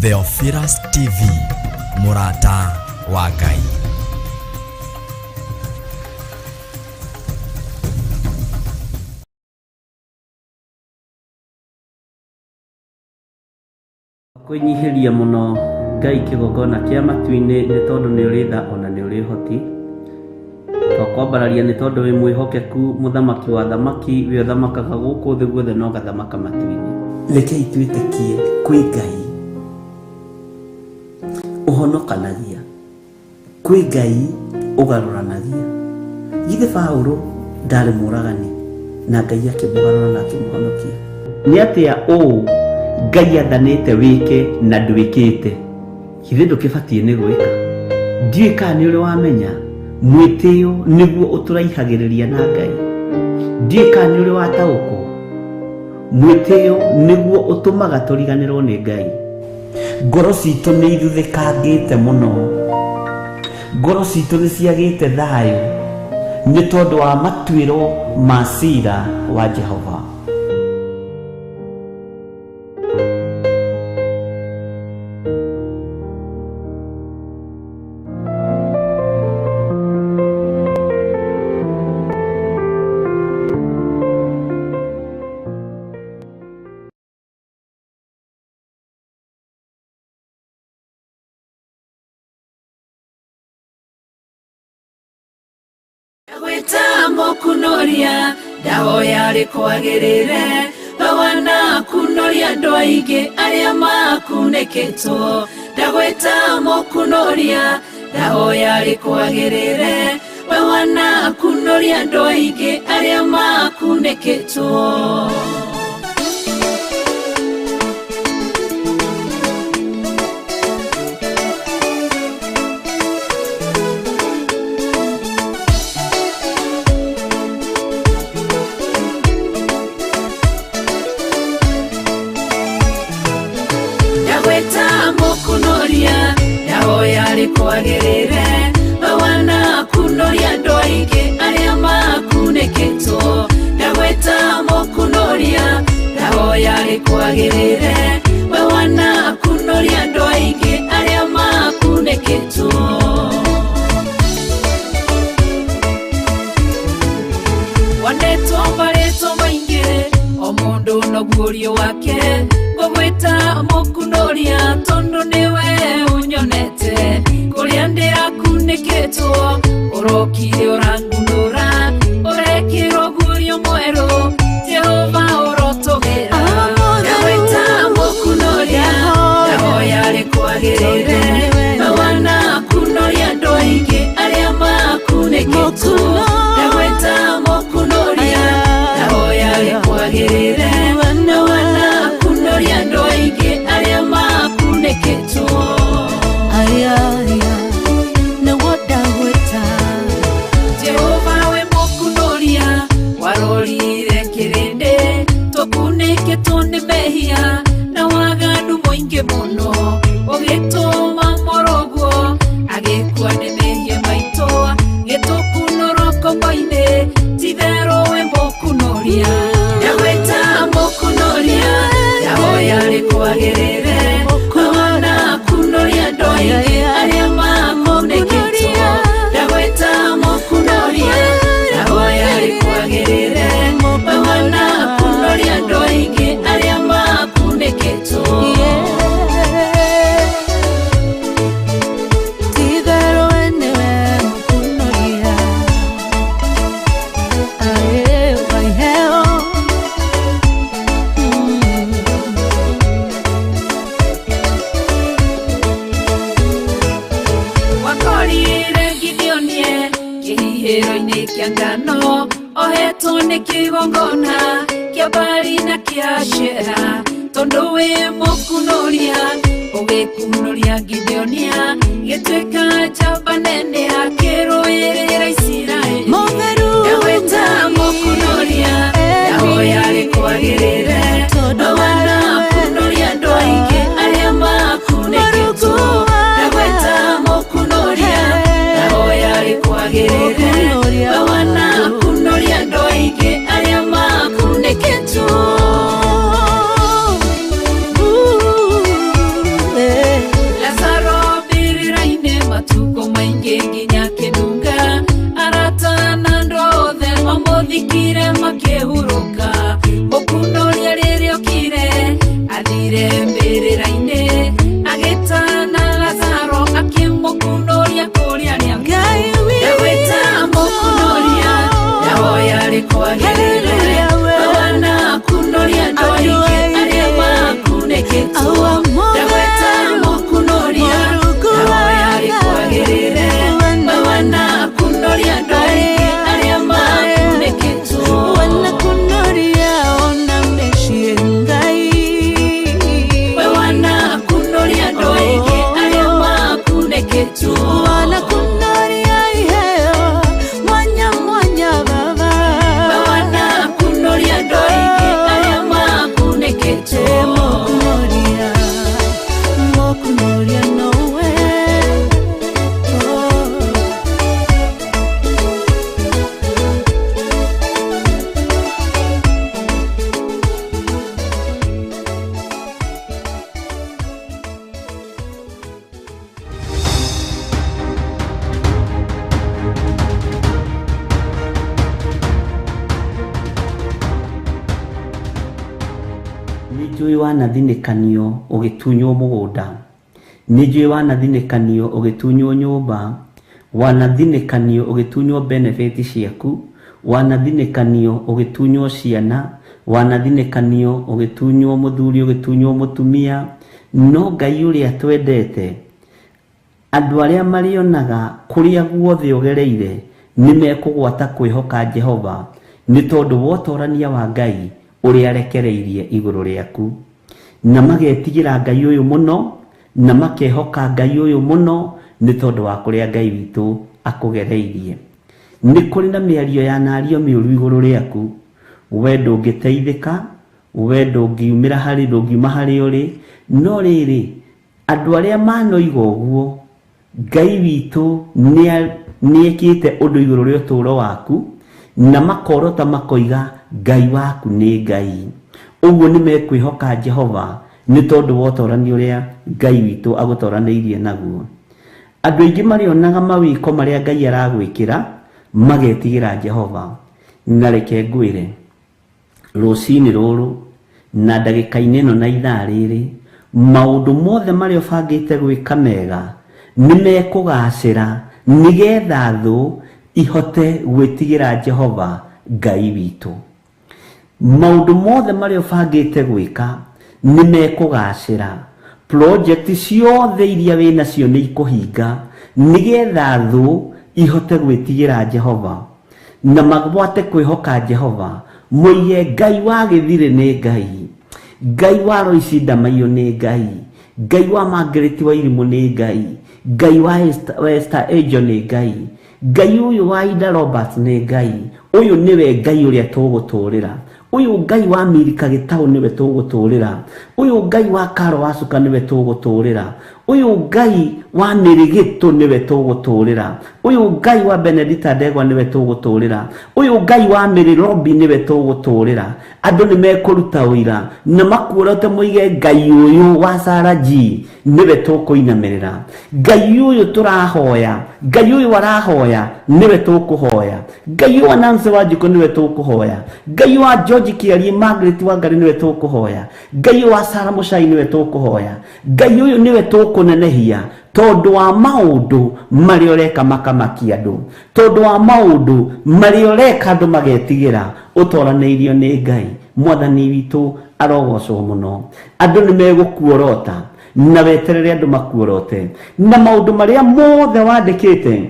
Theophilus TV, mũrata wa Ngai. Kwĩnyihĩria mũno Ngai kĩgongona kĩa matu-inĩ nĩ tondũ nĩ ũrĩ tha ona nĩ ũrĩ ũhoti. Twakwambararia nĩ tondũ wĩ mwĩhokeku mũthamaki wa athamaki, we ũthamakaga gũkũ thĩ guothe na ũgathamaka matu-inĩ. Rekei twĩtĩkie kwĩ Ngai ũhonokanagia. Kwĩ Ngai ũgarũranagia. Githĩ Paũlũ ndarĩ mũũragani na Ngai akĩmũgarũra na akĩmũhonokia? Nĩ atĩa ũũ Ngai athanĩte wĩke na ndwĩkĩte? Githĩ ndũkĩbatiĩ nĩ gwĩka? Ndiũĩ kana nĩ ũrĩ wamenya mwĩtĩo nĩguo ũtũraihagĩrĩria na Ngai. Ndiũĩ kana nĩ ũrĩ wataũkwo mwĩtĩo nĩguo ũtũmaga tũriganĩrwo nĩ Ngai. Ngoro citũ nĩ ithuthĩkangĩte mũno. Ngoro citũ nĩ ciagĩte thayũ nĩ tondũ wa matuĩro ma cira wa Jehova. Ndagwĩta mũkunoria ndahoya rĩkwagĩrĩre we wanakunoria andũ aingĩ arĩa makunĩkĩtwo. Ndagwĩta mũkunoria ndahoya rĩkwagĩrĩre we wanakunoria andũ aingĩ arĩa makunĩkĩtwo. Ndagwĩta mũkunoria ndahoya rĩkwagĩrĩre we wanakunoria andũ aingĩ arĩa makunĩkĩtwo. Ndagwĩta mũkunoria ndahoya rĩkwagĩrĩre we wanakunoria andũ aingĩ arĩa makunĩkĩtwo. Wanetwo marĩtwa maingĩ o mũndũ na guũrio wake, ngũgwĩta mũkunoria tondũ nĩwe ũnyonete. Kũrĩa ndĩrakunĩkĩtwo ũrokire ũrangunũra, ũrekĩrwo guũrio mwerũ, Jehova ũrotũgĩra. Ndagwĩta mũkunoria ndahoya rĩkwagĩrĩre we wanakunoria andũ aingĩ arĩa makunĩkĩtwo. Ndagwĩta mũkunoria ndahoya rĩkwagĩrĩre we wanakunoria andũ aingĩ arĩa makunĩkĩtwo. Jehova we mũkunoria warorire kĩrĩndĩ tũkunĩkĩtwo nĩ mehia na waganu mũingĩ mũno, ũgĩtũma mũrũguo agĩkua nĩ mehia maitũ, gĩtũkunũrwo ngombo-inĩ, ti-itherũ we mũkunoria. Ndagwĩta mũkunoria ndahoya rĩkwagĩrĩre we wanakunoria andũ aingĩ arĩa makunĩkĩtwo. Ndagwĩta mũkunoria ndahoya rĩkwagĩrĩre we wanakunoria andũ aingĩ arĩa makunĩkĩtwo. Wakorire Gideonie kĩhihĩro-inĩ kĩa ngano, ohetwo nĩ kĩgongona kĩa Baali na kĩa Ashera, tondũ wĩ mũkunoria ũgĩkunoria Gideonia gĩtuĩka njamba nene akĩrũĩrĩra Isiraeli. Ndagwĩta mũkunoria ndahoya rĩkwagĩrĩre we wanakunoria andũ aingĩ arĩa makunĩkĩtwo. Ndagwĩta mũkunoria ndahoya rĩkwagĩrĩre we wanakunoria andũ aingĩ arĩa makunĩkĩtwo. Athire mbĩrĩra-inĩ agĩtana Lazaro akĩmũkunũria kũrĩa arĩa Ngai Ndagwĩta mũkunoria ndahoya rĩkwagĩrĩre Hallelujah, we. Mawana kunoria andũ Andũ aingĩ aingĩ. arĩa makunĩkĩtwo Awa Ndagwĩta mũtheru, mũkunoria Mũrungu ndahoya wa rĩkwagĩrĩre Mawana kunoria andũ aingĩ arĩa makunĩkĩtwo Wanakunoria ona mĩciĩ Ngai. We wanakunoria andũ aingĩ arĩa makunĩkĩtwo Wanakunoria iheo mwanya mwanya baba. We wanakunoria andũ aingĩ arĩa makunĩkĩtwo Mũkunoria, mũkunoria nowe. Oh. Nĩ njũĩ wanathinĩkanio ũgĩtunywo mũgũnda, nĩ njũĩ wanathinĩkanio ũgĩtunywo nyũmba, wanathinĩkanio ũgĩtunywo benefit ciaku, wanathinĩkanio ũgĩtunywo ciana, wanathinĩkanio ũgĩtunywo mũthuri, ũgĩtunywo mũtumia, no Ngai ũrĩa twendete andũ arĩa marĩonaga kũrĩa guothe ũgereire nĩ mekũgwata kwĩhoka Jehova nĩ tondũ wa ũtorania wa Ngai ũrĩa arekereirie igũrũ rĩaku, na magetigĩra Ngai ũyũ mũno na makehoka Ngai ũyũ mũno nĩ tondũ wa kũrĩa Ngai witũ akũgereirie. Nĩ kũrĩ na mĩario yanario mĩũru igũrũ rĩaku, we ndũngĩteithĩka, we ndũngiumĩra harĩ ndũngiuma harĩa ũrĩ, no rĩrĩ andũ arĩa manoiga ũguo Ngai witũ nĩekĩte ũndũ igũrũ rĩa ũtũũro waku na makorota makoiga Ngai waku nĩ Ngai. Ũguo nĩ mekwĩhoka Jehova nĩ tondũ wa ũtorani ũrĩa Ngai witũ agũtoranĩirie naguo. Andũ aingĩ marĩonaga mawĩko marĩa Ngai aragwĩkĩra magetigĩra Jehova. Na reke ngwĩre rũcinĩ rũrũ na ndagĩka-inĩ ĩno na ithaa rĩrĩ maũndũ mothe marĩa ũbangĩte gwĩka mega nĩ mekũgacĩra nĩgetha thũ ihote gwĩtigĩra Jehova Ngai witũ. Maũndũ mothe marĩa ũbangĩte gwĩka nĩ mekũgacĩra, project ciothe iria wĩnacio nĩ ikũhinga nĩgetha thũ ihote gwĩtigĩra Jehova na magwate kwĩhoka Jehova, moige Ngai wa Gĩthirĩ nĩ Ngai, Ngai wa Royce Ndamaiyũ nĩ Ngai, Ngai wa Margaret Wairimũ nĩ Ngai, Ngai wa Esther Angel nĩ Ngai, Ngai ũyũ wa Ida Roberts nĩ Ngai, ũyũ nĩwe Ngai ũrĩa tũgũtũrĩra, ũyũ Ngai wa Milika Gĩtaũ nĩwe tũgũtũrĩra, ũyũ Ngai wa Karo Wacuka nĩwe tũgũtũrĩra, ũyũ Ngai wa Mĩrĩgĩtũ nĩwe tũgũtũrĩra, ũyũ Ngai wa Benedita Ndegwa nĩwe tũgũtũrĩra, ũyũ Ngai wa Mary Robi nĩwe tũgũtũrĩra. Andũ nĩ mekũruta ũira na makuorote moige Ngai ũyũ wa Sarah G nĩwe tũkũinamĩrĩra, Ngai ũyũ tũrahoya, Ngai ũyũ arahoya nĩwe tũkũhoya, Ngai ũyũ wa Nancy Wanjikũ nĩwe tũkũhoya, Ngai ũyũ wa George Kĩarie Margaret Wangari nĩwe tũkũhoya, Ngai ũyũ wa Sarah Mũcai nĩwe tũkũhoya, Ngai ũyũ nĩwe tũkũnenehia tondũ wa maũndũ marĩa ũreka makamakia andũ, tondũ wa maũndũ marĩa ũreka andũ magetigĩra, ũtoranĩirio nĩ Ngai. Mwathani witũ arogocwo mũno. Andũ nĩ megũkuorota na weterere andũ makuorote, na maũndũ marĩa mothe wandĩkĩte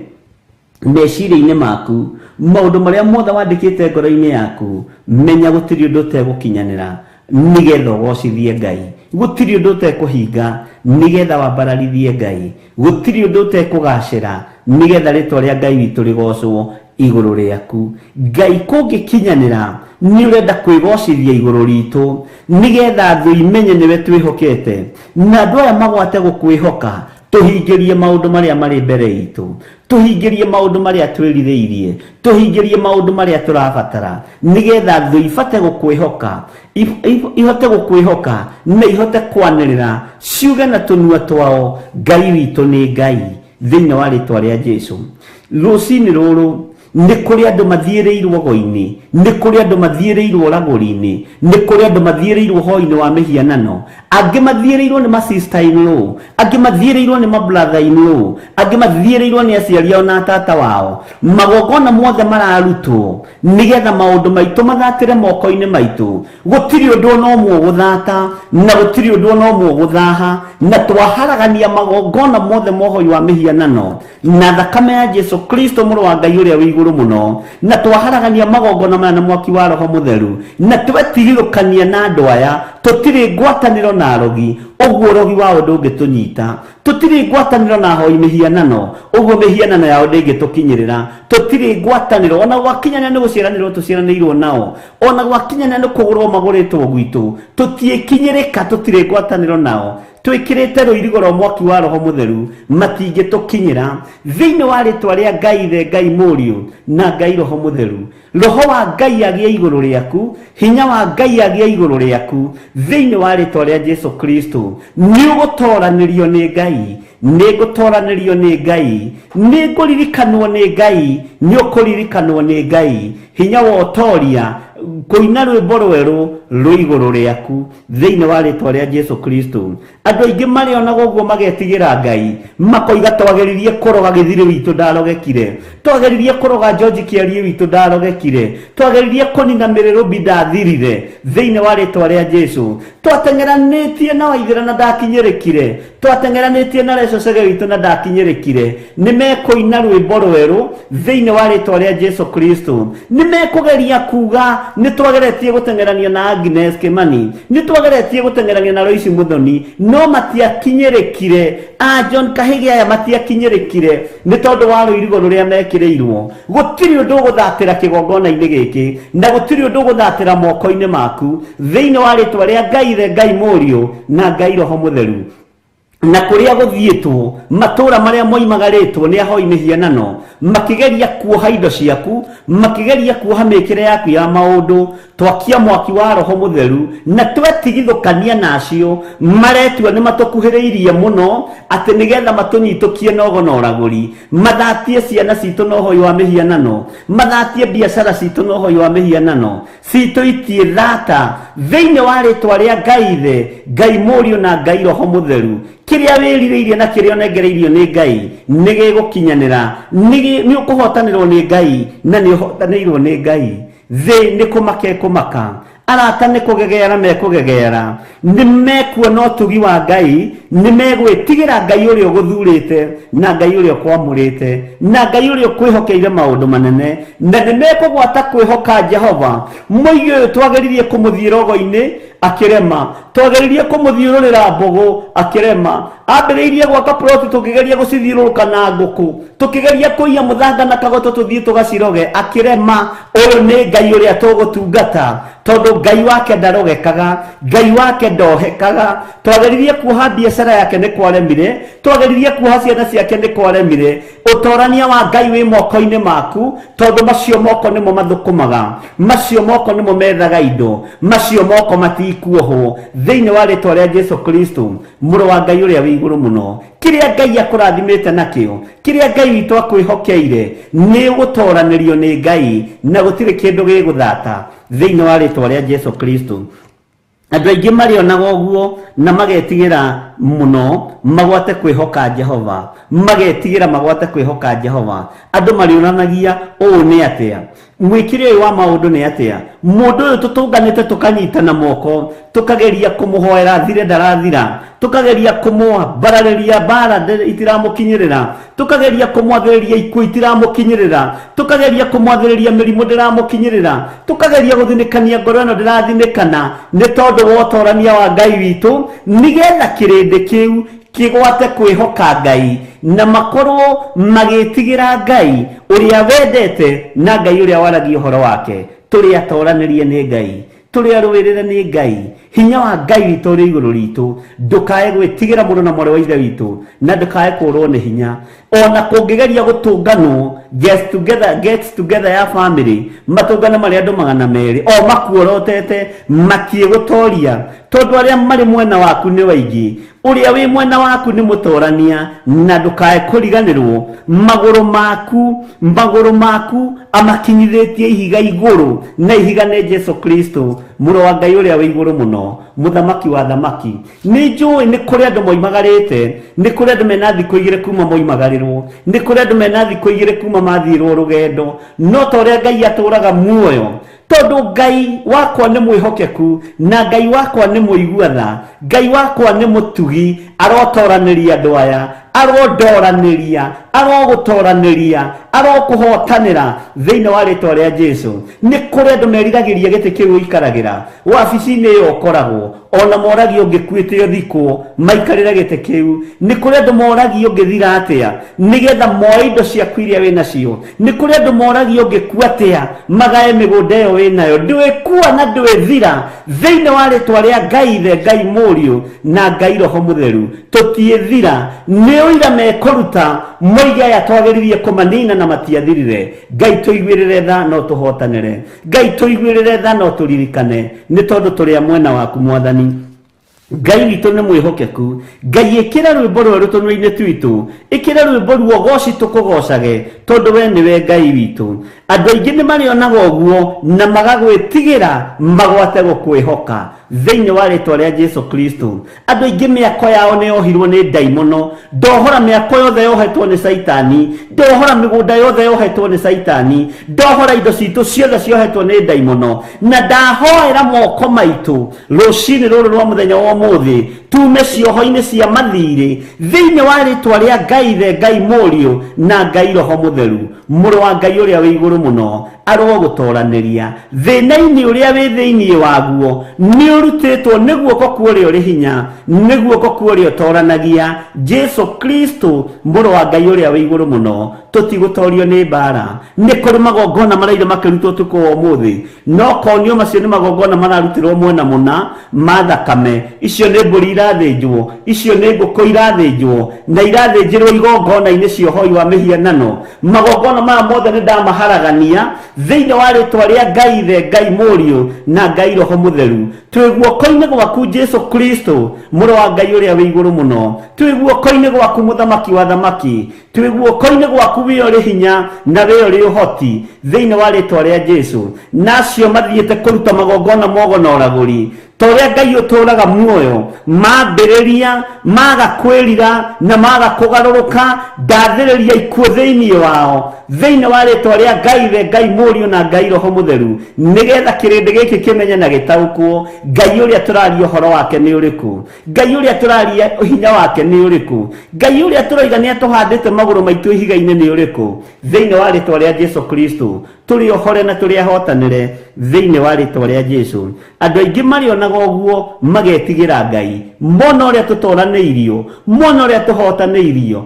meciria-inĩ maku, maũndũ marĩa mothe wandĩkĩte ngoro-inĩ yaku, menya gũtirĩ ũndũ ũtegũkinyanĩra nĩgetha ũgocithie Ngai, gũtirĩ ũndũ ũtekũhinga nĩgetha wambararithie Ngai, gũtirĩ ũndũ ũtekũgacĩra nĩgetha rĩtwa rĩa Ngai witũ rĩgocwo igũrũ rĩaku. Ngai kũngĩkinyanĩra nĩ ũrenda kwĩgocithia igũrũ ritũ nĩgetha thũ imenye nĩwe twĩhokete, na andũ aya magwate gũkwĩhoka, tũhingĩrie maũndũ marĩa marĩ mbere itũ, tũhingĩrie maũndũ marĩa twĩrirĩirie, tũhingĩrie maũndũ marĩa tũrabatara, nĩgetha thũ ibate gũkwĩhoka, ihote gũkwĩhoka na ihote kwanĩrĩra ciuge na tũnua twao Ngai witũ nĩ Ngai, thĩinĩ wa rĩtwa rĩa Jesu. Rũcinĩ rũrũ Nĩ kũrĩ andũ mathiĩrĩirwo go-inĩ, nĩ kũrĩ andũ mathiĩrĩirwo ũragũri-inĩ, nĩ kũrĩ andũ mathiĩrĩirwo ũhoi-inĩ wa mĩhianano, angĩ mathiĩrĩirwo nĩ ma sister in law, angĩ mathiĩrĩirwo nĩ ma brother in law, angĩ mathiĩrĩirwo nĩ aciari ao na tata wao. Magongona mothe mararutwo nĩgetha maũndũ maitũ mathatĩre moko-inĩ maitũ. Gũtirĩ ũndũ ona ũmwe ũgũthata na gũtirĩ ũndũ ona ũmwe ũgũthaha, na twaharagania magongona mothe ma ũhoi wa mĩhianano na thakame ya Jesu Kristo mũrũ wa Ngai ũrĩa wĩ igũrũ mũno, na twaharagania magongona maya na mwaki wa Roho Mũtheru, na twetigithũkania na andũ aya. Tũtirĩ ngwatanĩro na arogi, ũguo ũrogi wao ndũngĩtũnyita. Tũtirĩ ngwatanĩro na ahoi mĩhianano, ũguo mĩhianano yao ndĩngĩtũkinyĩrĩra. Tũtirĩ ngwatanĩro, ona gwakinyanĩra nĩ gũciaranĩrwo tũciaranĩirwo nao, ona gwakinyanĩra nĩ kũgũrwo magũrĩtwo gwitũ, tũtiĩkinyĩrĩka, tũtirĩ ngwatanĩro nao. Twĩkĩrĩte rũirigo rwa mwaki wa Roho Mũtheru, matingĩtũkinyĩra. Thĩinĩ wa rĩtwa rĩa Ngai Ithe, Ngai Mũriũ, na Ngai Roho Mũtheru, Roho wa Ngai agĩe igũrũ rĩaku, hinya wa Ngai agĩe igũrũ rĩaku, thĩinĩ wa rĩtwa rĩa Jesu Kristo. Nĩ ũgũtoranĩrio nĩ Ngai, nĩ ngũtoranĩrio nĩ Ngai, nĩ ngũririkanwo nĩ Ngai, nĩ ũkũririkanwo nĩ Ngai. Hinya wa ũtoria, kũina rwĩmbo rwerũ rwĩ igũrũ rĩaku, thĩinĩ wa rĩtwa rĩa Jesu Kristo. Andũ aingĩ marĩonaga ũguo magetigĩra Ngai, makoiga twageririe kũroga gĩthirĩ witũ ndarogekire, twageririe kũroga George Kĩariĩ witũ ndarogekire, twageririe kũnina mĩrĩrũmbi ndathirire, thĩinĩ wa rĩtwa rĩa Jesu. Twateng'eranĩtie na Waithĩra na ndakinyĩrĩkire, twateng'eranĩtie na Reco Chege witũ na ndakinyĩrĩkire. Nĩ mekũina rwĩmbo rwerũ thĩinĩ wa rĩtwa rĩa Jesu Kristo. Nĩ mekũgeria kuga nĩ twageretie gũteng'erania na Agnes Kimani, nĩ twageretie gũteng'erania na Lois Muthoni, no matiakinyĩrĩkire. A John Kahĩgĩ aya matiakinyĩrĩkire nĩ tondũ wa rũirigo rũrĩa mekĩrĩirwo. Gũtirĩ ũndũ ũgũthatĩra kĩgongona-inĩ gĩkĩ, na gũtirĩ ũndũ ũgũthatĩra moko-inĩ maku, thĩinĩ wa rĩtwa rĩa Ngai Ithe, Ngai Mũriũ, na Ngai Roho Mũtheru. Na kũrĩa gũthiĩtwo, matũũra marĩa moimagarĩtwo nĩ ahoi mĩhianano, makĩgeria kuoha indo ciaku, makĩgeria kuoha mĩkĩre yaku ya maũndũ, twakia mwaki wa Roho Mũtheru na twetigithũkania na acio maretua nĩ matũkuhĩrĩirie mũno, atĩ nĩgetha matũnyitũkie na ũgo na ũragũri, mathatie ciana citũ na ũhoi wa mĩhianano, mathatie biacara citũ na ũhoi wa mĩhianano. Citũ itiĩ thata thĩinĩ wa rĩtwa rĩa Ngai Ithe, Ngai Mũriũ na Ngai Roho Mũtheru. Kĩrĩa wĩrirĩirie na kĩrĩa ũnengereirio nĩ Ngai nĩ gĩgũkinyanĩra, nĩ ũkũhotanĩrwo nĩ Ngai na nĩ ũhotanĩirwo nĩ Ngai. Thĩ nĩ kũmaka ĩkũmaka, arata nĩ kũgegeara mekũgegeara, nĩ mekuona ũtugi wa Ngai, nĩ megwĩtigĩra Ngai ũrĩa ũgũthurĩte na Ngai ũrĩa ũkwamũrĩte na Ngai ũrĩa ũkwĩhokeire maũndũ manene, na nĩ mekũgwata kwĩhoka Jehova. Mũigi ũyũ twageririe kũmũthiĩra ũgo-inĩ akĩrema, twageririe kũmũthiũrũrĩra mbũgũ akĩrema, ambĩrĩirie gwaka ploti tũkĩgeria gũcithiũrũrũka na ngũkũ, tũkĩgeria kũiya mũthanga na kagoto tũthiĩ tũgaciroge akĩrema. Ũyũ nĩ Ngai ũrĩa tũgũtungata, tondũ Ngai wake ndarogekaga, Ngai wake ndohekaga. Twageririe kuoha biacara yake nĩ kwaremire, twageririe kuoha ciana ciake nĩ kwaremire. Ũtorania wa Ngai wĩ moko-inĩ maku, tondũ macio moko nĩmo mathũkũmaga, macio moko nĩmo methaga indo, macio moko matikuohwo. Thĩinĩ wa rĩtwa rĩa Jesu Kristo, mũrũ wa Ngai ũrĩa wĩ igũrũ mũno, kĩrĩa Ngai akũrathimĩte nakĩo, kĩrĩa Ngai witũ akwĩhokeire, nĩ ũgũtoranĩrio nĩ Ngai, na gũtirĩ kĩndũ gĩgũthata thĩinĩ wa rĩtwa rĩa Jesu Kristo. Andũ aingĩ marĩonaga ũguo na magetigĩra mũno magwate kwĩhoka Jehova, magetigĩra magwate kwĩhoka Jehova. Andũ marĩũranagia ũũ nĩ atĩa, mwĩkĩre ũyũ wa maũndũ nĩ atĩa, mũndũ ũyũ tũtũnganĩte tũkanyitana moko tũkageria kũmũhoera thire ndarathira, tũkageria kũmwambararĩria mbara itiramũkinyĩrĩra, tũkageria kũmwathĩrĩria ikuũ itiramũkinyĩrĩra, tũkageria kũmwathĩrĩria mĩrimũ ndĩramũkinyĩrĩra, tũkageria gũthinĩkania ngoro ĩno ndĩrathinĩkana, nĩ tondũ wa ũtorania wa Ngai witũ, nĩgetha kĩrĩndĩ kĩu kĩgwate kwĩhoka Ngai na makorwo magĩtigĩra Ngai ũrĩa wendete na Ngai ũrĩa waragia ũhoro wake. Tũrĩ atoranĩrie nĩ Ngai, tũrĩ arũĩrĩre nĩ Ngai. Hinya wa Ngai witũ ũrĩ igũrũ ritũ. Ndũkae gwĩtigĩra mũrũ na mwarĩ wa ithe witũ, na ndũkae kũrwo nĩ hinya. Ona kũngĩgeria gũtũnganwo get together, get together ya family, matũngane marĩ andũ 200 o makuorotete, matiĩgũtoria, tondũ arĩa marĩ mwena waku nĩ waingĩ. Ũrĩa wĩ mwena waku nĩ mũtorania, na ndũkae kũriganĩrwo magũrũ maku, magũrũ maku amakinyithĩtie ihiga igũrũ, na ihiga nĩ Jesu Kristo, mũrũ wa Ngai ũrĩa wĩ igũrũ mũno, mũthamaki wa thamaki. Nĩ njũĩ nĩ kũrĩ andũ moimagarĩte, nĩ kũrĩ andũ mena thikũ 2 kuma moimagarĩrwo, nĩ kũrĩ andũ mena thikũ 2 kuma mathiĩrwo rũgendo, no ta ũrĩa Ngai atũraga muoyo, tondũ Ngai wakwa nĩ mwĩhokeku, na Ngai wakwa nĩ mũigua tha, Ngai wakwa nĩ mũtugi, arotoranĩria andũ aya, arondoranĩria, arogũtoranĩria, arokũhotanĩra thĩinĩ wa rĩtwa rĩa Jesu. Nĩ kũrĩ andũ meriragĩria gĩtĩ kĩu ũikaragĩra wabici-inĩ ĩyo ũkoragwo, ona moragio ũngĩkuĩte ũthikwo maikarĩre gĩtĩ kĩu. Nĩ kũrĩ andũ moragio ũngĩthira atĩa nĩgetha moe indo ciaku iria wĩnacio. Nĩ kũrĩ andũ moragio ũngĩkua atĩa magae mĩgũnda ĩyo wĩnayo. Ndwĩkua na ndwĩthira thĩinĩ wa rĩtwa rĩa Ngai Ithe, Ngai Mũriũ na Ngai Roho Mũtheru. Tũtiĩthira. Nĩ ũira mekũruta moige aya twagĩririe kũmanina na matiathirire. Ngai tũiguĩrĩre tha no tũhotanĩre. Ngai tũiguĩrĩre tha no tũririkane, nĩ tondũ tũrĩ a mwena waku Mwathani. Ngai witũ nĩ mwĩhokeku. Ngai ĩkĩra rwĩmbo rwerũ tũnua-inĩ twitũ, ĩkĩra rwĩmbo ruogoci tũkũgocage, tondũ we nĩwe Ngai witũ. Andũ aingĩ nĩ marĩonaga ũguo na magagwĩtigĩra magwate gũkwĩhoka thĩinĩ wa rĩtwa rĩa Jesu Kristo. Andũ aingĩ mĩako yao nĩ yohirwo nĩ ndaimono. Ndohora mĩako yothe yohetwo nĩ Saitani, ndohora mĩgũnda yothe yohetwo nĩ Saitani, ndohora indo citũ ciothe ciohetwo nĩ ndaimono, na ndahoera moko maitũ rũcinĩ rũrũ rwa mũthenya wa ũmũthĩ tume cioho-inĩ cia mathirĩ thĩinĩ wa rĩtwa rĩa Ngai Ithe, Ngai Mũriũ na Ngai Roho Mũtheru. Mũrũ wa Ngai ũrĩa wĩ igũrũ mũno arogũtoranĩria thĩna-inĩ ũrĩa wĩ thĩinĩ waguo. Nĩ ũrutĩtwo nĩ guoko kwa ũrĩa ũrĩ hinya, nĩ guoko kwa ũrĩa ũtoranagia, Jesu Kristo mũrũ wa Ngai ũrĩa wĩ igũrũ mũno. Tũtigũtorio nĩ mbara. Nĩ kũrĩ magongona maraire makĩrutwo ũtukũ wa ũmũthĩ, no konio macio nĩ magongona mararutĩrwo mwena mũna ma thakame. Icio nĩ mbũri irathĩnjwo, icio nĩ ngũkũ irathĩnjwo, na irathĩnjĩrwo igongona-inĩ cia ũhoi wa mĩhianano. Magongona maya mothe nĩ ndamaharagania thĩinĩ wa rĩtwa rĩa Ngai Ithe, Ngai Mũriũ na Ngai Roho Mũtheru. Twĩ guoko-inĩ gwaku Jesu Kristo mũrũ wa Ngai ũrĩa wĩ igũrũ mũno. Twĩ guoko-inĩ gwaku mũthamaki wa thamaki. Twĩ guoko-inĩ gwaku wĩ ũrĩ hinya na wĩ ũrĩ ũhoti thĩinĩ wa rĩtwa rĩa Jesu. Na acio mathiĩte kũruta magongona mogo na ũragũri, ta ũrĩa Ngai ũtũũraga muoyo, mambĩrĩria maga kwĩrira na maga kũgarũrũka, ndathĩrĩria ikuũ thĩinĩ wao thĩinĩ wa rĩtwa rĩa Ngai Ithe, Ngai Mũriũ na Ngai Roho Mũtheru, nĩgetha kĩrĩndĩ gĩkĩ kĩmenye na gĩtaũkwo Ngai ũrĩa tũraria ũhoro wake nĩ ũrĩkũ, Ngai ũrĩa tũraria hinya wake nĩ ũrĩkũ, Ngai ũrĩa tũroiga nĩ atũhandĩte magũrũ maitũ ihiga-inĩ nĩ ũrĩkũ. Thĩinĩ wa rĩtwa rĩa Jesu Kristo tũrĩ ohore na tũrĩ ahotanĩre thĩinĩ wa rĩtwa rĩa Jesu. Andũ aingĩ marĩonaga ũguo magetigĩra Ngai, mona ũrĩa tũtoranĩirio, mona ũrĩa tũhotanĩirio,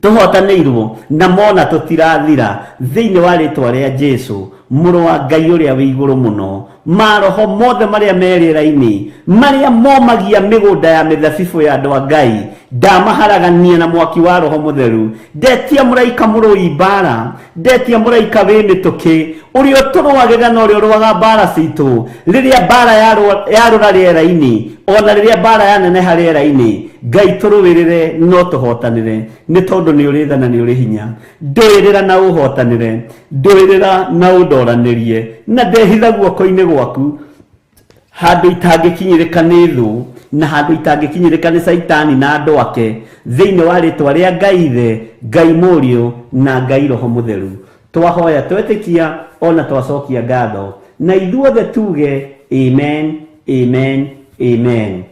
tũhotanĩirwo, na mona tũtirathira thĩinĩ wa rĩtwa rĩa Jesu mũrũ wa Ngai ũrĩa wĩ igũrũ mũno. Maroho mothe marĩa me rĩera-inĩ, marĩa momagia mĩgũnda ya mĩthabibũ ya andũ a Ngai, ndamaharagania na mwaki wa Roho Mũtheru. Ndetia mũraika mũrũi mbara, ndetia mũraika wĩ mĩtũkĩ, ũrĩa ũtũrũagĩrĩra na ũrĩa ũrũaga mbara citũ, rĩrĩa mbara yarũra rĩera-inĩ, ona rĩrĩa mbara yaneneha rĩera-inĩ, Ngai tũrũĩrĩre no tũhotanĩre, nĩ tondũ nĩ ũrĩ tha na nĩ ũrĩ hinya. Ndũĩrĩra na ũhotanĩre, ndũĩrĩra na ũndoranĩrie, na ndehitha guoko-inĩ gwaku handũ itangĩkinyĩrĩka nĩ thũ, na handũ itangĩkinyĩrĩka nĩ Saitani na andũ ake, thĩinĩ wa rĩtwa rĩa Ngai Ithe, Ngai Mũriũ na Ngai Roho Mũtheru. Twahoya twetĩkia ona twacokia ngatho, na ithuothe tuge amen, amen, amen.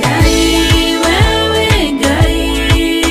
Ngai wewe Ngai.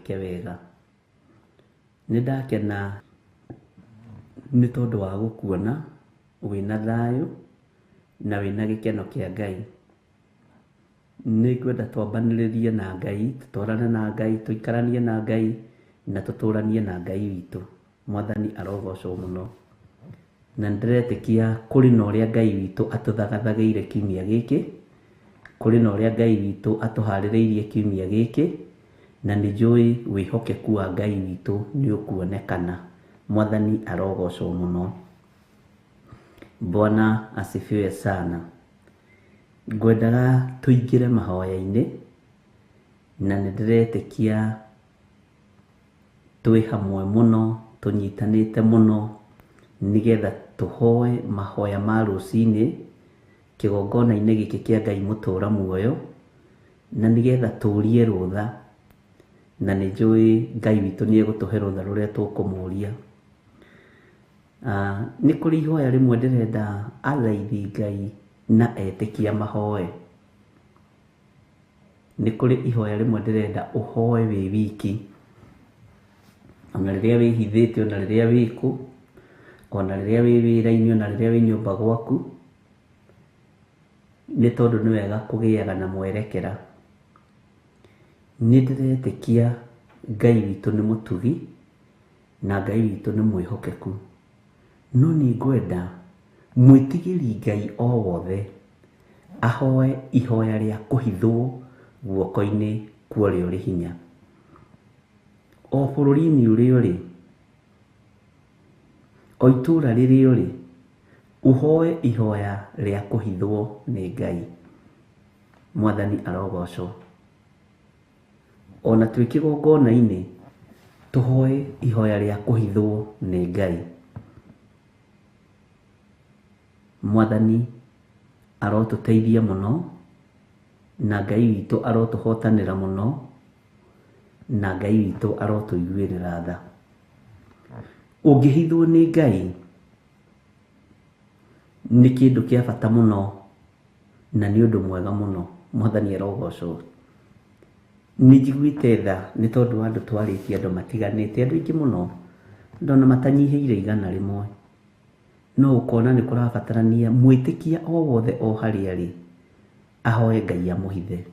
agwĩke wega. Nĩ ndakena nĩ tondũ wa gũkuona wĩna thayũ na wĩna gĩkeno kĩa Ngai. Nĩ ngwenda twambanĩrĩrie na Ngai, tũtwarane na Ngai, tũikaranie na Ngai na tũtũranie na Ngai witũ. Mwathani arogocwo mũno. Na nĩ ndĩretĩkia kũrĩ na ũrĩa Ngai witũ atũthagathagĩire kiumia gĩkĩ, kũrĩ na ũrĩa Ngai witũ atũharĩrĩirie kiumia gĩkĩ, na nĩ njũĩ wĩhokeku wa Ngai witũ nĩ ũkuonekana. Mwathani arogocwo mũno. Bwana asifiwe sana. Ngwendaga tũingĩre mahoya-inĩ, na nĩ ndĩretĩkia twĩ hamwe mũno, tũnyitanĩte mũno, nĩgetha tũhoe mahoya ma rũcinĩ kĩgongona-inĩ gĩkĩ kĩa Ngai mũtũra muoyo, na nĩgetha tũrie rũtha, na nĩ njũĩ Ngai witũ nĩ egũtũhe rũtha rũrĩa tũkũmũria. Nĩ kũrĩ ihoya rĩmwe ndĩrenda athaithi Ngai na etĩkia mahoe. Nĩ kũrĩ ihoya rĩmwe ndĩrenda ũhoe wĩ wiki, ona rĩrĩa wĩhithĩte, ona rĩrĩa wĩkũ, ona rĩrĩa wĩ wĩra-inĩ, ona rĩrĩa wĩ nyũmba gwaku, nĩ tondũ nĩ wega kũgĩaga na mwerekera. Nĩ ndĩretĩkia Ngai witũ nĩ mũtugi na Ngai witũ nĩ mwĩhokeku, no nĩ ngwenda mwĩtigĩri Ngai o wothe ahoe ihoya rĩa kũhithwo guoko-inĩ kwa ũrĩa ũrĩ hinya. O bũrũri-inĩ ũrĩa ũrĩ, o itũũra rĩrĩa ũrĩ, ũhoe ihoya rĩa kũhithwo nĩ Ngai. Mwathani arogocwo. Ona twĩ kĩgongona-inĩ tũhoe ihoya rĩa kũhithwo nĩ Ngai. Mwathani arotũteithia mũno, na Ngai witũ arotũhotanĩra mũno, na Ngai witũ arotũiguĩrĩra tha. Ũngĩhithwo nĩ Ngai nĩ kĩndũ kĩa bata mũno na nĩ ũndũ mwega mũno. Mwathani arogocwo. Nĩ njiguĩte tha nĩ tondũ wa andũ twarĩtie, andũ matiganĩte, andũ aingĩ mũno, ndona matanyihĩire 100. No ũkona nĩ kũrabatarania mwĩtĩkia o wothe o harĩa arĩ ahoe Ngai amũhithe.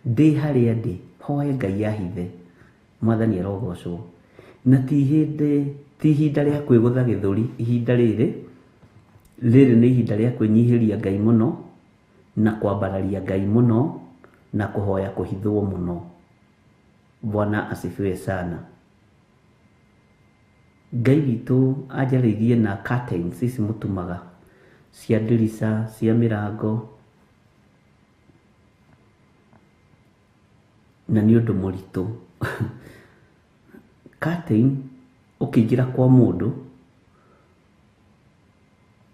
Ndĩ harĩa ndĩ, hoe Ngai ahithe. Mwathani arogocwo. Na ti hĩndĩ, ti ihinda rĩa kwĩgũtha gĩthũri, ihinda rĩrĩ, rĩrĩ nĩ ihinda rĩa kwĩnyihĩria Ngai mũno, na kwambararia Ngai mũno, na kũhoya kũhithwo mũno. Bwana asifiwe sana. Ngai witũ anjarĩirie na curtains ici mũtumaga cia ndirica, cia mĩrango, na nĩ ũndũ mũritũ. Curtain ũkĩingĩra kwa mũndũ,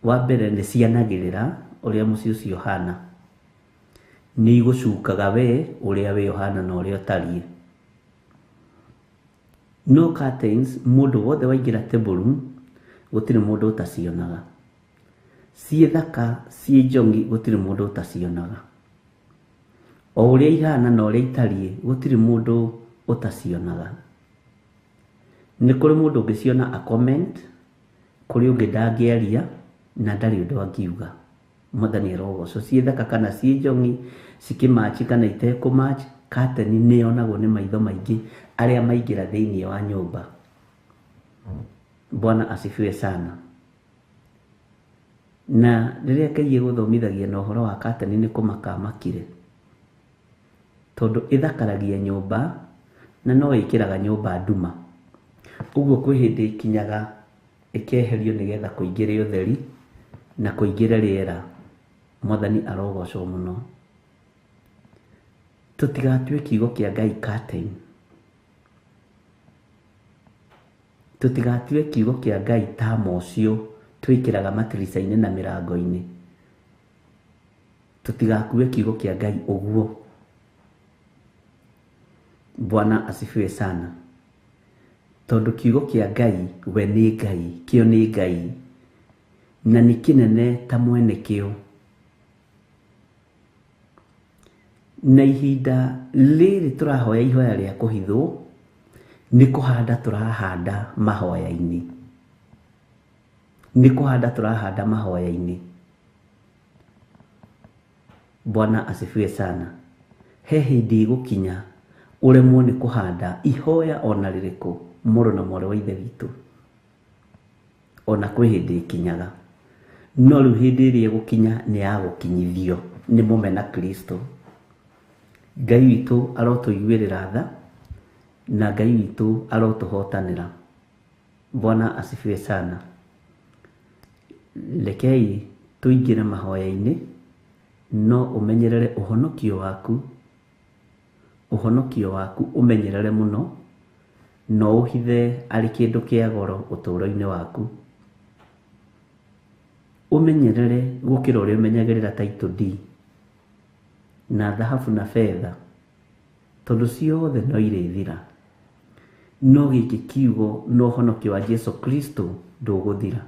wa mbere nĩ cianagĩrĩra ũrĩa mũciĩ ũcio ũhana. Nĩ igũcukaga we ũrĩa we ũhana na ũrĩa ũtariĩ. No curtains mũndũ wothe waingĩra table room gũtirĩ mũndũ ũtacionaga. Ciĩ thaka, ciĩ njongi, gũtirĩ mũndũ ũtacionaga. O ũrĩa ihana na ũrĩa itariĩ, gũtirĩ mũndũ ũtacionaga. Nĩ kũrĩ mũndũ ũngĩciona a comment, kũrĩ ũngĩ ndangĩaria na ndarĩ ũndũ angiuga. Mwathani arogocwo. Ciĩ thaka kana ciĩ njongi, cikĩmatch kana itekũmatch, curtain nĩ yonagwo nĩ maitho maingĩ arĩa maingĩra thĩinĩ wa nyũmba. Bwana asifiwe sana. Na rĩrĩa Ngai egũthomithagia na ũhoro wa curtain nĩ kũmaka amakire, tondũ ĩthakaragia nyũmba na no ĩkĩraga nyũmba nduma. Ũguo kwĩ hĩndĩ ĩkinyaga ĩkeherio nĩgetha kũingĩre ũtheri na kũingĩre rĩera. Mwathani arogocwo mũno. Tũtigatue kiugo kĩa Ngai curtain. Tũtigatue kiugo kĩa Ngai ta mocio twĩkĩraga matirica-inĩ na mĩrango-inĩ. Tũtigakue kiugo kĩa Ngai ũguo. Bwana asifiwe sana. Tondũ kiugo kĩa Ngai we nĩ Ngai, kĩo nĩ Ngai, na nĩ kĩnene ta mwene kĩo. Na ihinda rĩrĩ tũrahoya ihoya rĩa kũhithwo, Nĩ kũhanda tũrahanda mahoya-inĩ. Nĩ kũhanda tũrahanda mahoya-inĩ. Bwana asifiwe sana. He hĩndĩ ĩgũkinya ũremwo nĩ kũhanda ihoya ona rĩrĩkũ mũrũ na mwarĩ wa ithe witũ. Ona kwĩ hĩndĩ ĩkinyaga. No rĩu hĩndĩ ĩrĩa ĩgũkinya nĩ ya gũkinyithio nĩ mũmena Kristo. Ngai witũ arotũiguĩrĩra tha na Ngai witũ arotũhotanĩra. Bwana asifiwe sana. Rekei tũingĩre mahoya-inĩ, no ũmenyerere ũhonokio waku. Ũhonokio waku ũmenyerere mũno, no ũhithe arĩ kĩndũ kĩa goro ũtũũro-inĩ waku. Ũmenyerere gũkĩra ũrĩa ũmenyagĩrĩra title deed na thahabu na betha, tondũ ciothe no irĩthira. No gĩkĩ kiugo na ũhonokio wa Jesu Kristo ndũgũthira.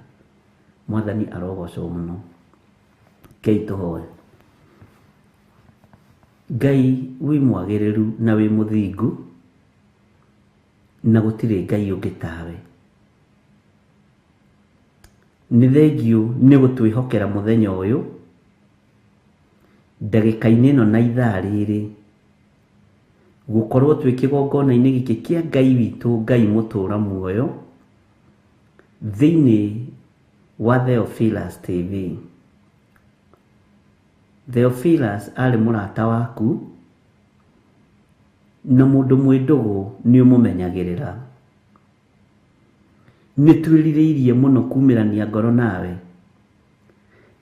Mwathani arogocwo mũno. Rekei tũhoe. Ngai wĩ mwagĩrĩru na wĩ mũthingu, na gũtirĩ Ngai ũngĩ tawe. Nĩ thengiũ nĩ gũtwĩhokera mũthenya ũyũ, ndagĩka-inĩ ĩno na ithaa rĩrĩ, gũkorwo twĩ kĩgongona-inĩ gĩkĩ kĩa Ngai witũ, Ngai mũtũũra muoyo, thĩinĩ wa Theophilus TV. Theophilus arĩ mũrata waku, na mũndũ mwĩ ndũgũ nĩ ũmũmenyagĩrĩra. Nĩ twĩrirĩirie mũno kumĩrania ngoro nawe,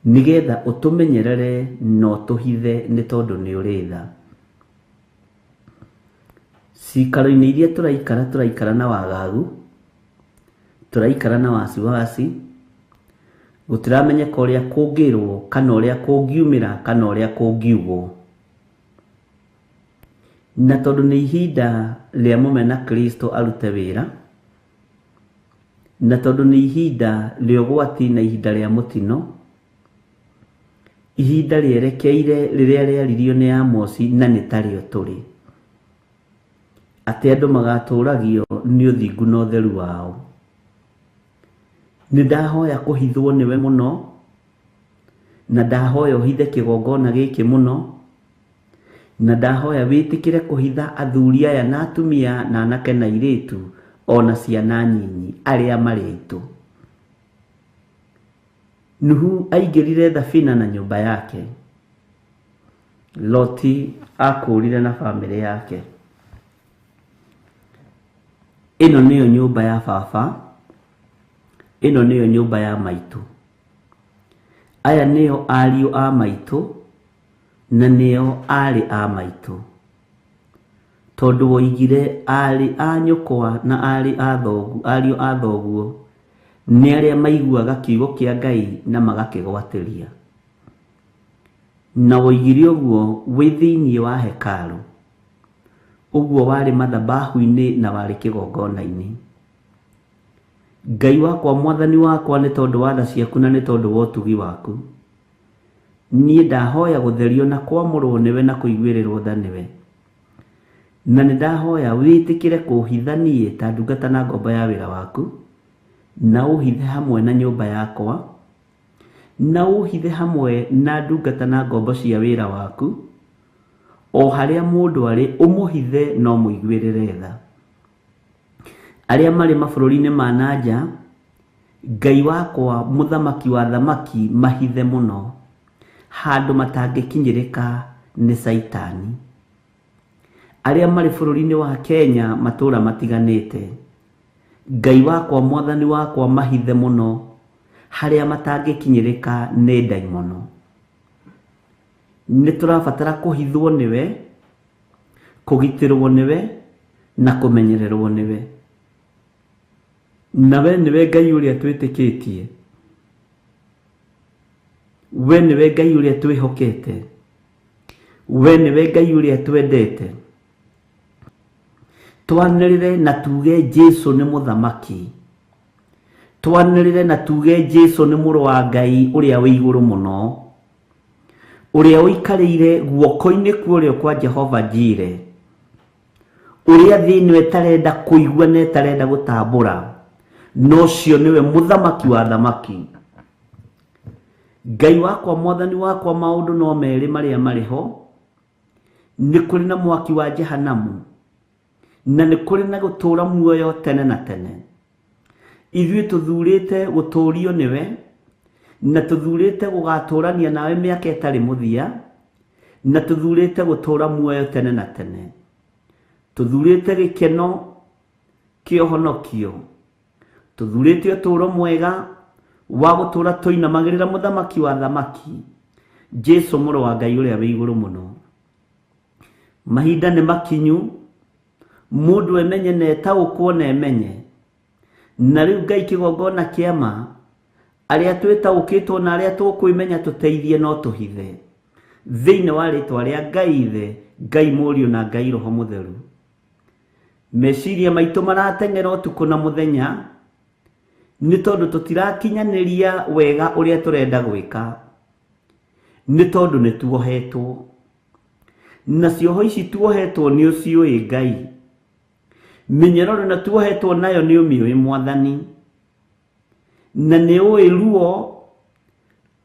nĩgetha ũtũmenyerere na ũtũhithe nĩ tondũ nĩ ũrĩ tha. Cikaro-inĩ iria tũraikara, tũraikara na wagagu, tũraikara na wasiwasi, gũtiramenyeka ũrĩa kũngĩrwo kana ũrĩa kũngiumĩra kana ũrĩa kũngiugwo. Na tondũ nĩ ihinda rĩa mũmena Kristo arute wĩra, na tondũ nĩ ihinda rĩa ũgwati na ihinda rĩa mũtino, ihinda rĩerekeire rĩrĩa rĩaririo nĩ Amosi na nĩ tarĩo tũrĩ, atĩ andũ magatũragio nĩ ũthingu na ũtheru wao. Nĩ ndahoya kũhithwo nĩwe mũno, na ndahoya ũhithe kĩgongona gĩkĩ mũno, na ndahoya wĩtĩkĩre kũhitha athuri aya na atumia na anake na airĩtu ona ciana nyinyi arĩa marĩ aitũ. Nuhu aingĩrire thabina na nyũmba yake. Loti akũrire na bamĩrĩ yake. Ĩno nĩyo nyũmba ya baba, ĩno nĩyo nyũmba ya maitũ. Aya nĩo ariũ a maitũ na nĩo aarĩ a maitũ. Tondũ woigire aarĩ a nyũkwa na aarĩ a thoguo, ariũ a thoguo nĩ arĩa maiguaga kiugo kĩa Ngai na magakĩgwatĩria. Na woigire ũguo wĩ thĩinĩ wa hekarũ, ũguo warĩ mathabahu-inĩ na warĩ kĩgongona-inĩ. Ngai wakwa, mwathani wakwa, nĩ tondũ wa tha ciaku na nĩ tondũ wa ũtugi waku, niĩ ndahoya gũtherio na kwamũrwo nĩwe na kũiguĩrĩrwo tha nĩwe. Na nĩ ndahoya wĩtĩkĩre kũhitha niĩ ta ndungata na ngombo ya wĩra waku, na ũhithe hamwe na nyũmba yakwa, na ũhithe hamwe na ndungata na ngombo cia wĩra waku, o harĩa mũndũ arĩ ũmũhithe no mũiguĩrĩre tha. Arĩa marĩ mabũrũri-inĩ ma na nja, Ngai wakwa mũthamaki wa thamaki, mahithe mũno handũ matangĩkinyĩrĩka nĩ Caitani. Arĩa marĩ bũrũri-inĩ wa Kenya matũũra matiganĩte, Ngai wakwa mwathani wakwa, mahithe mũno harĩa matangĩkinyĩrĩka nĩ ndaimono. Nĩ tũrabatara kũhithwo nĩwe, kũgitĩrwo nĩwe na kũmenyererwo nĩwe. Na we nĩwe Ngai ũrĩa twĩtĩkĩtie, we nĩwe Ngai ũrĩa twĩhokete, we nĩwe Ngai ũrĩa twendete. Twanĩrĩre na tuge Jesu nĩ mũthamaki. Twanĩrĩre na tuge Jesu nĩ mũrũ wa Ngai ũrĩa wĩ igũrũ mũno, ũrĩa ũikarĩire guoko-inĩ kwa ũrĩo kwa Jehova Jire, Ũrĩa thĩ ĩno ĩtarenda kũigua na ĩtarenda gũtambũra, no ũcio nĩwe mũthamaki wa thamaki. Ngai wakwa, mwathani wakwa, maũndũ no merĩ marĩa marĩ ho, nĩ kũrĩ na mwaki wa jehanamu na nĩ kũrĩ na gũtũũra muoyo tene na tene. Ithuĩ tũthurĩte gũtũũrio nĩwe na tũthurĩte gũgatũũrania nawe mĩaka ĩtarĩ mũthia, na tũthurĩte gũtũũra muoyo tene na tene. Tũthurĩte gĩkeno kĩa ũhonokio, tũthurĩte ũtũũro mwega wa gũtũũra tũinamagĩrĩra mũthamaki wa thamaki, Jesu mũrũ wa Ngai ũrĩa wĩ igũrũ mũno. Mahinda nĩ makinyu mũndũ emenye na etaũkwo na emenye. Na rĩu Ngai kĩgongona kĩa ma, arĩa twĩtaũkĩtwo na arĩa tũkwĩmenya tũteithie no tũhithe thĩinĩ wa rĩtwa rĩa Ngai Ithe, Ngai Mũriũ na Ngai Roho Mũtheru. Meciria maitũ marateng'era ũtukũ na mũthenya nĩ tondũ tũtirakinyanĩria wega ũrĩa tũrenda gwĩka, nĩ tondũ nĩ tuohetwo. Na cioho ici tuohetwo nĩ ũciũĩ Ngai, mĩnyororo ĩno tuohetwo nayo nĩ ũmĩũĩ Mwathani, na nĩ ũĩ ruo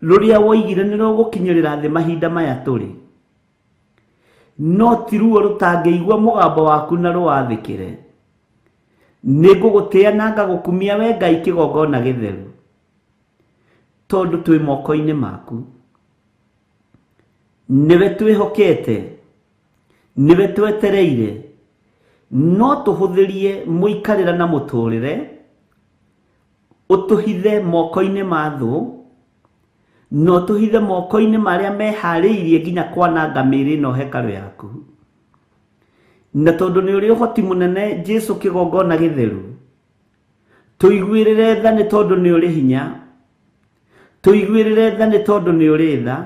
rũrĩa woigire nĩ rũgũkinyĩrĩra thĩ mahinda maya tũrĩ. No ti ruo rũtangĩigua mũgambo waku na rũwathĩkĩre. Nĩ ngũgũtĩa na ngagũkumia we Ngai kĩgongona gĩtheru, tondũ twĩ moko-inĩ maku. Nĩwe twĩhokete, nĩwe twetereire, no tũhũthĩrie mũikarĩra na mũtũrĩre, ũtũhithe moko-inĩ ma thũ, na ũtũhithe moko-inĩ marĩa meharĩirie nginya kwananga mĩĩrĩ ĩno hekarũ yaku. Na tondũ nĩ ũrĩ ũhoti mũnene Jesu kĩgongona gĩtheru, tũiguĩrĩre tha nĩ tondũ nĩ ũrĩ hinya, tũiguĩrĩre tha nĩ tondũ nĩ ũrĩ tha,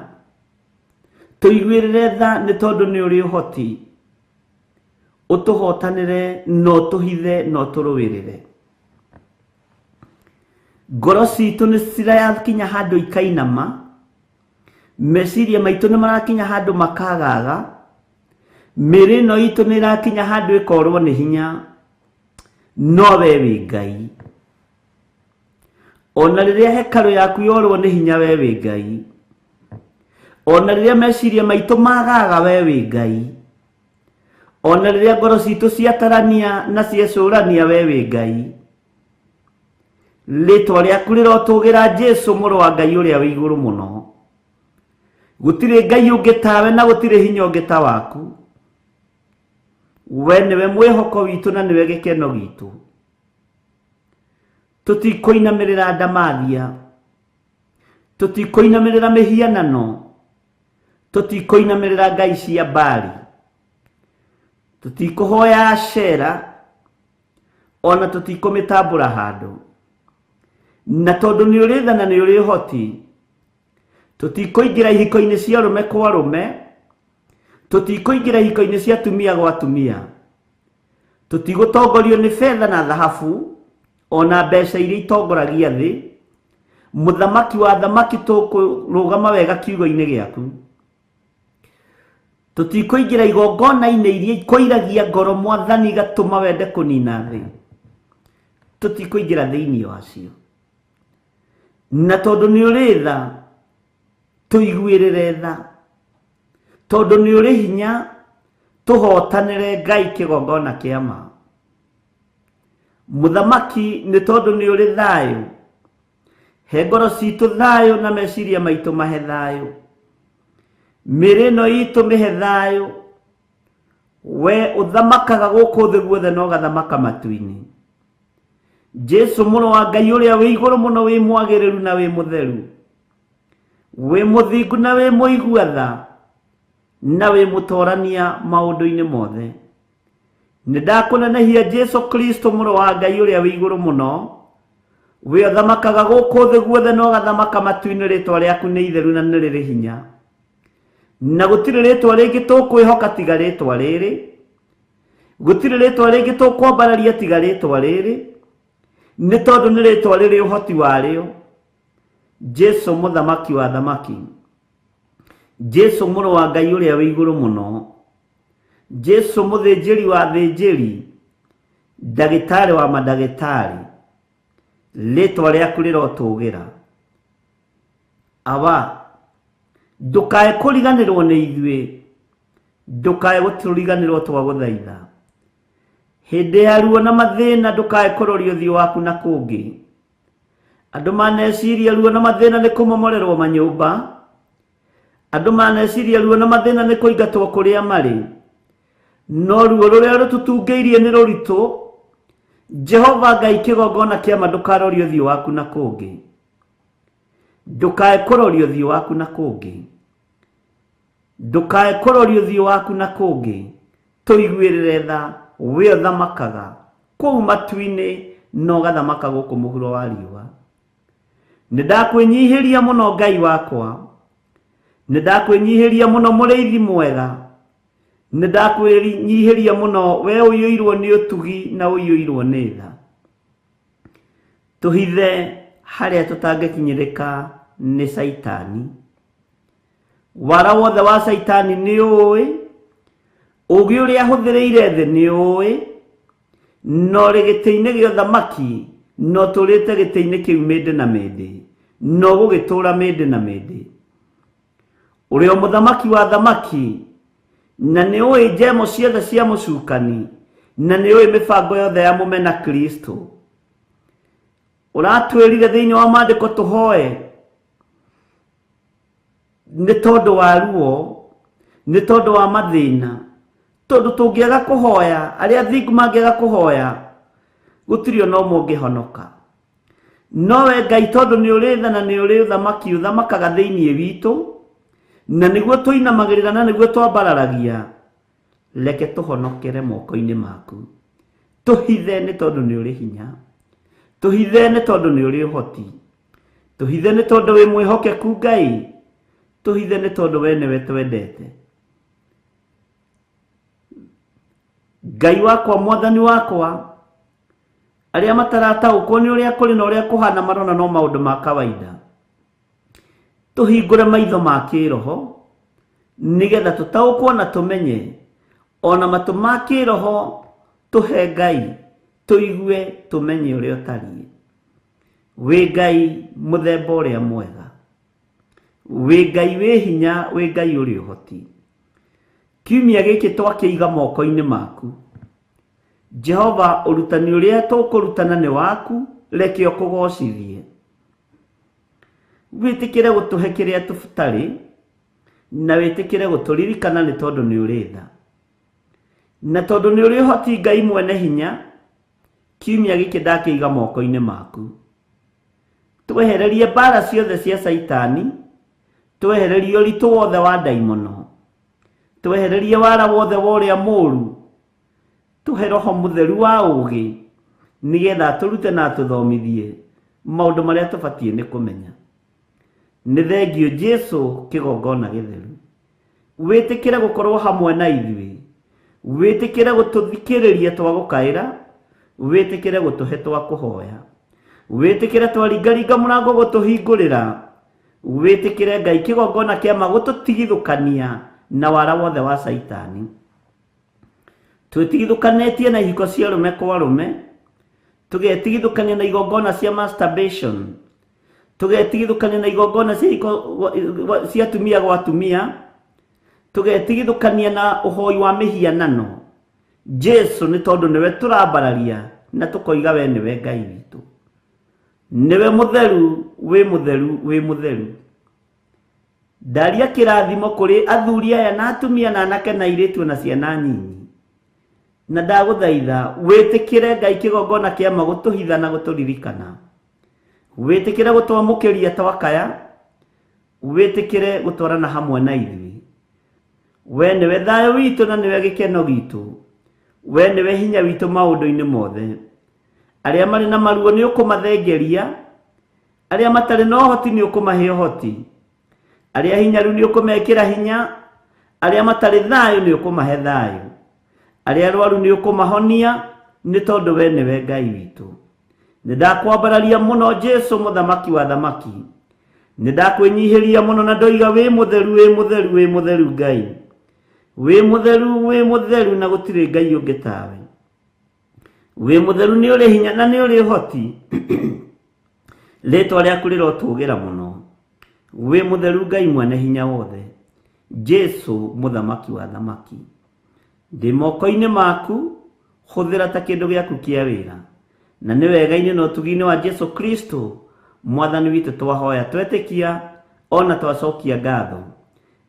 tũiguĩrĩre tha nĩ tondũ nĩ ũrĩ ũhoti, ũtũhotanĩre na ũtũhithe na ũtũrũĩrĩre. Ngoro citũ nĩ cirakinya handũ ikainama, meciria maitũ nĩ marakinya handũ makagaga, mĩĩrĩ ĩno itũ nĩ ĩrakinya handũ ĩkorwo nĩ hinya, no we wĩ Ngai. Ona rĩrĩa hekarũ yaku yorwo nĩ hinya, we wĩ Ngai. Ona rĩrĩa meciria maitũ magaga, we wĩ Ngai. Ona rĩrĩa ngoro citũ ciatarania na ciecũrania, we wĩ Ngai. Rĩtwa rĩaku rĩrotũgĩra Jesu mũrũ wa Ngai ũrĩa wĩ igũrũ mũno. Gũtirĩ Ngai ũngĩ tawe na gũtirĩ hinya ũngĩ ta waku. We nĩwe mwĩhoko witũ na nĩwe gĩkeno gitũ. Tũtikũinamĩrĩra ndamathia, tũtikũinamĩrĩra mĩhianano, tũtikũinamĩrĩra ngai cia Baali, tũtikũhoya Ashera, ona tũtikũmĩtambũra handũ. Na tondũ nĩ ũrĩ tha na nĩ ũrĩ ũhoti, tũtikũingĩra ihiko-inĩ cia arũme kwa arũme, tũtikũingĩra ihiko-inĩ cia atumia gwa atumia, tũtigũtongorio nĩ betha na thahabu ona mbeca iria itongoragia thĩ. Mũthamaki wa thamaki, tũkũrũgama wega kiugo-inĩ gĩaku. Tũtikũingĩra igongona-inĩ iria ikũiragia ngoro Mwathani igatũma wende kũnina thĩ, tũtikũingĩra thĩinĩ wacio. Na tondũ nĩ ũrĩ tha, tũiguĩrĩre tha. Tondũ nĩ ũrĩ hinya, tũhotanĩre Ngai kĩgongona kĩa ma. Mũthamaki, nĩ tondũ nĩ ũrĩ thayũ, he ngoro citũ thayũ na meciria maitũ mahe thayũ, mĩĩrĩ ĩno itũ mĩhe thayũ. We ũthamakaga gũkũ thĩ guothe na ũgathamaka matu-inĩ. Jesu mũrũ wa Ngai ũrĩa wĩ igũrũ mũno, wĩ mwagĩrĩru na wĩ mũtheru, wĩ mũthingu na wĩ mũigua tha, na wĩ mũtorania maũndũ-inĩ mothe. Nĩ ndakũnenehia Jesu Kristo mũrũ wa Ngai ũrĩa wĩ igũrũ mũno, wĩ ũthamakaga gũkũ thĩ guothe na ũgathamaka matu-inĩ. Rĩtwa rĩaku nĩ itheru na nĩ rĩrĩ hinya, na gũtirĩ rĩtwa rĩngĩ tũkwĩhoka tiga rĩtwa rĩrĩ, gũtirĩ rĩtwa rĩngĩ tũkwambararia tiga rĩtwa rĩrĩ, nĩ tondũ nĩ rĩtwa rĩrĩ ũhoti warĩo. Jesu mũthamaki wa thamaki, Jesu mũrũ wa Ngai ũrĩa wĩ igũrũ mũno, Jesu mũthĩnjĩri wa athĩnjĩri, ndagĩtarĩ wa mandagĩtarĩ, rĩtwa rĩaku rĩrotũgĩra. Awa, ndũkae kũriganĩrwo nĩ ithuĩ, ndũkae gũtũriganĩrwo twagũthaitha. Hĩndĩ ya ruo na mathĩna ndũkae kũroria ũthiũ waku na kũngĩ. Andũ maneciria ruo na mathĩna nĩ kũmomorerwo manyũmba, andũ maneciria ruo na mathĩna nĩ kũingatwo kũrĩa marĩ, no ruo rũrĩa rũtũtungĩirie nĩ rũritũ. Jehova Ngai kĩgongona kĩama, ndũkarorie ũthiũ waku na kũngĩ, ndũkae kũroria ũthiũ waku na kũngĩ, ndũkae kũroria ũthiũ waku na kũngĩ. Tũiguĩrĩre tha, we ũthamakaga kũu matu-inĩ na ũgathamaka gũkũ mũhuro wa riũa. Nĩ ndakwĩnyihĩria mũno Ngai wakwa, nĩ ndakwĩnyihĩria mũno mũrĩithi mwega, nĩ ndakwĩnyihĩria mũno we ũiyũirwo nĩ ũtugi na ũiyũirwo nĩ tha. Tũhithe harĩa tũtangĩkinyĩrĩka nĩ Caitani. Wara wothe wa Caitani nĩ ũĩ, ũũgĩ ũrĩa ahũthĩrĩire thĩ nĩ ũĩ, na ũrĩ gĩtĩ-inĩ gĩa ũthamaki na ũtũũrĩte gĩtĩ-inĩ kĩu mĩndĩ na mĩndĩ, na ũgũgĩtũũra mĩndĩ na mĩndĩ. Ũrĩ o mũthamaki wa athamaki, na nĩ ũĩ njemo ciothe cia mũcukani, na nĩ ũĩ mĩbango yothe ya mũmena Kristo. Ũratwĩrire thĩinĩ wa maandĩko tũhoe nĩ tondũ wa ruo, nĩ tondũ wa mathĩna, tondũ tũngĩaga kũhoya, arĩa athingu mangĩaga kũhoya, gũtirĩ ona ũmwe ũngĩhonoka. No we Ngai, tondũ nĩ ũrĩ tha na nĩ ũrĩ ũthamaki ũthamakaga thĩinĩ witũ, na nĩguo tũinamagĩrĩra na nĩguo twambararagia, reke tũhonokere moko-inĩ maku. Tũhithe nĩ tondũ nĩ ũrĩ hinya, tũhithe nĩ tondũ nĩ ũrĩ ũhoti, tũhithe nĩ tondũ wĩ mwĩhokeku Ngai, tũhithe nĩ tondũ we nĩwe twendete. Ngai wakwa, mwathani wakwa, arĩa matarataũkwo nĩ ũrĩa kũrĩ na ũrĩa kũhana marona no maũndũ ma kawaida, tũhingũre maitho ma kĩroho nĩgetha tũtaũkwo na tũmenye, ona matũ ma kĩroho tũhe Ngai, tũigue tũmenye ũrĩa ũtariĩ. Wĩ Ngai mũthemba ũrĩa mwega, wĩ Ngai wĩ hinya, wĩ Ngai ũrĩ ũhoti. Kiumia gĩkĩ twakĩiga moko-inĩ maku. Jehova, ũrutani ũrĩa tũkũrutana nĩ waku, reke ũkũgocithie. Wĩtĩkĩre gũtũhe kĩrĩa tũtarĩ, na wĩtĩkĩre gũtũririkana nĩ tondũ nĩ ũrĩ tha. Na tondũ nĩ ũrĩ ũhoti Ngai mwene hinya, kiumia gĩkĩ ndakĩiga moko-inĩ maku. Twehererie mbara ciothe cia Caitani, twehererie ũritũ wothe wa ndaimono, twehererie wara wothe wa ũrĩa mũũru, tũhe roho mũtheru wa ũũgĩ, nĩgetha atũrute na atũthomithie maũndũ marĩa tũbatiĩ nĩ kũmenya. Nĩ thengiũ Jesu kĩgongona gĩtheru. Wĩtĩkĩre gũkorwo hamwe na ithuĩ, wĩtĩkĩre gũtũthikĩrĩria twagũkaĩra, wĩtĩkĩre gũtũhe twakũhoya, wĩtĩkĩre twaringaringa mũrango gũtũhingũrĩra, wĩtĩkĩre Ngai kĩgongona kĩama gũtũtigithũkania na wara wothe wa Caitani. Twĩtigithũkanĩtie na ihiko cia arũme kwa arũme, tũgetigithũkania na igongona cia masturbation, tũgetigithũkania na igongona cia ihiko cia atumia gwa atumia, tũgetigithũkania na ũhoi wa mĩhianano. Jesu nĩ tondũ nĩwe tũrambararia na tũkoiga we nĩwe Ngai witũ, nĩwe mũtheru, wĩ mũtheru, wĩ mũtheru. Ndaria kĩrathimo kũrĩ athuri aya na atumia na anake na airĩtu na ciana nyinyi, na ndagũthaitha wĩtĩkĩre Ngai kĩgongona kĩama gũtũhitha na gũtũririkana, wĩtĩkĩre gũtwamũkĩria twakaya, wĩtĩkĩre gũtwarana hamwe na ithuĩ. We nĩwe thayũ witũ na nĩwe gĩkeno gitũ, we nĩwe hinya witũ maũndũ-inĩ mothe. Arĩa marĩ na maruo nĩ ũkũmathengeria, arĩa matarĩ na ũhoti nĩ ũkũmahe ũhoti, arĩa hinyaru nĩ ũkũmekĩra hinya, arĩa matarĩ thayũ nĩ ũkũmahe thayũ, arĩa arwaru nĩ ũkũmahonia, nĩ tondũ we nĩwe Ngai witũ. Nĩ ndakwambararia mũno Jesu mũthamaki wa thamaki, nĩ ndakwĩnyihĩria mũno na ndoiga wĩ mũtheru, wĩ mũtheru, wĩ mũtheru Ngai. Wĩ mũtheru, wĩ mũtheru, na gũtirĩ Ngai ũngĩ tawe. Wĩ mũtheru nĩ ũrĩ hinya na nĩ ũrĩ ũhoti. Rĩtwa rĩaku rĩrotũgĩra mũno. Wĩ mũtheru Ngai mwene hinya wothe, Jesu mũthamaki wa thamaki. Ndĩ moko-inĩ maku, hũthĩra ta kĩndũ gĩaku kĩa wĩra. Na nĩ wega-inĩ na ũtugi-inĩ wa Jesu Kristo mwathani witũ twahoya twetĩkia ona twacokia ngatho.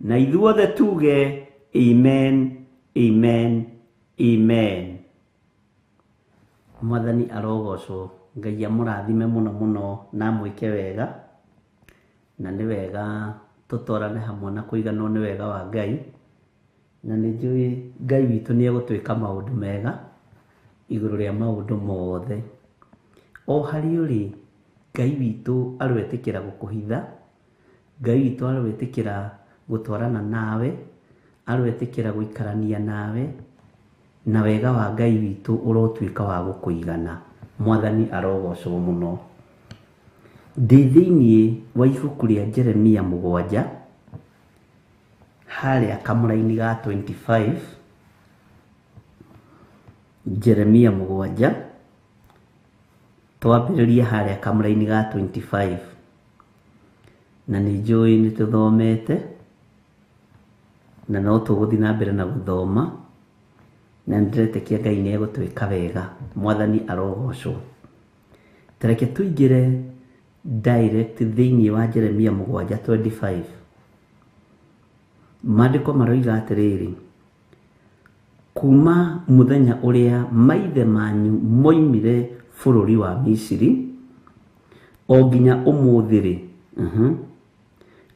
Na ithuothe tuge amen, amen, amen. Mwathani arogocwo. Ngai amũrathime mũno mũno na amwĩke wega. Na nĩ wega tũtwarane hamwe na kũiganwo nĩ wega wa Ngai. Na nĩ njũĩ Ngai witũ nĩ egũtwĩka maũndũ mega igũrũ rĩa maũndũ mothe. O harĩ ũrĩ, Ngai witũ aroetĩkĩra gũkũhitha, Ngai witũ aroetĩkĩra gũtwarana nawe, aroetĩkĩra gũikarania nawe, na wega wa Ngai witũ ũrotuĩka wa gũkũigana. Mwathani arogocwo mũno. Ndĩ thĩinĩ wa ibuku rĩa Jeremia 7 harĩa kamũraini ga 25. Jeremia 7 twambĩrĩrie harĩa kamũraini ga 25. Na nĩ njũĩ nĩ tũthomete na no tũgũthiĩ na mbere na gũthoma, na nĩndĩretĩkia Ngai nĩ egũtwĩka wega. Mwathani arogocwo. Tareke tũingĩre direct thĩinĩ wa Jeremia 7:25. Maandĩko maroiga atĩrĩrĩ, kuma mũthenya ũrĩa maithe manyu moimire bũrũri wa Misiri o nginya ũmũthĩ rĩ,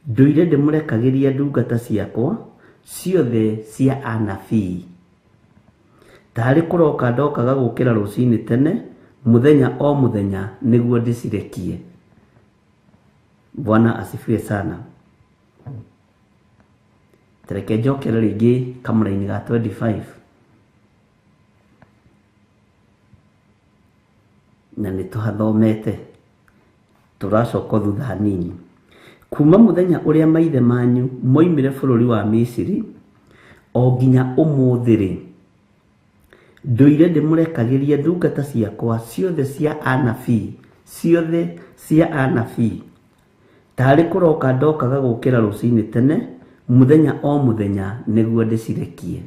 ndũire ndĩmũrekagĩria ndungata ciakwa ciothe cia anabii. Tarĩ kũroka ndokaga gũkĩra rũcinĩ tene mũthenya o mũthenya nĩguo ndĩcirekie. Bwana asifiwe sana. Tareke njokere rĩngĩ kamũraini ga 25. Na nĩ tũhathomete, tũracoka thutha hanini. Kuma mũthenya ũrĩa maithe manyu moimire bũrũri wa Misiri o nginya ũmũthĩ rĩ, ndũire ndĩmũrekagĩria ndungata ciakwa ciothe cia anabii, ciothe cia anabii. Tarĩ kũroka ndokaga gũkĩra rũcinĩ tene mũthenya o mũthenya nĩguo ndĩcirekie.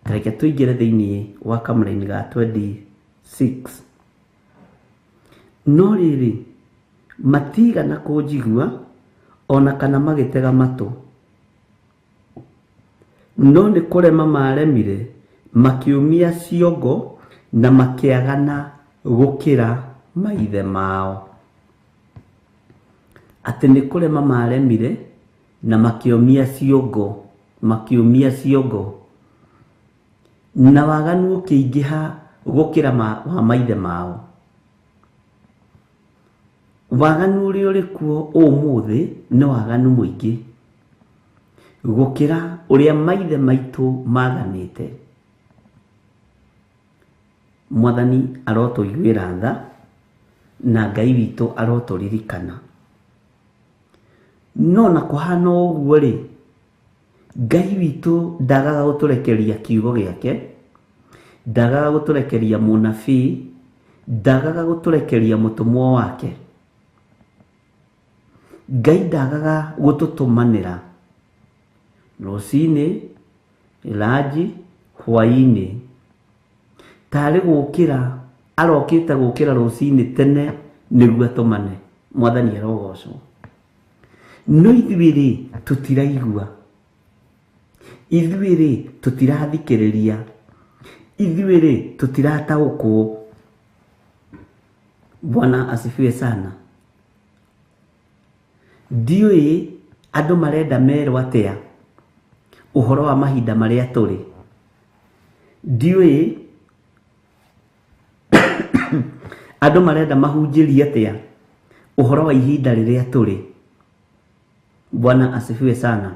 Tareke tũingĩre thĩinĩ wa kamũraini ga 26. No rĩrĩ, matigana kũnjigua ona kana magĩtega matũ, no nĩ kũrema maremire, makĩũmia ciongo na makĩagana gũkĩra maithe mao. Atĩ nĩ kũrema maremire na makĩũmia ciongo, makĩũmia ciongo, na waganu ũkĩingĩha gũkĩra wa maithe mao. Waganu ũrĩa ũrĩ kuo ũmũthĩ nĩ waganu mũingĩ gũkĩra ũrĩa maithe maitũ maganĩte. Mwathani arotũiguĩra tha na Ngai witũ arotũririkana. No na kũhana ũguo rĩ, Ngai witũ ndagaga gũtũrekeria kiugo gĩake, ndagaga gũtũrekeria mũnabii, ndagaga gũtũrekeria mũtũmwo wake. Ngai ndagaga gũtũtũmanĩra rũcinĩ, ranji, hwaĩ-inĩ. Tarĩ gũkĩra arokĩte gũkĩra rũcinĩ tene nĩguo atũmane. Mwathani arogocwo. No ithuĩ rĩ, tũtiraigua. Ithuĩ rĩ, tũtirathikĩrĩria. Ithuĩ rĩ, tũtirataũkwo. Bwana asifiwe sana. Ndiũĩ andũ marenda merwo atĩa ũhoro wa mahinda marĩa tũrĩ. Ndiũĩ andũ marenda mahunjĩrie atĩa ũhoro wa ihinda rĩrĩa tũrĩ. Bwana asifiwe sana.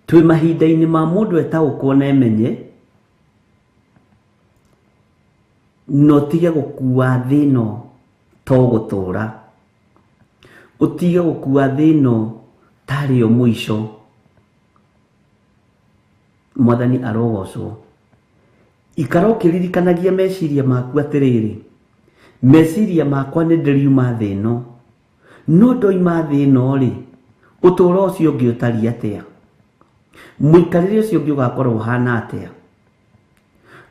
Twĩ mahinda-inĩ ma mũndũ etaũkwo na emenye, na ũtige gũkua thĩ ĩno to gũtũra, ũtige gũkua thĩ ĩno tarĩ yo mũico. Mwathani arogocwo. Ikara ũkĩririkanagia meciria maku atĩrĩrĩ, meciria makwa nĩ ndĩriuma thĩ ĩno, no ndoima thĩ ĩno rĩ, ũtũũro ũcio ũngĩ ũtariĩ atĩa? Mũikarĩre ũcio ũngĩ ũgakorwo ũhana atĩa?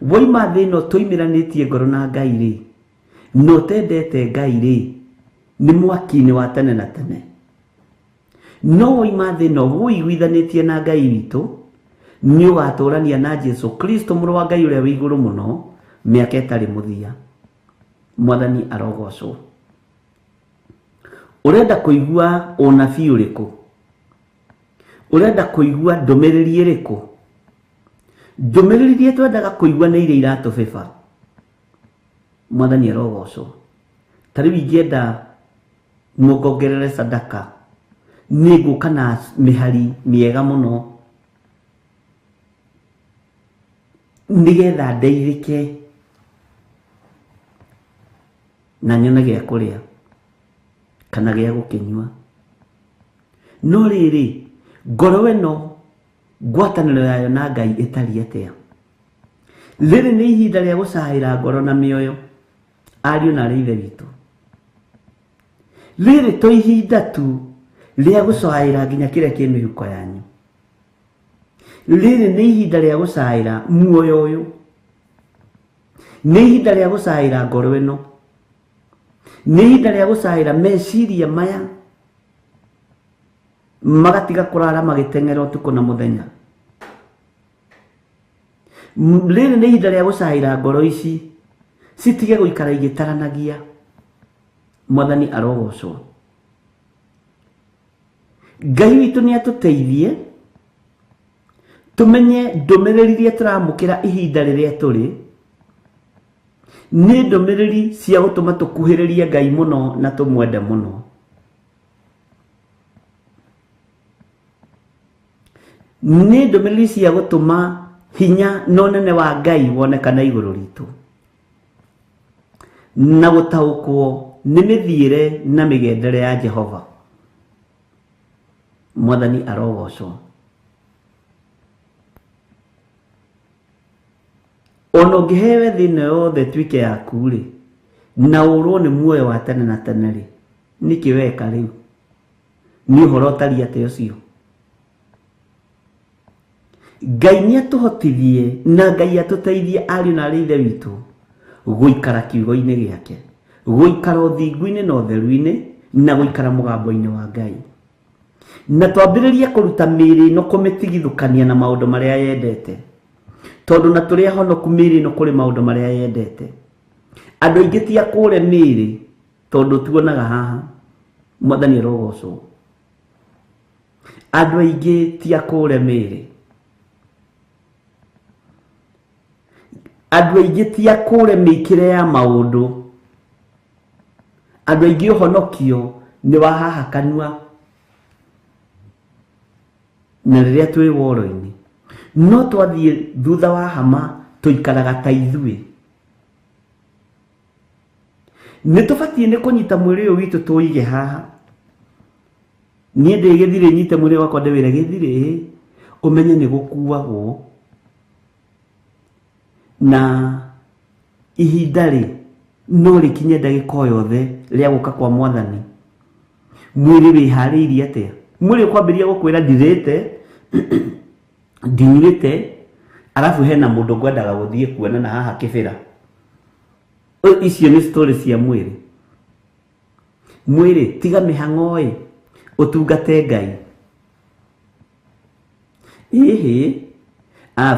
Woima thĩ ĩno tũimĩranĩtie ngoro na Ngai rĩ, na ũtendete Ngai rĩ, nĩ mwaki-inĩ wa tene na tene. No woima thĩ ĩno wũiguithanĩtie na Ngai witũ, nĩ ũgatũrania na Jesu Kristo mũrũ wa Ngai ũrĩa wĩ igũrũ mũno mĩaka ĩtarĩ mũthia. Mwathani arogocwo. Ũrenda kũigua ũnabii ũrĩkũ? Ũrenda kũigua ndũmĩrĩri ĩrĩkũ? Ndũmĩrĩri iria twendaga kũigua nĩ iria iratũbĩba. Mwathani arogocwo. Ta rĩu ingĩenda mũngongerere sadaka, nĩ ngũka na mĩhari mĩega mũno nĩgetha ndeithĩke na nyone gĩa kũrĩa kana gĩa gũkĩnyua. No rĩrĩ, ngoro ĩno ngwatanĩro yayo na Ngai ĩtariĩ atĩa? Rĩrĩ nĩ ihinda rĩa gũcaĩra ngoro na mĩoyo, ariũ na arĩ ithe witũ. Rĩrĩ to ihinda tu rĩa gũcaĩra nginya kĩrĩa kĩ mĩhuko yanyu. Rĩrĩ nĩ ihinda rĩa gũcaĩra muoyo ũyũ. Nĩ ihinda rĩa gũcaĩra ngoro ĩno. Nĩ ihinda rĩa gũcaĩra meciria maya magatiga kũrara magĩteng'era ũtukũ na mũthenya. Rĩrĩ nĩ ihinda rĩa gũcaĩra ngoro ici citige gũikara igĩtaranagia. Mwathani arogocwo. Ngai witũ nĩ atũteithie tũmenye ndũmĩrĩri iria tũramũkĩra ihinda rĩrĩa tũrĩ nĩ ndũmĩrĩri cia gũtũma tũkuhĩrĩrie Ngai mũno na tũmwende mũno. Nĩ ndũmĩrĩri cia gũtũma hinya na ũnene wa Ngai wonekane igũrũ ritũ na gũtaũkwo nĩ mĩthiĩre na mĩgendere ya Jehova. Mwathani arogocwo. Ona ũngĩheo thĩ ĩno yothe ĩtuĩke yaku rĩ, na ũrwo nĩ muoyo wa tene na tene rĩ, nĩkĩ weka rĩu? Nĩ ũhoro ũtariĩ atĩa ũcio? Ngai nĩ atũhotithie na Ngai atũteithie ariũ na arĩ ithe witũ gũikara kiugo-inĩ gĩake, gũikara ũthingu-inĩ na ũtheru-inĩ, na gũikara mũgambo-inĩ wa Ngai. Na twambĩrĩrie kũruta mĩĩrĩ ĩno kũmĩtigithũkania na maũndũ marĩa yendete. Tondũ na tũrĩ ahonoku mĩĩrĩ ĩno kũrĩ maũndũ marĩa yendete. Andũ aingĩ ti akũre mĩĩrĩ tondũ tuonaga haha. Mwathani arogocwo. Andũ aingĩ ti akũre mĩĩrĩ. Andũ aingĩ ti akũre mĩikĩre ya maũndũ. Andũ aingĩ ũhonokio nĩ wa haha kanua na rĩrĩa twĩ woro-inĩ. No twathiĩ thutha wa hama tũikaraga ta ithuĩ. Nĩ tũbatiĩ nĩ kũnyita mwĩrĩ ũyũ witũ tũige haha. Niĩ ndĩ gĩthirĩ nyite mwĩrĩ wakwa ndĩwĩre gĩthirĩ, ũmenye nĩ gũkuagwo. Na ihinda rĩ, no rĩkinye ndagĩka o yothe rĩa gũka kwa Mwathani. Mwĩrĩ wĩharĩirie atĩa? Mwĩrĩ ũkwambĩrĩria gũkwĩra ndirĩte, ndinyuĩte, arabu hena mũndũ ngwendaga gũthiĩ kuona na haha kĩbĩra. Icio nĩ story cia mwĩrĩ. Mwĩrĩ tiga mĩhang'o ĩ, ũtungate Ngai. Ĩhĩ,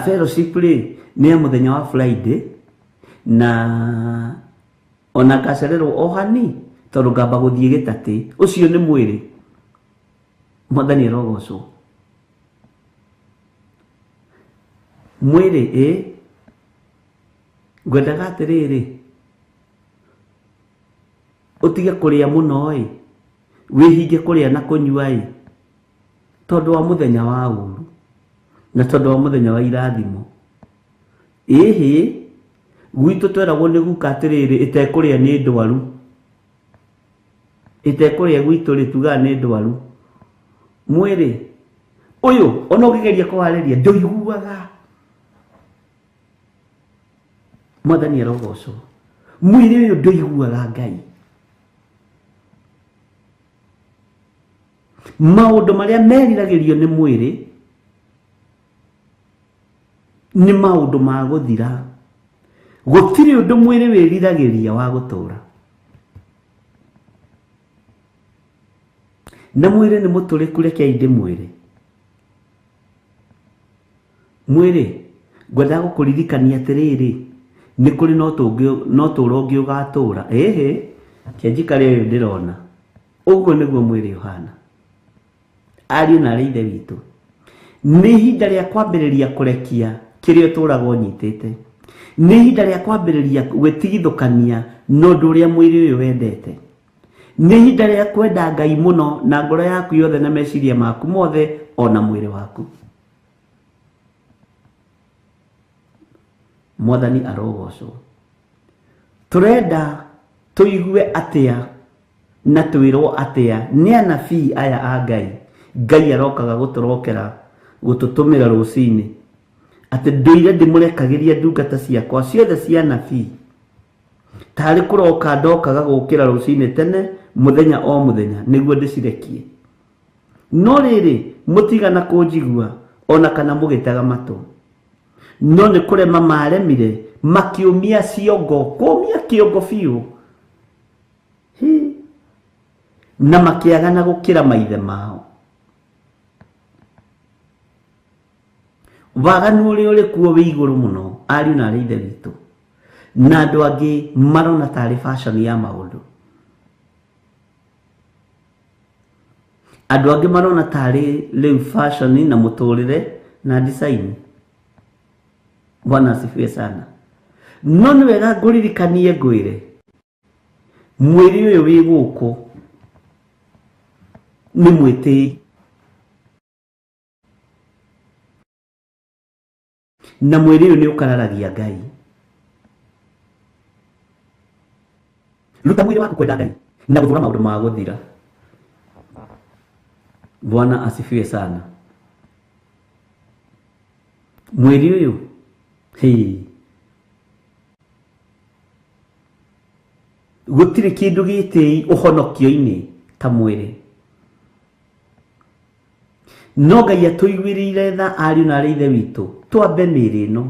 fellowship rĩ nĩ ya mũthenya wa Friday na ona ngacererwo o hani tondũ ngamba gũthiĩ gĩtatĩ. Ũcio nĩ mwĩrĩ. Mwathani arogocwo. Mwĩrĩ ĩ, ngwendaga atĩrĩrĩ, ũtige kũrĩa mũno ĩ, wĩhinge kũrĩa na kũnyua ĩ, tondũ wa mũthenya wa ũru na tondũ wa mũthenya wa irathimo. Ĩhĩ, gwitũ tweragwo nĩ guka atĩrĩrĩ, ĩtekũrĩa nĩ ndwaru. Ĩtekũrĩa gwitũ rĩ, tugaga nĩ ndwaru. Mwĩrĩ ũyũ ona ũngĩgeria kũwarĩria ndũiguaga. Mwathani arogocwo. Mwĩrĩ ũyũ ndũiguaga Ngai. Maũndũ marĩa meriragĩrio nĩ mwĩrĩ nĩ maũndũ ma gũthira. Gũtirĩ ũndũ mwĩrĩ wĩriragĩria wa gũtũra. Na mwĩrĩ nĩ mũtũrĩku, rekei ndĩmwĩre. Mwĩrĩ ngwendaga gũkũririkania atĩrĩrĩ, nĩ kũrĩ no tũũro ũngĩ ũgatũra. Ĩhĩ, kĩanjikare ũyũ ndĩrona. Ũguo nĩguo mwĩrĩ ũhana. Ariũ na arĩ ithe witũ, nĩ ihinda rĩa kwambĩrĩria kũrekia kĩrĩa ũtũraga ũnyitĩte. Nĩ ihinda rĩa kwambĩrĩria gwĩtigithũkania na ũndũ ũrĩa mwĩrĩ ũyũ wendete. Nĩ ihinda rĩa kwenda Ngai mũno na ngoro yaku yothe na meciria maku mothe ona mwĩrĩ waku. Mwathani arogocwo. Tũrenda tũigue atĩa na twĩrwo atĩa nĩ anabii aya a Ngai. Ngai arokaga gũtũrokera gũtũtũmĩra rũcinĩ atĩ ndũire ndĩmũrekagĩria ndungata ciakwa ciothe cia anabii. Tarĩ kũroka ndokaga gũkĩra rũcinĩ tene mũthenya o mũthenya nĩguo ndĩcirekie. No rĩrĩ mũtigana kũnjigua ona kana mũgĩtega matũ. No nĩ kũrema maremire makĩũmia ciongo, kũũmia kĩongo biũ. Na makĩagana gũkĩra maithe mao. Waganu ũrĩa ũrĩ kuo wĩ igũrũ mũno, ariũ na arĩ ithe witũ. Na andũ angĩ marona tarĩ fashion ya maũndũ. Andũ angĩ marona tarĩ rĩu fashion na mũtũrĩre na design. Bwana asifiwe sana. No nĩ wega ngũririkanie ngwĩre, mwĩrĩ ũyũ wĩ gũkũ nĩ mwĩtĩi. Na mwĩrĩ ũyũ nĩ ũkararagia Ngai. Ruta mwĩrĩ waku kwenda Ngai na gũthũra maũndũ ma gũthira. Bwana asifiwe sana. Mwĩrĩ ũyũ hĩ, gũtirĩ kĩndũ gĩtĩi ũhonokio-inĩ ta mwĩrĩ. No Ngai atũiguĩrĩire tha ariũ na arĩ ithe witũ, twambe mĩĩrĩ ĩno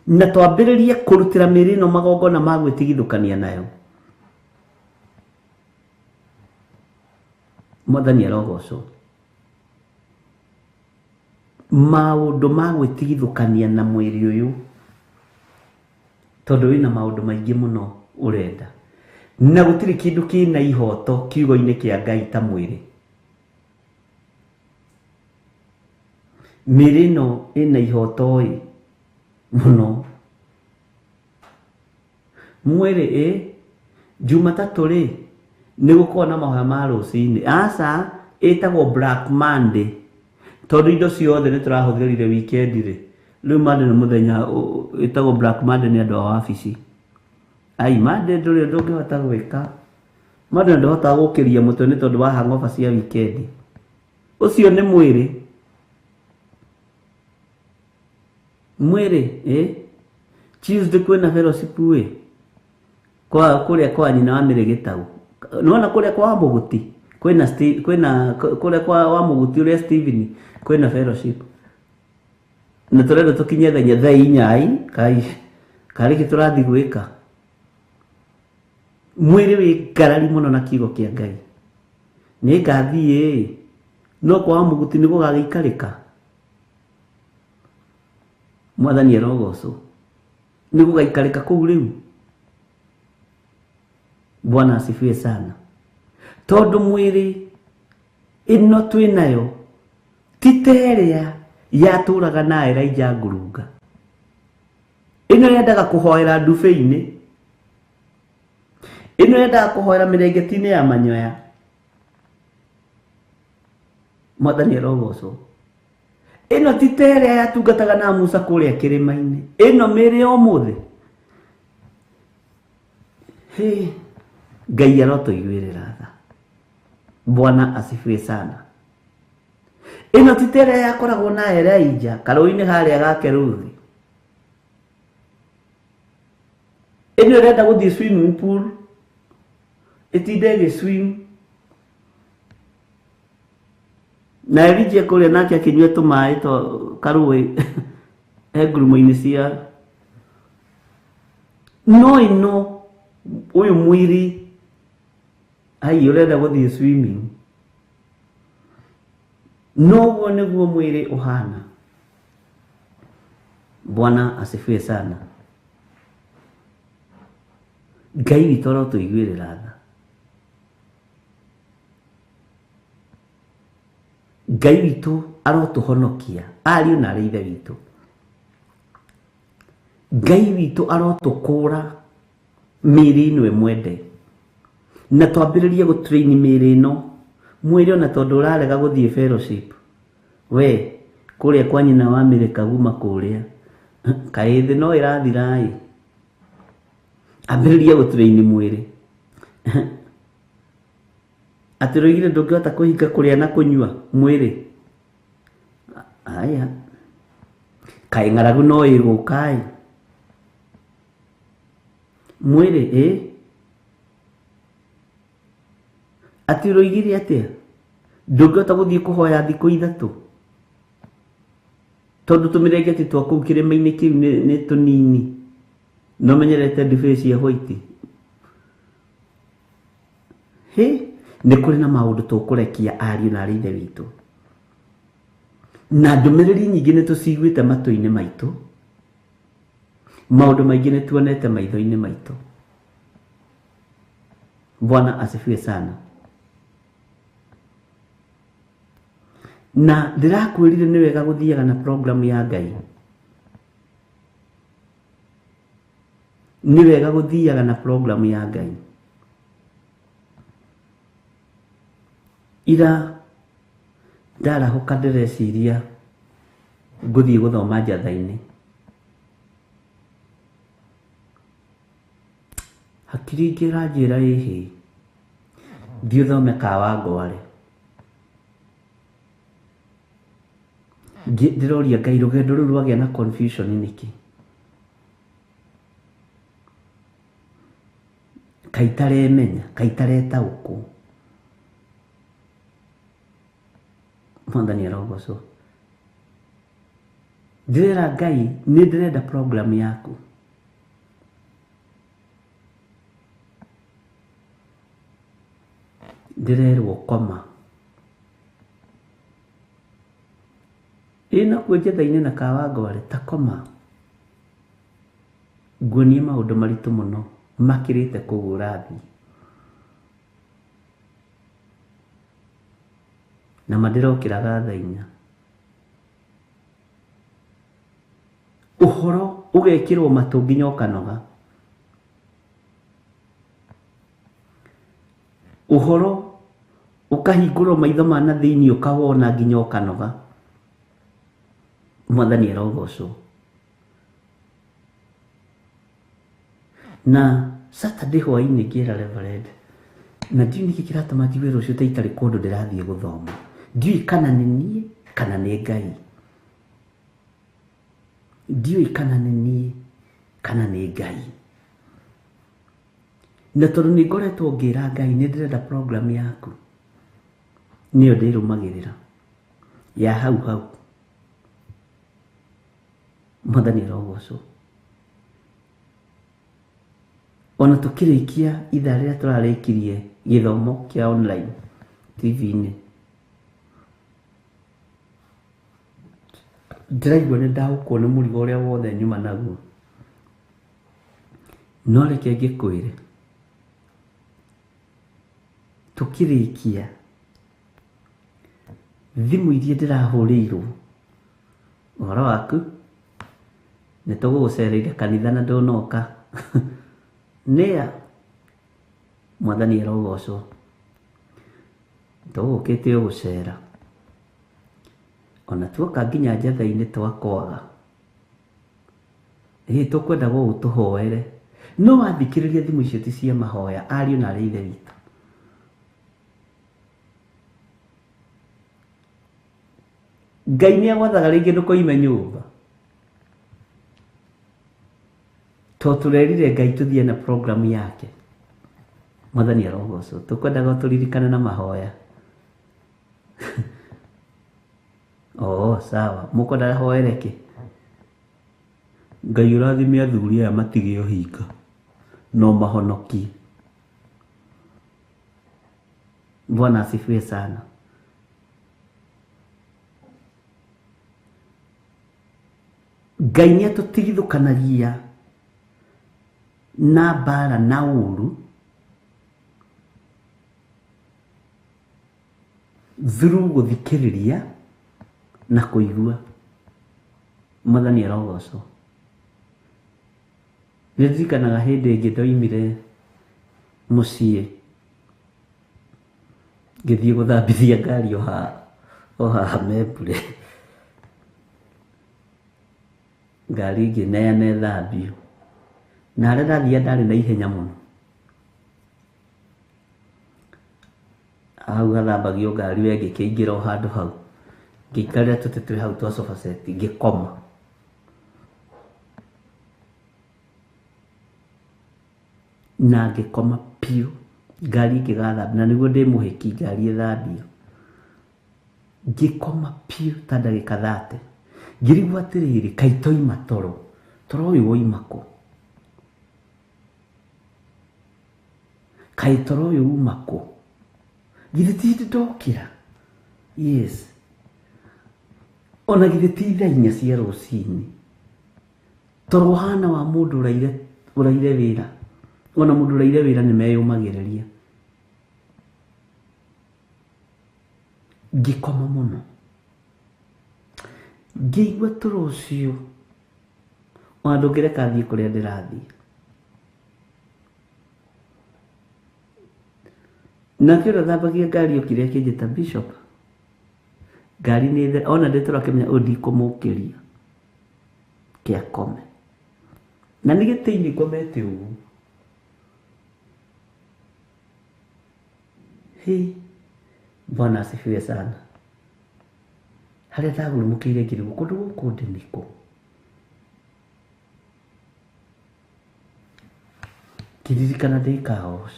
na twambĩrĩrie kũrutĩra mĩĩrĩ ĩno magongona ma gwĩtigithũkania nayo. Mwathani arogocwo. Maũndũ ma gwĩtigithũkania na mwĩrĩ ũyũ, tondũ wĩna maũndũ maingĩ mũno ũrenda. Na gũtirĩ kĩndũ kĩna ihoto kiugo-inĩ kĩa Ngai ta mwĩrĩ. Mĩĩrĩ ĩno ĩna ihoto ĩ mũno. Mwĩrĩ ĩ Jumatatũ rĩ nĩ gũkorwo na mahoya ma rũcinĩ. Aca, ĩtagwo Black Monday. Tondũ indo ciothe nĩ tũrahũthĩrire weekend rĩ. Rĩu Monday nĩ mũthenya ĩtagwo Black Monday nĩ andũ a wabici. Ai, Monday ndũrĩ ũndũ ũngĩhota gwĩka. Monday ndũhotaga gũkĩria mũtwe nĩ tondũ wa hangover cia weekend. Ũcio nĩ mwĩrĩ. Mwĩrĩ ĩ Tuesday kwĩna fellowship ĩ kwa kũrĩa kwa nyina wa Mĩrĩ Gĩtau. Nĩwona kũrĩa kwa Mũguti kwĩna kwĩna kũrĩa kwa wa Mũguti ũrĩa Steven kwĩna fellowship. Na tũrenda tũkinye thaa inya kai karĩ kĩ tũrathiĩ gwĩka. Mwĩrĩ wĩ ngarari mũno na kiugo kĩa Ngai. Nĩ ngathiĩ no kwa Mũguti nĩ gũgagĩikarĩka. Mwathani arogocwo. Nĩ gũgaikarĩka kũu rĩu. Bwana asifiwe sana. Tondũ mwĩrĩ ĩno twĩ nayo ti ta ĩrĩa yatũraga na Elijah ngurunga. Ĩno yendaga kũhoera ndubĩ-inĩ. Ĩno yendaga kũhoera mĩrengeti-inĩ ya manyoya. Mwathani arogocwo. Ĩno ti ta ĩrĩa yatungataga na Musa kũrĩa kĩrĩma-inĩ. Ĩno mĩĩrĩ ya ũmũthĩ. Hĩ, Ngai arotũiguĩrĩra tha. Bwana asifiwe sana. Ĩno ti ta ĩrĩa yakoragwo na Elijah karũĩ-inĩ harĩa ga Keruthi. Ĩno ĩrenda gũthiĩ swimming pool, ĩtinde ĩgĩ swim. Na Elijah kũrĩa nake akĩnyua tũmaĩ twa karũĩ he ngurumo-inĩ cia. No ĩno ũyũ mwĩrĩ ai ũrenda gũthiĩ swimming. Noguo nĩguo mwĩrĩ ũhana. Bwana asifiwe sana. Ngai witũ arotũiguĩrĩra tha. Ngai witũ arotũhonokia ariũ na arĩ ithe witũ. Ngai witũ arotũkũra mĩĩrĩ ĩno ĩmwende, na twambĩrĩrie gũtrain mĩĩrĩ ĩno. Mwĩrĩ ona tondũ ũrarega gũthiĩ fellowship, we kũrĩa kwa nyina wa Mĩrĩ Kaguma kũrĩa kaĩ thĩ no ĩrathira ĩ, ambĩrĩria gũtrain mwĩrĩ. Atĩ rũigire ndũngĩhota kũhinga kũrĩa na kũnyua mwĩrĩ. Aya, kaĩ ng'aragu no ĩgũka ĩ mwĩrĩ ĩ. Atĩ ũroigire atĩa? Ndũngĩhota gũthiĩ kũhoya thikũ ithatũ tondũ tũmĩrengeti twa kũu kĩrĩma-inĩ kĩu nĩ tũnini, no menyerete ndibei cia white. Hĩ, nĩ kũrĩ na maũndũ tũkũrekia ariũ na arĩ ithe witũ, na ndũmĩrĩri nyingĩ nĩ tũciguĩte matũ-inĩ maitũ, maũndũ maingĩ nĩ tuonete maitho-inĩ maitũ. Bwana asifiwe sana. Na ndĩrakwĩrire nĩ wega gũthiaga na program ya Ngai. Nĩ wega gũthiaga na program ya Ngai. Ira ndarahũka ndĩreciria ngũthiĩ gũthoma njatha-inĩ. Hakiri ingĩ ĩranjĩra ĩhĩ, thiĩ ũthome Kawangware. Ndĩroria Ngai rũgendo rũu rwagĩa na confusion nĩkĩ? Kaĩ itaremenya, kaĩ itaretaũkwo. Mwathani arogocwo. Ndĩrera Ngai nĩ ndĩrenda program yaku. Ndĩrerwo koma. Ĩ nakuo njetha-inĩ na Kawangware ta koma. Nguonie maũndũ maritũ mũno makĩrĩte kũu ũrathiĩ. Na ma ndĩrokĩraga thaa inya. Ũhoro ũgekĩrwo matũ nginya ũkanoga. Ũhoro ũkahingũrwo maitho ma na thĩinĩ ũkawona nginya ũkanoga. Mwathani arogocwo. Na Saturday hwaĩ-inĩ ngĩra Reverend, na ndiũĩ nĩkĩ kĩratũma njigue rũciũ ta itarĩ kũndũ ndĩrathiĩ gũthoma. Ndiũĩ kana nĩ niĩ kana nĩ Ngai. Ndiũĩ kana nĩ niĩ kana nĩ Ngai. Na tondũ nĩ ngoretwo ngĩra Ngai nĩ ndĩrenda program yaku, nĩyo ndĩrũmagĩrĩra ya hau hau. Mwathani arogocwo. Ona tũkĩrĩkia ithaa rĩrĩa tũrarĩkirie gĩthomo kĩa online TV-inĩ, ndĩraigua nĩ ndaũkwo nĩ mũrigo ũrĩa wothe nyuma naguo. No reke ngĩkwĩre, tũkĩrĩkia thimũ iria ndĩrahũrĩirwo, ũhoro waku nĩ tũgũgũcereire kanitha na ndũnoka. Nĩa Mwathani arogocwo. Tũgũkĩte o gũcera. Ona tuoka nginya njatha-inĩ twakwaga. Ĩ tũkwenda gũgũtũhoere. No wathikĩrĩria thimũ icio ti cia mahoya ariũ na arĩ ithe witũ. Ngai nĩ agwathaga rĩngĩ ndũkoime nyũmba. To tũrerire Ngai tũthiĩ na programu yake. Mwathani arogocwo. Tũkwendaga tũririkane na mahoya. Oh, sawa. Mũkwendaga hoere kĩ? Ngai ũrathime athuri aya matige ũhinga no mahonokie. Bwana asifiwe sana. Ngai nĩ atũtigithũkanagia na mbara na ũru through gũthikĩrĩria na kũigua. Mwathani arogocwo. Nĩ ndirikanaga hĩndĩ ĩngĩ ndoimire mũciĩ ngĩthiĩ gũthambithia ngari o haha Membure. Ngari ngĩneana ĩthambio. Na harĩa ndathiaga ndarĩ na ihenya mũno. Hau hathambagio ngari we ngĩkĩingĩra o handũ hau. Ngĩikarĩra tũtĩ twĩ hau twa sofa set ngĩkoma. Na ngĩkoma biũ. Ngari ĩngĩgathambio na nĩguo ndĩ mũhĩki ngari ĩthambio. Ngĩkoma biũ ta ndagĩka 30. Ngĩrigwo atĩrĩrĩ, kaĩ toima toro? Toro ũyũ woima kũ? Kaĩ toro ũyũ uma kũ? Githĩ ti hĩndĩ ndokĩra? Yes. Ona githĩ ti thaa 4 cia rũcinĩ? Toro ũhana wa mũndũ ũraire wĩra. Ona mũndũ ũraire wĩra nĩ meyũmagĩrĩria. Ngĩkoma mũno. Ngĩigua toro ũcio ona ndũngĩreka thiĩ kũrĩa ndĩrathiĩ. Nake ũrĩa ũthambagia ngari okire akĩnjĩta Bishop. Ngari nĩ there, ona ndĩ toro akĩmenya ũyũ ndikũmũkĩria. Kĩakome. Na nĩ gĩtĩ-inĩ ngomete ũguo. Hĩ, Bwana asifiwe sana. Harĩa ndagurumũkĩire ngĩrigwo kũndũ gũkũ ndĩ nĩkũ? Ngĩririkana ndĩ kaos.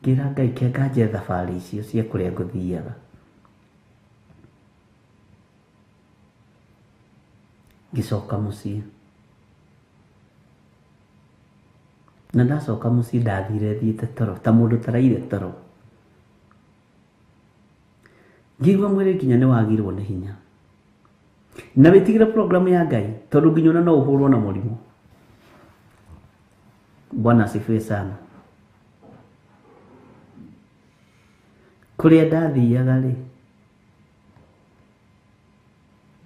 Ngĩra Ngai kĩanga nje thabarĩ icio cia kũrĩa ngũthiaga. Ngĩcoka mũciĩ. Na ndacoka mũciĩ ndathire thiĩte toro ta mũndũ ũtaraire toro. Ngĩigua mwĩrĩ nginya nĩ wagirwo nĩ hinya. Na wĩtigĩre programu ya Ngai tondũ nginya ona no ũhũrwo na mũrimũ. Bwana asifiwe sana. Kũrĩa ndathiaga rĩ,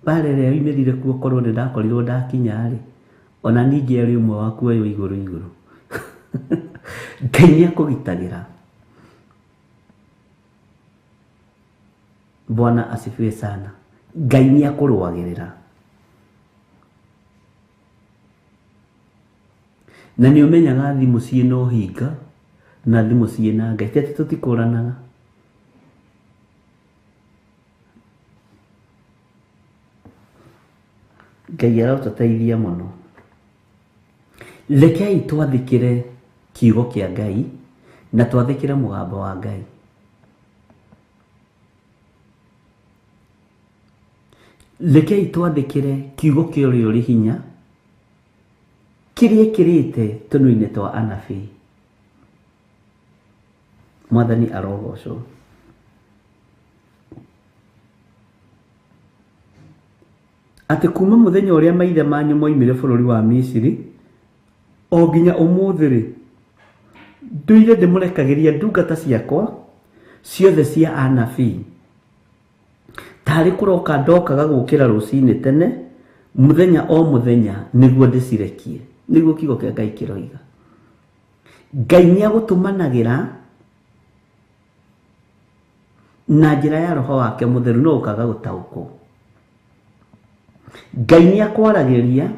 mbara ĩrĩa yoimĩrire kuo korwo nĩ ndakorirwo ndakinya rĩ, ona ningĩ arĩ ũmwe wa kuoywo igũrũ igũrũ. Ngai nĩ akũgitagĩra. Bwana asifiwe sana. Ngai nĩ akũrũagĩrĩra. Na nĩ ũmenyaga thimũ ciĩna ũhinga na thimũ ciĩna Ngai. Ti atĩ tũtikũranaga. Ngai arotũteithia mũno. Rekei twathĩkĩre kiugo kĩa Ngai na twathĩkĩre mũgambo wa Ngai. Rekei twathĩkĩre kiugo kĩa ũrĩa ũrĩ hinya kĩrĩa ĩkĩrĩte tũnua-inĩ twa anabii. Mwathani arogocwo. Atĩ kuma mũthenya ũrĩa maithe manyu moimire bũrũri wa Misiri o nginya ũmũthĩ rĩ, ndũire ndĩmũrekagĩria ndungata ciakwa ciothe cia anabii. Tarĩ kũroka ndokaga gũkĩra rũcinĩ tene mũthenya o mũthenya nĩguo ndĩcirekie. Nĩguo kiugo kĩa Ngai kĩroiga. Ngai nĩ agũtũmanagĩra na njĩra ya roho wake mũtheru no ũkaga gũtaũkwo. Ngai nĩ akwaragĩria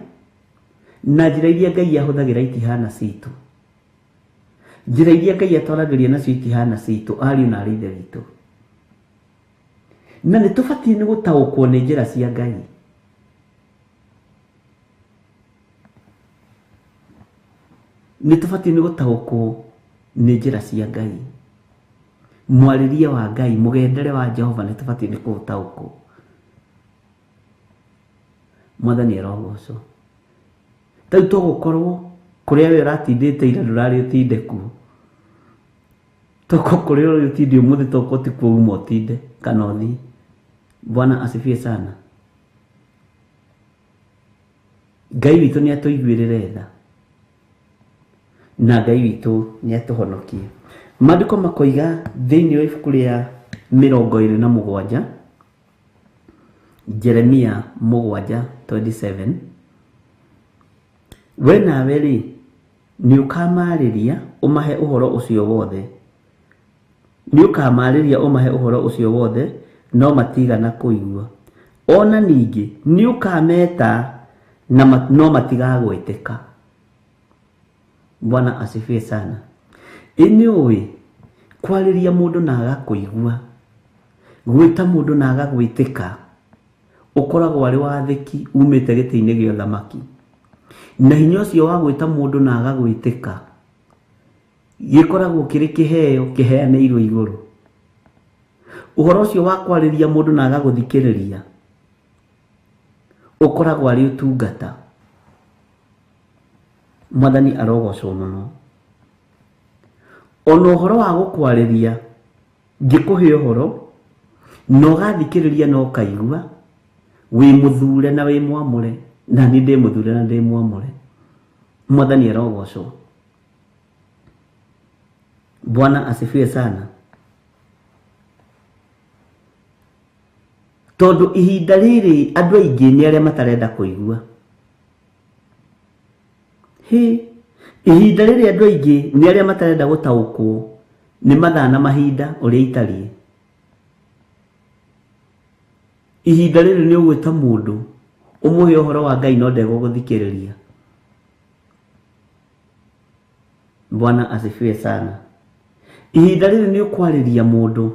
na njĩra iria Ngai ahũthagĩra itihana citũ. Njĩra iria Ngai atwaragĩria nacio itihana citũ, ariũ na arĩ ithe witũ. Na nĩ tũbatiĩ nĩ gũtaũkwo nĩ njĩra cia Ngai. Nĩ tũbatiĩ nĩ gũtaũkwo nĩ njĩra cia Ngai. Mwarĩrie wa Ngai, mũgendere wa Jehova nĩ tũbatiĩ nĩ kũũtaũkwo. Mwathani arogocwo. Ta rĩu togũkorwo kũrĩa we ũratindĩte ira ndũrarĩ ũtinde kuo. Toko kũrĩa ũrĩ ũtinde ũmũthĩ toko ti kuo uma ũtinde kana ũthiĩ. Bwana asifiwe sana. Ngai witũ nĩ atũiguĩrĩre tha na Ngai witũ nĩ atũhonokie. Maandĩko makoiga thĩinĩ wa ibuku rĩa 27, Jeremia 7:27, we nawe rĩ nĩ ũkamarĩria ũmahe ũhoro ũcio wothe, nĩ ũkamarĩria ũmahe ũhoro ũcio wothe, no matigana kũigua. Ona ningĩ nĩ ũkameta na no matigagwĩtĩka. Bwana asifiwe sana. Ĩ nĩ ũĩ kwarĩria mũndũ na agakũigua, gwĩta mũndũ na agagwĩtĩka, ũkoragwo arĩ wathĩki umĩte gĩtĩ-inĩ gĩa ũthamaki. Na hinya ũcio wa gwĩta mũndũ na agagwĩtĩka gĩkoragwo kĩrĩ kĩheo kĩheanĩirwo igũrũ. Ũhoro ũcio wa kwarĩria mũndũ na agagũthikĩrĩria ũkoragwo arĩ ũtungata. Mwathani arogocwo mũno. Ona ũhoro wa gũkwarĩria ngĩkũhe ũhoro na ũgathikĩrĩria na ũkaigua, wĩ mũthure na wĩ mwamũre, na niĩ ndĩ mũthure na ndĩ mwamũre. Mwathani arogocwo. Bwana asifiwe sana. Tondũ ihinda rĩrĩ andũ aingĩ nĩ arĩa matarenda kũigua. Hĩ, ihinda rĩrĩ andũ aingĩ nĩ arĩa matarenda gũtaũkwo nĩ mathaa na mahinda ũrĩa itariĩ. Ihinda rĩrĩ nĩ ũgwĩta mũndũ ũmũhe ũhoro wa Ngai no ndegũgũthikĩrĩria. Bwana asifiwe sana. Ihinda rĩrĩ nĩ ũkwarĩria mũndũ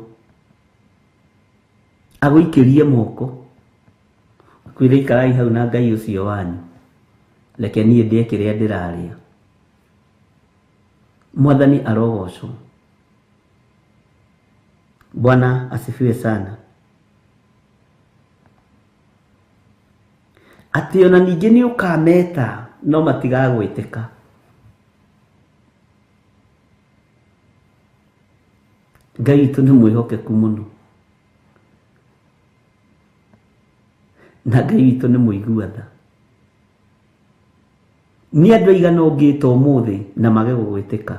agũikĩrie moko akwĩre ikarai hau na Ngai ũcio wanyu, reke niĩ ndĩe kĩrĩa ndĩrarĩa. Mwathani arogocwo. Bwana asifiwe sana. Atĩ ona ningĩ nĩ ũkameta no matigagwĩtĩka. Ngai witũ nĩ mwĩhokeku mũno na Ngai witũ nĩ mũigua tha. Nĩ andũ aigana ũngĩta ũmũthĩ na mage gũgwĩtĩka?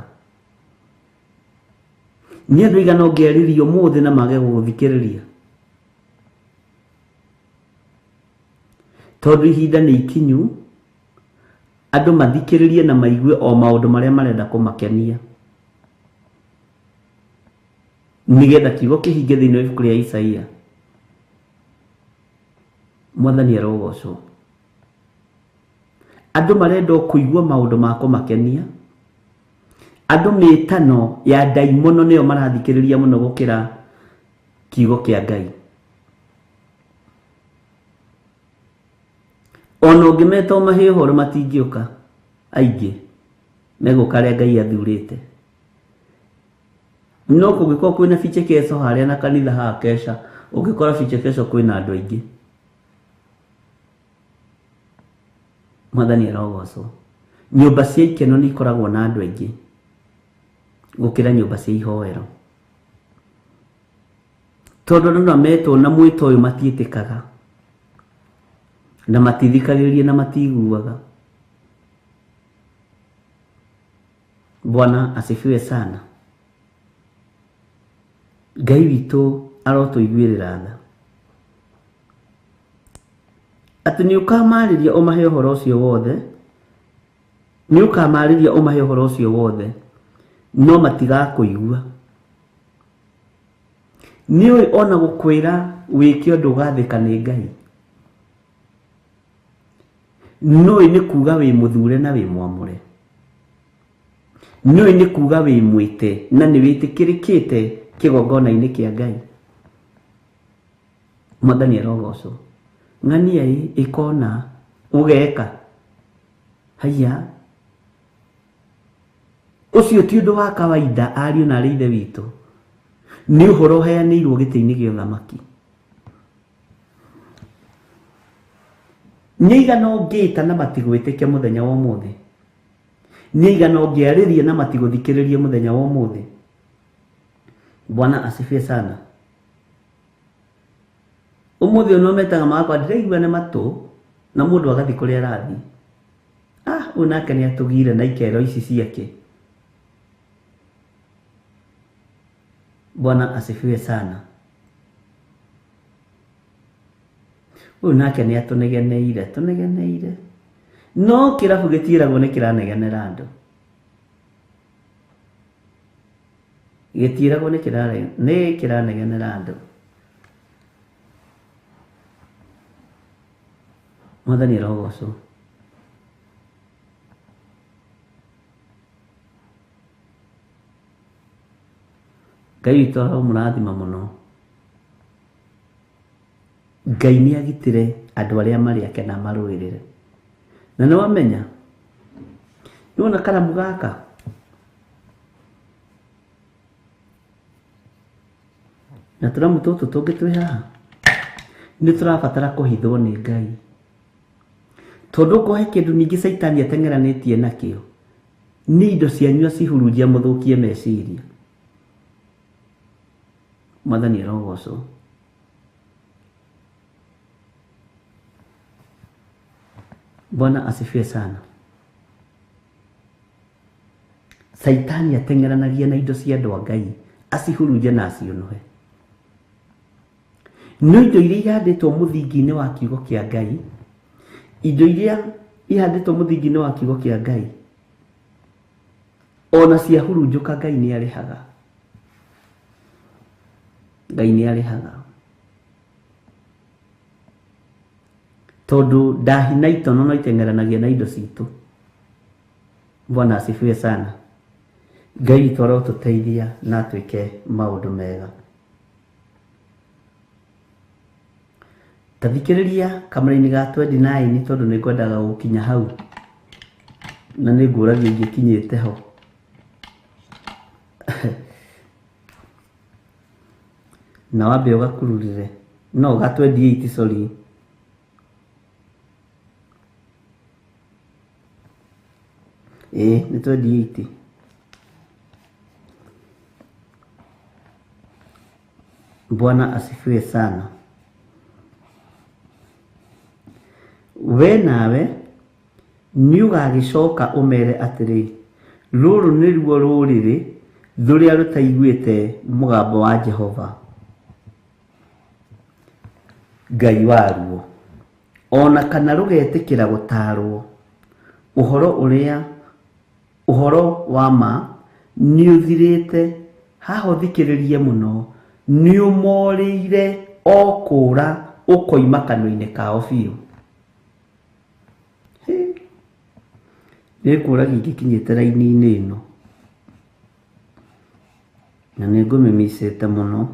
Nĩ andũ aigana ũngĩarĩria ũmũthĩ na mage gũgũthikĩrĩria? Tondũ ihinda nĩ ikinyu andũ mathikĩrĩrie na maigue o maũndũ marĩa marenda kũmakenia, nĩgetha kiugo kĩhinge thĩinĩ wa ibuku rĩa Isaia. Mwathani arogocwo. Andũ marenda o kũigua maũndũ ma kũmakenia. Andũ mĩtano ya ndaimono nĩyo marathikĩrĩria mũno gũkĩra kiugo kĩa Ngai. Ona ũngĩmeta ũmahe ũhoro matingĩũka, aingĩ megũka arĩa Ngai athurĩte. No kũngĩkorwo kwĩna vichekesho harĩa na kanitha haha kesha, ũngĩkora vichekesho kwĩna andũ aingĩ. Mwathani arogocwo. Nyũmba cia ikeno nĩ ikoragwo na andũ aingĩ gũkĩra nyũmba cia ihoero. Tondũ andũ no metwo na mwĩto ũyũ matiĩtĩkaga na matithikagĩrĩria na matiguaga. Bwana asifiwe sana. Ngai witũ arotũiguĩrĩra tha. Atĩ nĩ ũkamarĩria ũmahe ũhoro ũcio wothe, nĩ ũkamarĩria ũmahe ũhoro ũcio wothe, no matigakũigua. Nĩ ũĩ ona gũkwĩra wĩke ũndũ ũgathĩka nĩ Ngai. Nĩũĩ nĩ kuga wĩ mũthure na wĩ mwamũre. Nĩũĩ nĩ kuga wĩ mwĩte na nĩ wĩtĩkĩrĩkĩte kĩgongona-inĩ kĩa Ngai. Mwathani arogocwo. Ng'ania ĩ ĩkona ũgeka. Haiya, ũcio ti ũndũ wa kawaida ariũ na arĩ ithe witũ, nĩ ũhoro ũheanĩirwo gĩtĩ-inĩ gĩa ũthamaki. Nĩ aigana ũngĩta na matigwĩtĩkia mũthenya wa ũmũthĩ? Nĩ aigana ũngĩarĩria na matigũthikĩrĩria mũthenya wa ũmũthĩ? Bwana asifiwe sana. Ũmũthĩ ũyũ no metaga magakwa ndĩraigua nĩ matũ na mũndũ agathiĩ kũrĩa arathiĩ. Ah, ũyũ nake nĩ atũgire na ikero ici ciake. Bwana asifiwe sana. Ũyũ nake nĩ atũnegeneire, tũnegeneire. No kĩrabu gĩtiĩragwo nĩ kĩranegenera andũ. Gĩtiĩragwo nĩ kĩranegenera andũ. Mwathani arogocwo. Ngai witũ aromũrathima mũno. Ngai nĩ agitĩre andũ arĩa marĩ ake na amarũĩrĩre. Na nĩ wamenya, nĩ wona karamu gaka? Na tũramu tũtũ tũngĩ twĩ haha, nĩ tũrabatara kũhithwo nĩ Ngai. Tondũ ũkohe kĩndũ ningĩ caitani ateng'eranĩtie nakĩo, nĩ indo cianyu acihurunjia mũthũkie meciria. Mwathani arogocwo. Bwana asifiwe sana. Caitani ateng'eranagia na indo cia andũ a Ngai, acihurunje na aciũnũhe. No indo iria ihandĩtwo mũthingi-inĩ wa kiugo kĩa Ngai, indo iria ihandĩtwo mũthingi-inĩ wa kiugo kĩa Ngai, ona ciahurunjũka Ngai nĩ arĩhaga. Ngai nĩ arĩhaga. Tondũ ndahi na itono no iteng'eranagia na indo citũ. Bwana asifiwe sana. Ngai witũ arotũteithia na atwĩke maũndũ mega. Ta thikĩrĩria kamera-inĩ ga 29 tondũ nĩ ngwendaga gũkinya hau. Na nĩ ngũragia ingĩkinyĩte ho. Na wambe ũgakururĩre. No, ga 28, sorry. Ĩĩ, nĩ 28. Bwana asifiwe sana. We nawe nĩ ũgagĩcoka ũmere atĩrĩ, rũrũ nĩruo rũrĩrĩ rũrĩa rũtaiguĩte mũgambo wa Jehova Ngai waruo, ona kana rũgetĩkĩra gũtaarwo. Ũhoro wa ma nĩ ũthirĩte, haha ũthikĩrĩrie mũno, nĩ ũmorĩire o kũũra ũkoima kanua-inĩ kao biũ. Nĩ ngũragia ingĩkinyĩte raini-inĩ ĩno, na nĩ ngũmĩmicĩte mũno.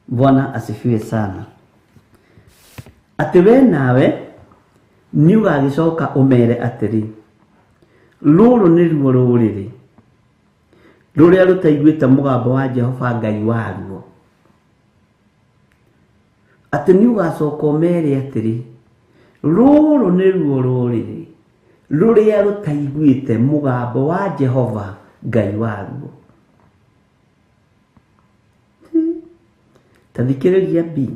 Bwana asifiwe sana. Atĩ we nawe nĩ ũgagĩcoka ũmere atĩrĩ, rũrũ nĩruo rũrĩrĩ rũrĩa rũtaiguĩte mũgambo wa Jehova Ngai waruo. Atĩ nĩ ũgacoka ũmere atĩrĩ, rũrũ nĩruo rũrĩrĩ rũrĩa rũtaiguĩte mũgambo wa Jehova Ngai waruo. Ta thikĩrĩria B,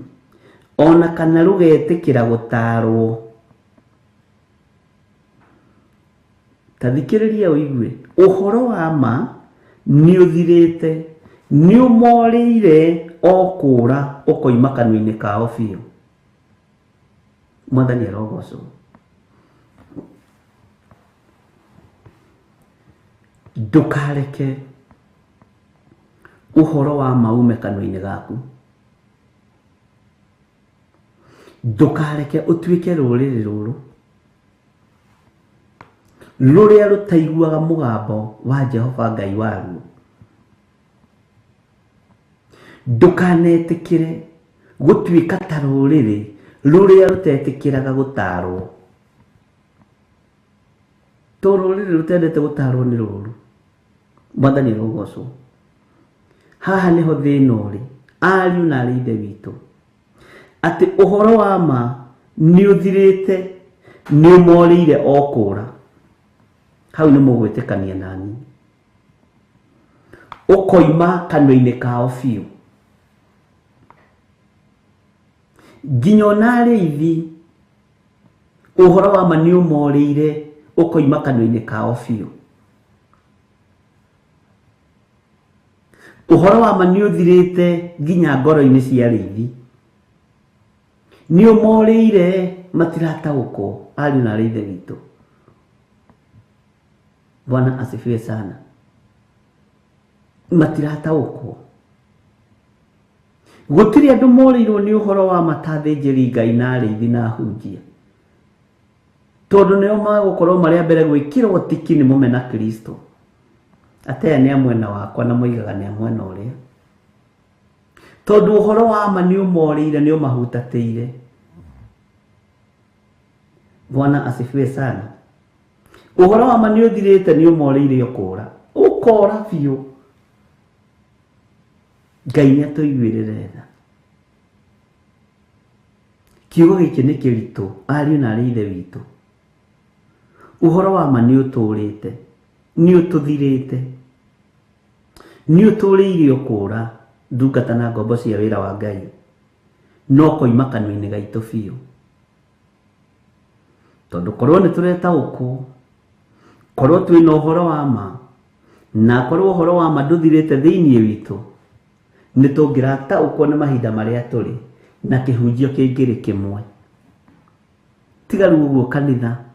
ona kana rũgetĩkĩra gũtaarwo. Ta thikĩrĩria ũigue, ũhoro wa ma nĩ ũthirĩte, nĩ ũmorĩire o kũũra ũkoima kanua-inĩ kao biũ. Mwathani arogocwo. Ndũkareke ũhoro wa ma ume kanua-inĩ gaku. Ndũkareke ũtuĩke rũrĩrĩ rũrũ rũrĩa rũtaiguaga mũgambo wa Jehova Ngai waruo. Ndũkanetĩkĩre gũtuĩka ta rũrĩrĩ rũrĩa rũtetĩkĩraga gũtarwo. To rũrĩrĩ rũtendete gũtarwo nĩ rũru. Mwathani arogocwo. Haha nĩho thĩna ũrĩ, ariũ na arĩ ithe witũ, atĩ ũhoro wa ma nĩ ũthirĩte, nĩ ũmorĩire o kũra. Hau nĩ mũgwĩtĩkania nani. Ũkoima kanua-inĩ kao biũ. Nginya ona arĩithi ũhoro wa ma nĩ ũmorĩire, ũkoima kanua-inĩ kao biũ. Ũhoro wa ma nĩ ũthirĩte nginya ngoro-inĩ cia arĩithi. Nĩ ũmorĩire, matirataũkwo, ariũ na arĩ ithe witũ. Bwana asifiwe sana. Matirataũkwo. Gũtirĩ andũ morĩirwo nĩ ũhoro wa ma ta athĩnjĩri Ngai na arĩithi na ahunjia. Tondũ nĩo magũkorwo marĩ a mbere gwĩkĩrwo tiki nĩ mũmena Kristo. Ate aya nĩ a mwena wakwa na moigaga nĩ a mwena ũrĩa. Tondũ ũhoro wa ma nĩ ũmorĩire, nĩ ũmahutatĩire. Bwana asifiwe sana. Ũhoro wa ma nĩ ũthirĩte, nĩ ũmorĩire ũkũra. Ũkora biũ. Ngai nĩ atũiguĩrĩre tha. Kiugo gĩkĩ nĩ kĩritũ, ariũ na arĩ ithe witũ. Ũhoro wa ma nĩ ũtũrĩte, nĩ ũtũthirĩte, nĩ ũtũrĩire ũkũra, ndungata na ngombo cia wĩra wa Ngai, no koima kanua-inĩ gaitũ biũ. Tondũ korwo nĩ tũretaũkwo, korwo twĩna ũhoro wa ma, na korwo ũhoro wa ma ndũthirĩte thĩinĩ witũ, nĩ tũngĩrataũkwo nĩ mahinda marĩa tũrĩ, na kĩhunjio kĩngĩrĩ kĩmwe. Tiga rĩu ũguo kanitha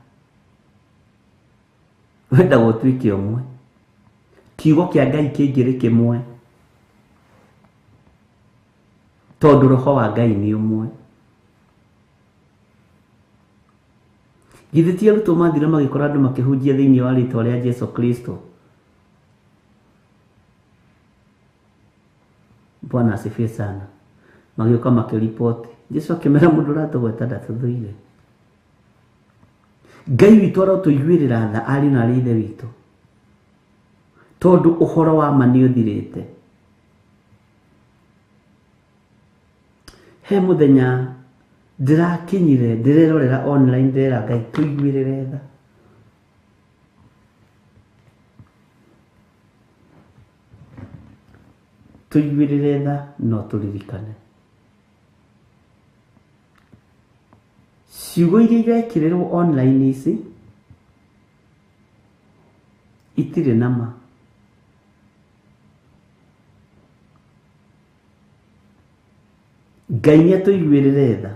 wendaga ũtuĩke ũmwe. Kiugo kĩa Ngai kĩngĩrĩ kĩmwe, tondũ roho wa Ngai nĩ ũmwe. Githĩ ti arutwo mathire magĩkora andũ makĩhunjia thĩinĩ wa rĩtwa rĩa Jesu Kristo? Bwana asifiwe sana. Magĩũka makĩripoti. Jesu akĩmera mũndũ ũratũgweta ndatũthũire. Ngai witũ arotũiguĩrĩra tha, ariũ na arĩ ithe witũ, tondũ ũhoro wa ma nĩ ũthirĩte. He mũthenya ndĩrakinyire, ndĩrerorera online, ndĩrera Ngai tũiguĩrĩre tha. Tũiguĩrĩre tha no tũririkane. Ciugo iria irekĩrĩrwo online ici itirĩ na ma. Ngai nĩ atũiguĩrĩre tha.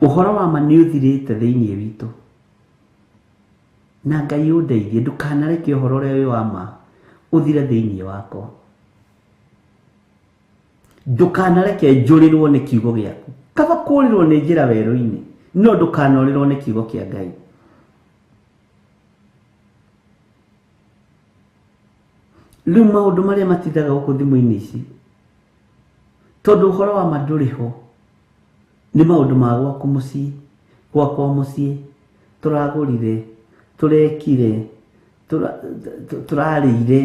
Ũhoro wa ma nĩ ũthirĩte thĩinĩ witũ. Na Ngai ũndeithie, ndũkanareke ũhoro ũrĩa wĩ wa ma ũthire thĩinĩ wakwa. Ndũkanareke njũrĩrwo nĩ kiugo gĩaku. Kaba kũrĩrwo nĩ njĩra werũ-inĩ, no ndũkanorĩrwo nĩ kiugo kĩa Ngai. Rĩu maũndũ marĩa matindaga gũkũ thimũ-inĩ ici, tondũ ũhoro wa ma ndũrĩ ho, nĩ maũndũ ma gwaku mũciĩ, gwakwa mũciĩ, tũragũrire, tũrekire, tũrarĩire.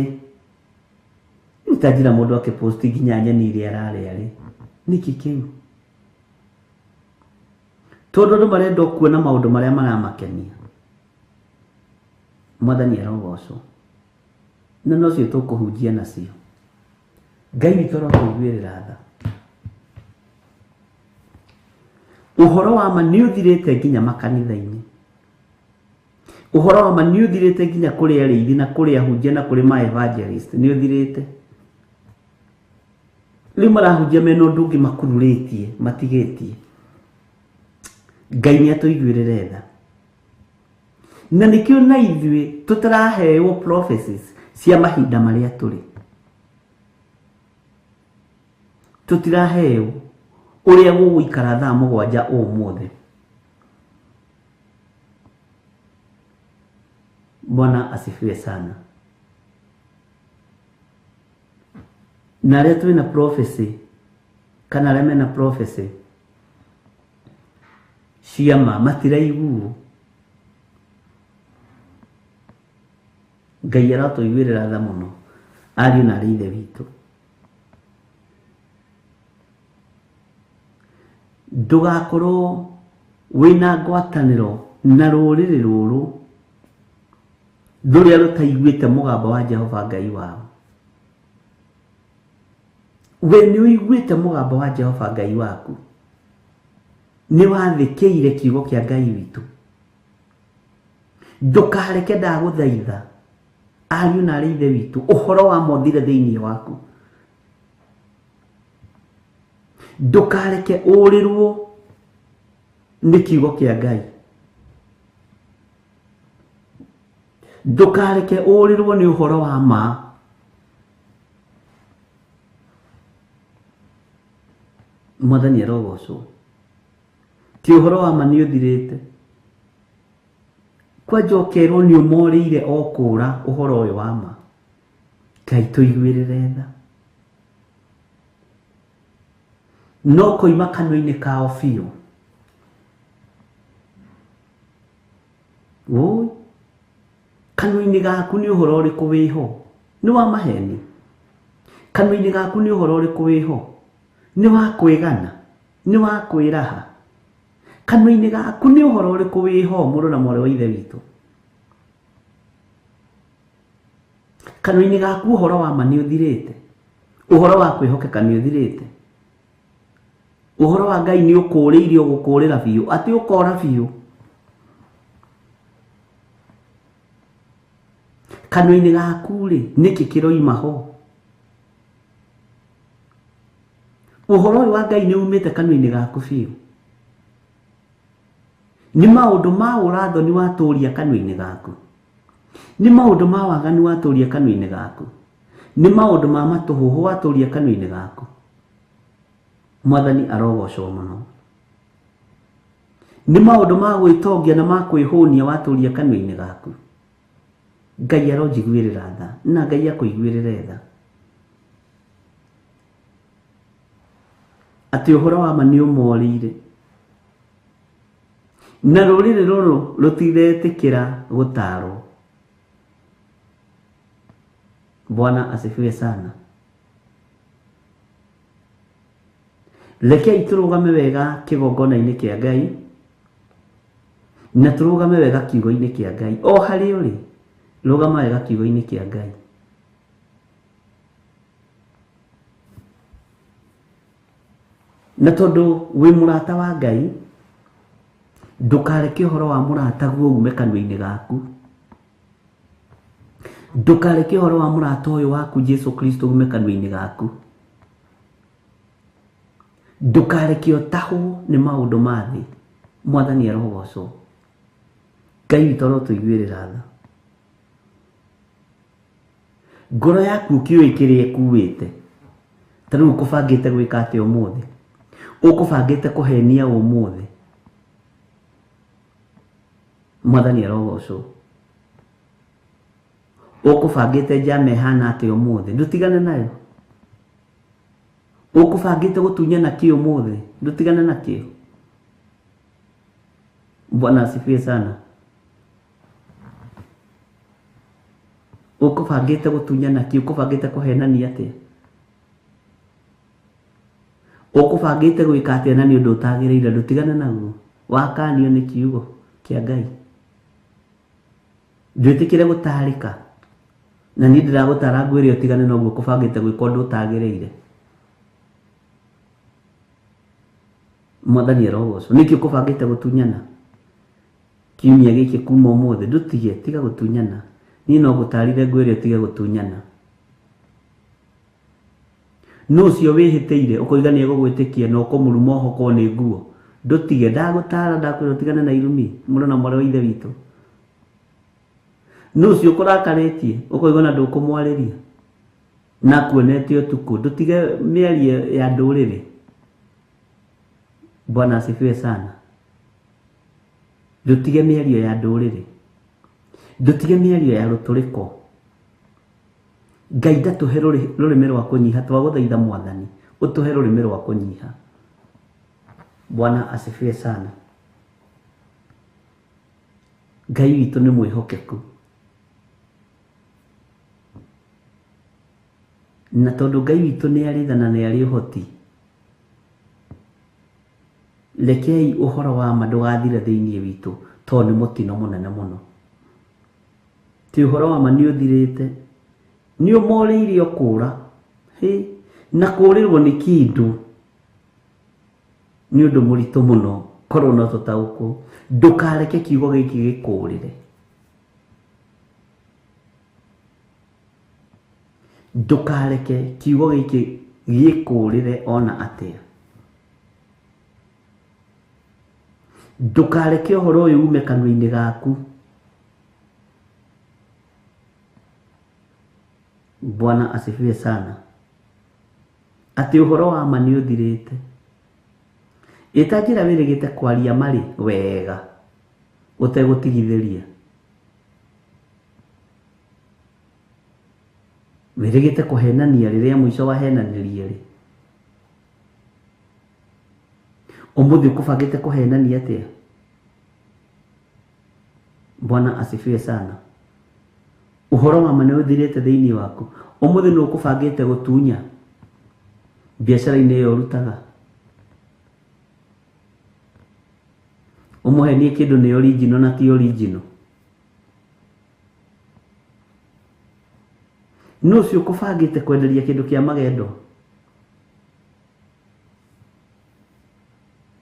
Rĩu ta njĩra mũndũ akĩposti nginya nyeni iria ararĩa rĩ, nĩkĩ kĩu? Tondũ andũ marenda kuona maũndũ marĩa maramakenia. Mwathani arogocwo. Na nocio tũkũhunjia nacio. Ngai witũ arotũiguĩrĩra tha. Ũhoro wa ma nĩ ũthirĩte nginya makanitha-inĩ. Ũhoro wa ma nĩ ũthirĩte nginya kũrĩ arĩithi na kũrĩ ahunjia na kũrĩ ma evangelist, nĩ ũthirĩte. Rĩu marahunjia mena ũndũ ũngĩ makururĩtie, matigĩtie. Ngai nĩ atũiguĩrĩre tha. Na nĩkĩo na ithuĩ tũtaraheo prophecies cia mahinda marĩa tũrĩ. Tũtiraheo ũrĩa gũgũikara thaa mũgwanja ũmũthĩ. Bwana asifiwe sana. Na arĩa twĩna prophecy kana arĩa mena prophecy cia ma matiraiguo. Ngai aratũiguĩrĩra tha mũno ariũ na arĩ ithe witũ. Ndũgakorwo wĩna ngwatanĩro na rũrĩrĩ rũrũ rũrĩa rũtaiguĩte mũgambo wa Jehova Ngai wao. We nĩ ũiguĩte mũgambo wa Jehova Ngai waku, nĩ wathĩkĩire kiugo kĩa Ngai witũ. Ndũkareke ndagũthaitha ariũ na arĩ ithe witũ ũhoro wa mothire thĩinĩ waku. Ndũkareke ũrĩrwo nĩ kiugo kĩa Ngai. Ndũkareke ũrĩrwo nĩ ũhoro wa ma. Mwathani arogocwo. Ti ũhoro wa ma nĩ ũthirĩte. Kwanja ũkerwo nĩ ũmorĩire o kũra ũhoro ũyũ wa ma. Ngai tũiguĩrĩre tha. No koima kanua-inĩ kao biũ. Woi, kanua-inĩ gaku nĩ ũhoro ũrĩkũ wĩho? Nĩ wa maheni. Kanua-inĩ gaku nĩ ũhoro ũrĩkũ wĩho? Nĩ wa kwĩgana, nĩ wa kwĩraha. Kanua-inĩ gaku nĩ ũhoro ũrĩkũ wĩho mũrũ na mwarĩ wa ithe witũ? Kanua-inĩ gaku ũhoro wa ma nĩ ũthirĩte. Ũhoro wa kwĩhokeka nĩ ũthirĩte. Ũhoro wa Ngai nĩ ũkũrĩire ũgũkũrĩra biũ, atĩ ũkora biũ. Kanua-inĩ gaku rĩ, nĩkĩ kĩroima ho? Ũhoro ũyũ wa Ngai nĩ umĩte kanua-inĩ gaku biũ. Nĩ maũndũ ma ũrathoni watũria kanua-inĩ gaku. Nĩ maũndũ ma waganu watũria kanua-inĩ gaku. Nĩ maũndũ ma matũhũhũ watũria kanua-inĩ gaku. Mwathani arogocwo mũno. Nĩ maũndũ ma gwĩtongia na ma kwĩhũnia watũria kanua-inĩ gaku. Ngai aronjiguĩrĩra tha na Ngai akũiguĩrĩre tha. Atĩ ũhoro wa ma nĩ ũmorĩire. Na rũrĩrĩ rũrũ rũtiretĩkĩra gũtarwo. Bwana asifiwe sana. Rekei tũrũgame wega kĩgongona-inĩ kĩa Ngai na tũrũgame wega kiugo-inĩ kĩa Ngai. O harĩa ũrĩ, rũgama wega kiugo-inĩ kĩa Ngai. Na tondũ wĩ mũrata wa Ngai, ndũkareke ũhoro wa mũrataguo ume kanua-inĩ gaku. Ndũkareke ũhoro wa mũrata ũyũ waku Jesu Kristo ume kanua-inĩ gaku. Ndũkareke ũtahwo nĩ maũndũ ma thĩ. Mwathani arogocwo. Ngai witũ arotũiguĩrĩra tha. Ngoro yaku ũkĩũĩ kĩrĩa ĩkuĩte. Ta rĩu ũkũbangĩte gwĩka atĩa ũmũthĩ? Ũkũbangĩte kũhenia ũmũthĩ? Mwathani arogocwo. Ũkũbangĩte njama ĩhana atĩa ũmũthĩ? Ndũtigane nayo. Ũkũbangĩte gũtunyana kĩ ũmũthĩ? Ndũtigane nakĩo. Bwana asifiwe sana. Ũkũbangĩte gũtunyana kĩ? Ũkũbangĩte kũhenania atĩa? Ũkũbangĩte gwĩka atĩa na nĩ ũndũ ũtagĩrĩire? Ndũtigane naguo. Wakanio nĩ kiugo kĩa Ngai. Ndwĩtĩkĩre gũtarĩka. Na niĩ ndĩragũtara ngwĩre ũtigane na ũguo ũkũbangĩte gwĩka ũndũ ũtagĩrĩire. Mwathani arogocwo. Nĩkĩ ũkũbangĩte gũtunyana? Kiumia gĩkĩ kuma ũmũthĩ ndũtige, tiga gũtunyana. Niĩ no ngũtarire ngwĩre ũtige gũtunyana. Nũ ũcio wĩhĩtĩire ũkoiga nĩ egũgwĩtĩkia na ũkũmũruma ũhokwo nĩ nguo? Ndũtige, ndagũtara ndakwĩra ũtigane na irumi mũrũ na mwarĩ wa ithe witũ. Nũ ũcio ũkũrakarĩtie ũkoiga ona ndũkũmwarĩria na akuonete ũtukũ? Ndũtige mĩario ya ndũrĩrĩ. Bwana asifiwe sana. Ndũtige mĩario ya ndũrĩrĩ. Ndũtige mĩario ya rũtũrĩko. Ngai ndatũhe rũrĩmĩ rwa kũnyiha, twagũthaitha Mwathani ũtũhe rũrĩmĩ rwa kũnyiha. Bwana asifiwe sana. Ngai witũ nĩ mwĩhokeku, na tondũ Ngai witũ nĩ arĩ tha na nĩ arĩ ũhoti, rekei ũhoro wa ma ndũgathire thĩinĩ witũ, tondũ nĩ mũtino mũnene mũno. Ti ũhoro wa ma nĩ ũthirĩte, nĩ ũmorĩire kũra, na kũrĩrwo nĩ kĩndũ nĩ ũndũ mũritũ mũno, korwo no tũtaũkwo. Ndũkareke kiugo gĩkĩ gĩkũrĩre, ndũkareke kiugo gĩkĩ gĩkũrĩre ona atĩa. Ndũkareke ũhoro ũyũ ume kanua-inĩ gaku. Bwana asifiwe sana. Atĩ ũhoro wa ma nĩ ũthirĩte. Ĩta njĩra wĩrĩgĩte kwaria marĩ wega ũtegũtigithĩria, wĩrĩgĩte kũhenania rĩrĩa mũico wahenanirie rĩ, ũmũthĩ ũkũbangĩte kũhenania atĩa? Bwana asifiwe sana. Ũhoro wa ma nĩ ũthirĩte thĩinĩ waku. Ũmũthĩ nĩ ũkũbangĩte gũtunya biacara-inĩ ĩyo ũrutaga, ũmũhenie kĩndũ nĩ original na ti original. Nũ ũcio ũkũbangĩte kwenderia kĩndũ kĩa magendo?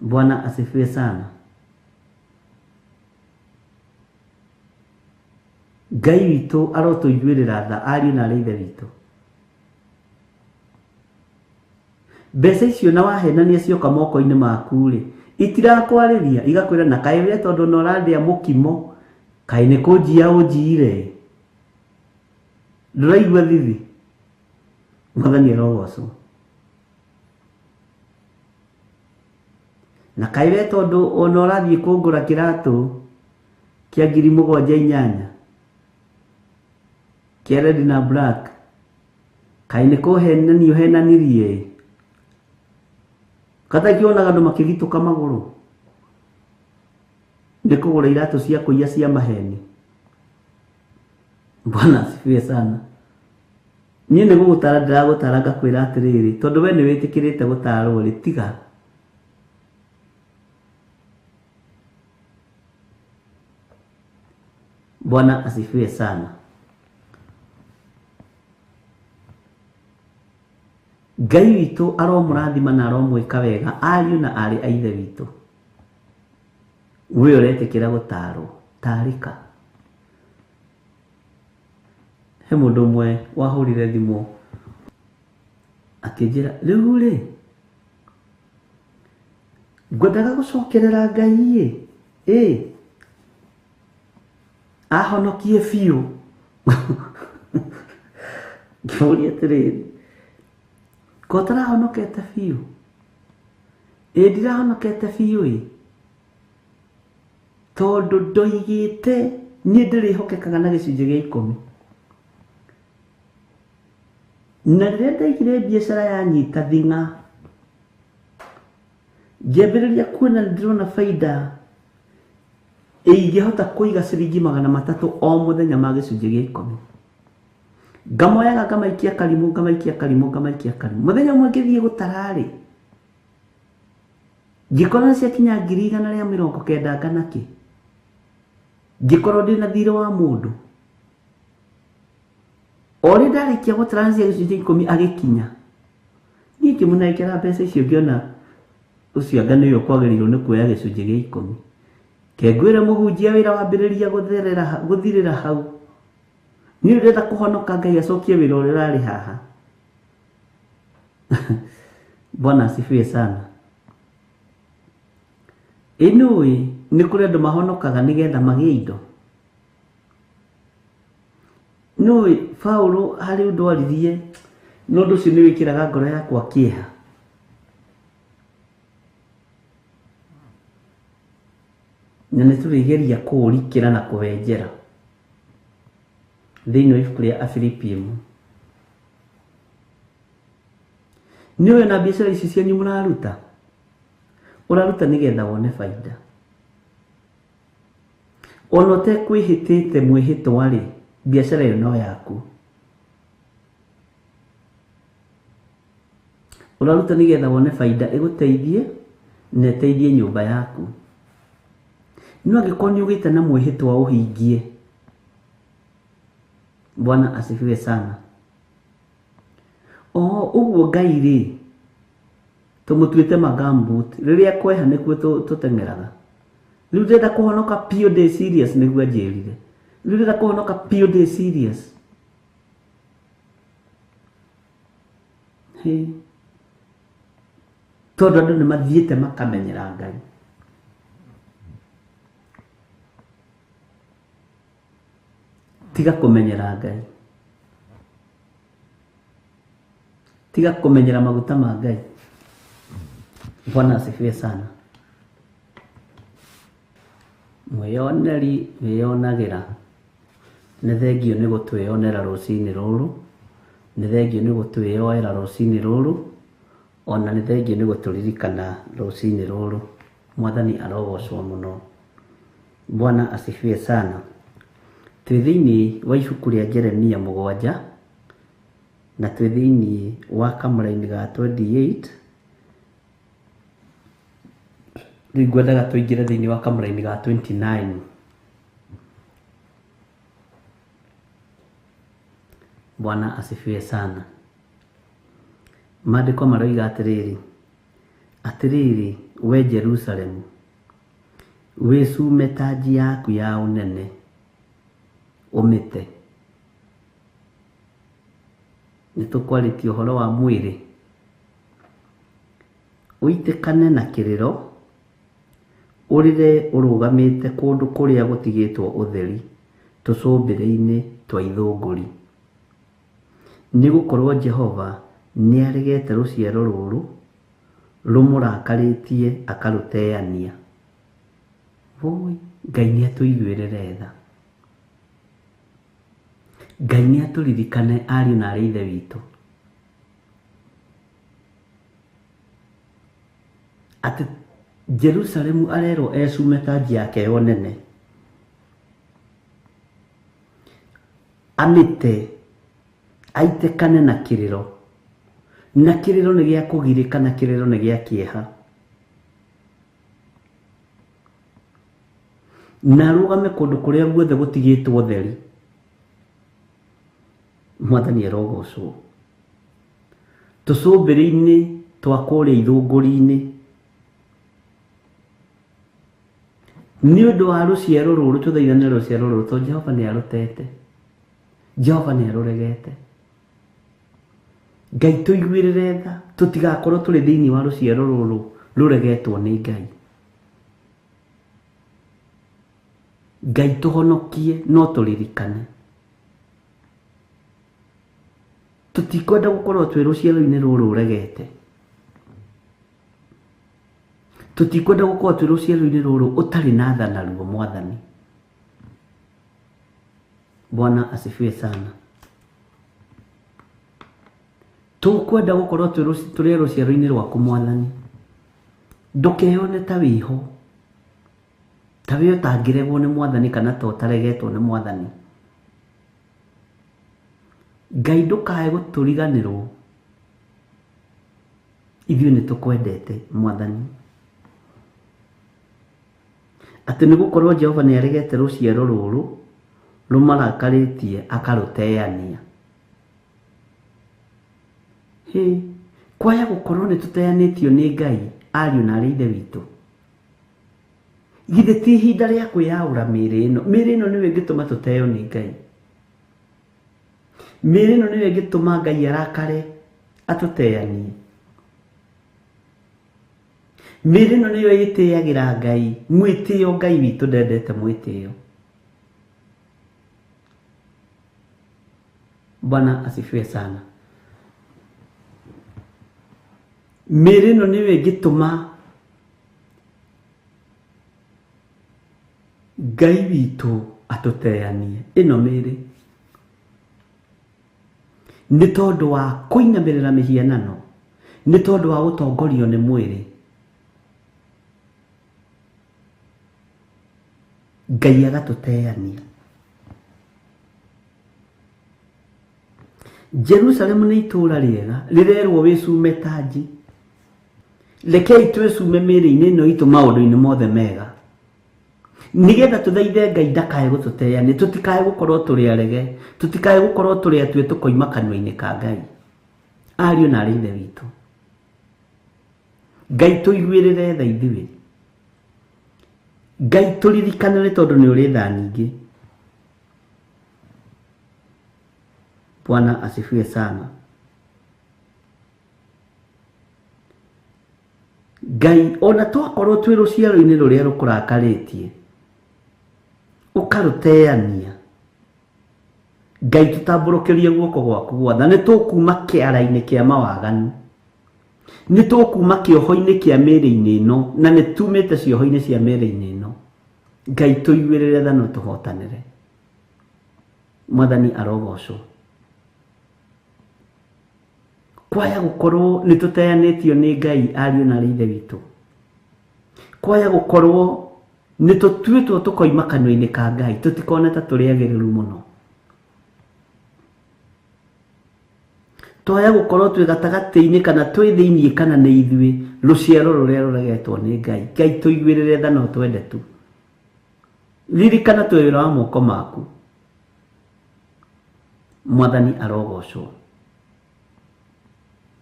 Bwana asifiwe sana. Ngai witũ arotũiguĩrĩra tha, ariũ na arĩ ithe witũ. Mbeca icio na wahenania cioka moko-inĩ maku rĩ, itirakwarĩria, igakwĩra na kaĩ we tondũ no ũrandĩa mũkimo, kaĩ nĩ kũnjia ũnjiire, ndũraigua thithi. Mwathani arogocwo. Na kaĩ we tondũ ona ũrathiĩ kũngũra kĩratũ kĩa 7,800 kĩa red na black, kaĩ nĩ kũhenania ũhenanirie. Kata kĩonaga andũ makĩgitũka magũrũ nĩ kũgũra iratũ cia kũiya cia maheni. Bwana asifiwe sana. Niĩ nĩ gũgũtara ndĩragũtara ngakwĩra atĩrĩrĩ, tondũ we nĩ wĩtĩkĩrĩte gũtarwo rĩ, tiga. Bwana asifiwe sana. Ngai witũ aromũrathima na aromwĩka wega, ariũ na arĩ a ithe witũ. We ũretĩkĩra gũtarwo, tarĩka. He mũndũ ũmwe wahũrire thimũ akĩnjĩra, rĩu rĩ ngwendaga gũcokerera Ngai ĩ, ahonokie biũ. Ngĩmũria atĩrĩrĩ, ko ũtarahonokete biũ? Ĩ ndirahonokete biũ ĩ, tondũ ndoigĩte niĩ ndĩrĩhokekaga na gĩcunjĩ gĩa 10. Na rĩrĩa ndaigire biacara yanyita thing'a, ngĩambĩrĩria kuona ndĩrona baida ingĩhota kũiga ciringi 300 o mũthenya ma gĩcunjĩ gĩa 10. Ngamoyaga ngamaikia karimũ, ngamaikia karimũ, ngamaikia karimũ. Mũthenya ũmwe ngĩthiĩ gũtara rĩ, ngĩkora ciakinya 190 nganakĩ. Ngĩkorwo ndĩna thirĩ wa mũndũ. O rĩ ndarĩkia gũtara cia gĩcunjĩ 10 agĩkinya. Niĩ ngĩmũnengera mbeca icio, ngĩona ũcio anga nĩwe ũkwagĩrĩirwo nĩ kuoya gĩcunjĩ gĩa 10. Kengwĩre mũhunjia wĩra wambĩrĩria gũthirĩra hau. Niĩ ndĩrenda kũhonoka Ngai acokie wĩra ũrĩa ũrarĩ haha. Bwana asifiwe sana. Ĩ nĩũĩ nĩ kũrĩ andũ mahonokaga nĩgetha magĩe indo. Nĩũĩ Paũlũ harĩ ũndũ aririe, na ũndũ ũcio nĩ wĩkĩraga ngoro yakwa kĩeha. Na nĩ tũrĩgeria kũũrikĩra na kũwenjera thĩinĩ wa ibuku rĩa Afilipi 1. Nĩ ũĩ na biacara ici cianyu mũraruta, ũraruta nĩgetha wone baida. Ona ũtekwĩhĩtĩte mwĩhĩtwa rĩ, biacara ĩyo no yaku. Ũraruta nĩgetha wone baida ĩgũteithie na ĩteithie nyũmba yaku. No angĩkorwo nĩ ũgĩte na mwĩhĩtwa ũhingie. Bwana asifiwe sana. O ũguo Ngai rĩ, tũmũtuĩte magambut, rĩrĩa kweha nĩkuo tũteng'eraga. Rĩu ndĩrenda kũhonoka biũ ndĩ serious, nĩguo anjĩrire. Rĩu ndĩrenda kũhonoka biũ ndĩ serious. Hĩ. Tondũ andũ nĩ mathiĩte makamenyera Ngai. Tiga kũmenyera Ngai. Tiga kũmenyera maguta ma Ngai. Bwana asifiwe sana. Mwĩyoneri wĩyonagĩra. Nĩ thengiũ nĩ gũtwĩyonera rũcinĩ rũrũ, nĩ thengiũ nĩ gũtwĩyoera rũcinĩ rũrũ, ona nĩ thengiũ nĩ gũtũririkana rũcinĩ rũrũ. Mwathani arogocwo mũno. Bwana asifiwe sana. Twĩ thĩinĩ wa ibuku rĩa Jeremia 7 na twĩ thĩinĩ wa kamũraini ga 28. Rĩu ngwendaga tũingĩre thĩinĩ wa kamũraini ga 29. Bwana asifiwe sana. Maandĩko maroiga atĩrĩrĩ, atĩrĩrĩ we Jerusalemu, wĩcume tanji yaku ya ũnene ũmĩte. Nĩ tũkwarĩtie ũhoro wa mwĩrĩ. Ũitĩkane na kĩrĩro, ũrĩre ũrũgamĩte kũndũ kũrĩa gũtigĩtwo ũtheri, tũcũmbĩrĩ-inĩ twa ithũngũri. Nĩ gũkorwo Jehova nĩaregete rũciaro rũrũ rũmũrakarĩtie akarũteania. Woi, Ngai nĩatũiguĩrĩre tha. Ngai nĩatũririkane ariũ na aarĩ a Ithe witũ. Atĩ Jerusalemu arerwo ecume tanji yake ya ũnene, amĩte, aitĩkane na kĩrĩro. Na kĩrĩro nĩ gĩa kũgirĩka, na kĩrĩro nĩ gĩa kĩeha. Na arũgame kũndũ kũrĩa guothe gũtigĩtwo ũtheri. Mwathani arogocwo. Tũcũmbĩrĩ-inĩ twa kũrĩa ithũngũri-inĩ. Nĩ ũndũ wa rũciaro rũrũ, tũthaithane rũciaro rũrũ, tondũ Jehova nĩ arũtete. Jehova nĩ arũregete. Ngai tũiguĩrĩre tha, tũtigakorwo tũrĩ thĩinĩ wa rũciaro rũrũ rũregetwo nĩ Ngai. Ngai tũhonokie no tũririkane. Tũtikwenda gũkorwo twĩ rũciaro-inĩ rũrũ rũregete. Tũtikwenda gũkorwo twĩ rũciaro-inĩ rũrũ ũtarĩ na tha naruo Mwathani. Bwana asifiwe sana. Tũkwenda gũkorwo tũrĩ rũciaro-inĩ rwaku Mwathani. Ndũkeyone ta wĩho, ta wĩ ũtangĩregwo nĩ Mwathani kana ta ũtaregetwo nĩ Mwathani. Ngai ndũkae gũtũriganĩrwo. Ithuĩ nĩ tũkwendete Mwathani. Atĩ nĩ gũkorwo Jehova nĩ aregete rũciaro rũrũ rũmarakarĩtie akarũteania. Hĩ, kwaya gũkorwo nĩ tũteanĩtio nĩ Ngai ariũ na aarĩ a Ithe witũ. Githĩ ti ihinda rĩa kwĩyaũra mĩĩrĩ ĩno? Mĩĩrĩ ĩno nĩyo ĩngĩtũma tũteo nĩ Ngai. Mĩĩrĩ ĩno nĩyo ĩngĩtũma Ngai arakare atũteanie. Mĩĩrĩ ĩno nĩyo ĩtĩagĩra Ngai mwĩtĩo. Ngai witũ ndendete mwĩtĩo. Bwana asifiwe sana. Mĩĩrĩ ĩno nĩyo ĩngĩtũma Ngai witũ atũteanie. Ĩno mĩĩrĩ nĩ tondũ wa kũinamĩrĩra mĩhianano, Nĩ tondũ wa gũtongorio nĩ mwĩrĩ. Ngai agatũteania. Jerusalemu nĩ itũũra rĩega rĩrerwo wĩcume tanji. Rekei twĩcume mĩĩrĩ-inĩ ĩno itũ maũndũ-inĩ mothe mega, nĩgetha tũthaithe Ngai ndakae gũtũteania, tũtikae gũkorwo tũrĩ arege, tũtikae gũkorwo tũrĩ atue tũkoima kanua-inĩ ka Ngai. Ariũ na arĩ ithe witũ, Ngai tũiguĩrĩre tha ithuĩ. Ngai tũririkanĩre tondũ nĩ ũrĩ tha nyingĩ. Bwana asifiwe sana. Ngai ona twakorwo twĩ rũciaro-inĩ rũrĩa rũkũrakarĩtie, ũkarũteania, Ngai tũtambũrũkĩrie guoko gwaku gwatha. Nĩ tũkuma kĩara-inĩ kĩa mawaganu, nĩ tũkuma kĩoho-inĩ kĩa mĩĩrĩ-inĩ ĩno, na nĩ tumĩte cioho-inĩ cia mĩĩrĩ-inĩ ĩno. Ngai tũiguĩrĩre tha na ũtũhotanĩre. Mwathani arogocwo. Kwaya gũkorwo nĩ tũteanĩtio nĩ Ngai, ariũ na arĩ ithe witũ, kwaya gũkorwo nĩ tũtuĩtwo tũkoima kanua-inĩ ka Ngai, tũtikone ta tũrĩ agĩrĩru mũno. Twaya gũkorwo twĩ gatagatĩ-inĩ kana twĩ thĩiniĩ kana nĩ ithuĩ rũciaro rũrĩa rũregetwo nĩ Ngai. Ngai tũiguĩrĩre tha na ũtwende tu. Ririkana twĩ wĩra wa moko maku. Mwathani arogocwo.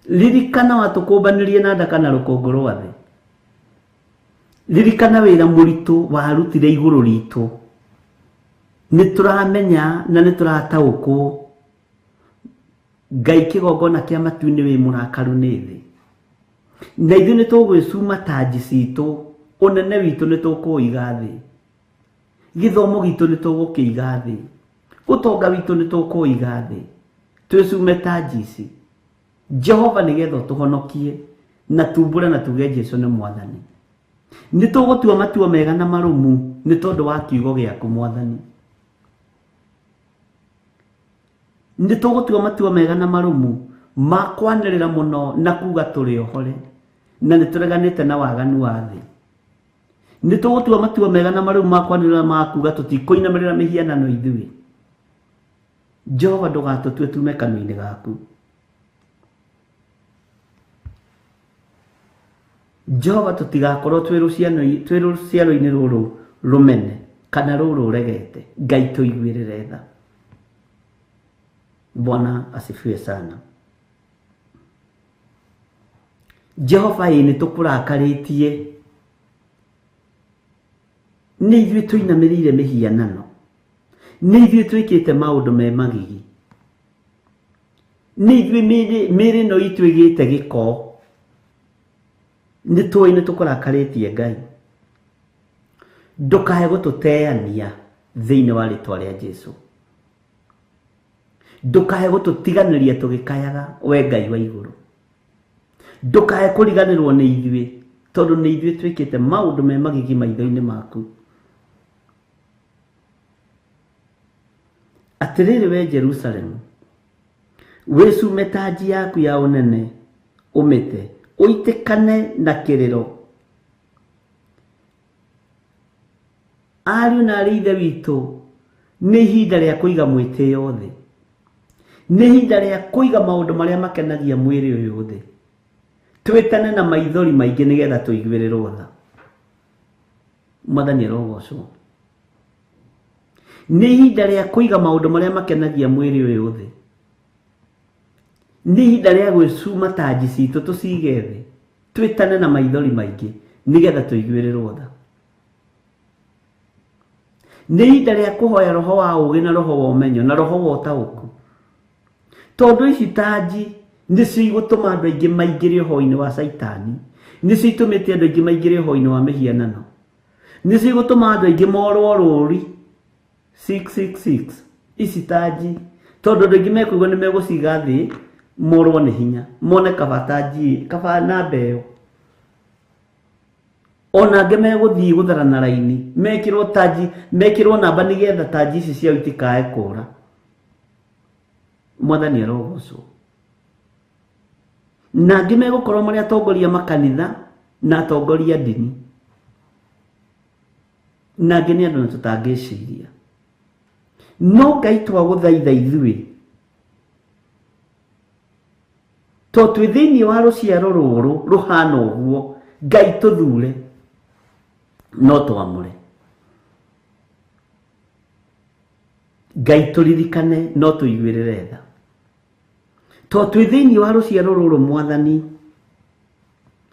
Ririkana watũkũmbanĩrie na ndaka na rũkũngũ rwa thĩ. Ririkana wĩra mũritũ warutire igũrũ ritũ. Nĩ tũramenya na nĩ tũrataũkwo Ngai kĩgongona kĩa matu-inĩ wĩ mũrakaru nĩ thĩ. Na ithuĩ nĩ tũgwĩcuma tanji citũ, ũnene witũ nĩ tũkũũiga thĩ, gĩthomo gitũ nĩ tũgũkĩiga thĩ, ũtonga witũ nĩ tũkũũiga thĩ, twĩcume tanji ici. Jehova nĩgetha ũtũhonokie na tumbũre na tuge Jesu nĩ Mwathani. Nĩ tũgũtua matua mega na marũmu nĩ tondũ wa kiugo gĩaku Mwathani. Nĩ tũgũtua matua mega na marũmu ma kwanĩrĩra mũno na kuga tũrĩ ohore na nĩ tũreganĩte na waganu wa thĩ. Nĩ tũgũtua matua mega na marũmu ma kwanĩrĩra ma kuga tũtikũinamĩrĩra mĩhianano ithuĩ. Jehova ndũgatũtue tume kanua-inĩ gaku. Jehova tũtigakorwo twĩ rũciaro-inĩ rũrũ rũmene kana rũrũ ũregete. Ngai tũiguĩrĩre tha. Bwana asifiwe sana. Jehova ĩ nĩ tũkũrakarĩtie, nĩ ithuĩ tũinamĩrĩire mĩhianano, nĩ ithuĩ twĩkĩte maũndũ me magigi, nĩ ithuĩ mĩĩrĩ ĩno itũ ĩgĩte gĩko. Nĩ tũĩ nĩ tũkũrakarĩtie Ngai. Ndũkae gũtũteania thĩinĩ wa rĩtwa rĩa Jesu. Ndũkae gũtũtiganĩria tũgĩkayaga we Ngai wa igũrũ. Ndũkae kũriganĩrwo nĩ ithuĩ, tondũ nĩ ithuĩ twĩkĩte maũndũ me magigi maitho-inĩ maku. Atĩrĩrĩ we Jerusalemu, wĩcume tanji yaku ya ũnene, ũmĩte, ũitĩkane na kĩrĩro. Ariũ na arĩ ithe witũ, nĩ ihinda rĩa kũiga mwĩtĩo thĩ. Nĩ ihinda rĩa kũiga maũndũ marĩa makenagia mwĩrĩ ũyũ thĩ. Twĩtane na maithori maingĩ nĩgetha tũiguĩrĩrwo tha. Mwathani arogocwo. Nĩ ihinda rĩa kũiga maũndũ marĩa makenagia mwĩrĩ ũyũ thĩ. Nĩ ihinda rĩa gwĩcuma tanji citũ tũcige thĩ, twĩtane na maithori maingĩ nĩgetha tũiguĩrĩrwo tha. Nĩ ihinda rĩa kũhoya roho wa ũũgĩ na roho wa ũmenyo na roho wa ũtaũku, tondũ ici tanji nĩcio igũtũma andũ aingĩ maingĩre ũhoi-inĩ wa Caitani, nĩcio itũmĩte andũ aingĩ maingĩre ũhoi-inĩ wa mĩhianano, nĩcio igũtũma andũ aingĩ morwo rũri 666 ici tanji, tondũ andũ aingĩ mekũigua nĩ megũciga thĩ morwo nĩ hinya, mone kaba tanji, kaba namba ĩyo. Ona angĩ megũthiĩ gũtharana raini, mekĩrwo tanji, mekĩrwo namba nĩgetha tanji ici ciao itikae kũra. Mwathani arogocwo. Na angĩ megũkorwo marĩ atongoria makanitha na atongoria ndini. Na angĩ nĩ andũ na tũtangĩciria. No Ngai twagũthaitha ithuĩ to twĩ thĩinĩ wa rũciaro rũrũ rũhana ũguo, Ngai tũthure no twamũre. Ngai tũririkane no tũiguĩrĩre tha. To twĩ thĩinĩ wa rũciaro rũrũ Mwathani,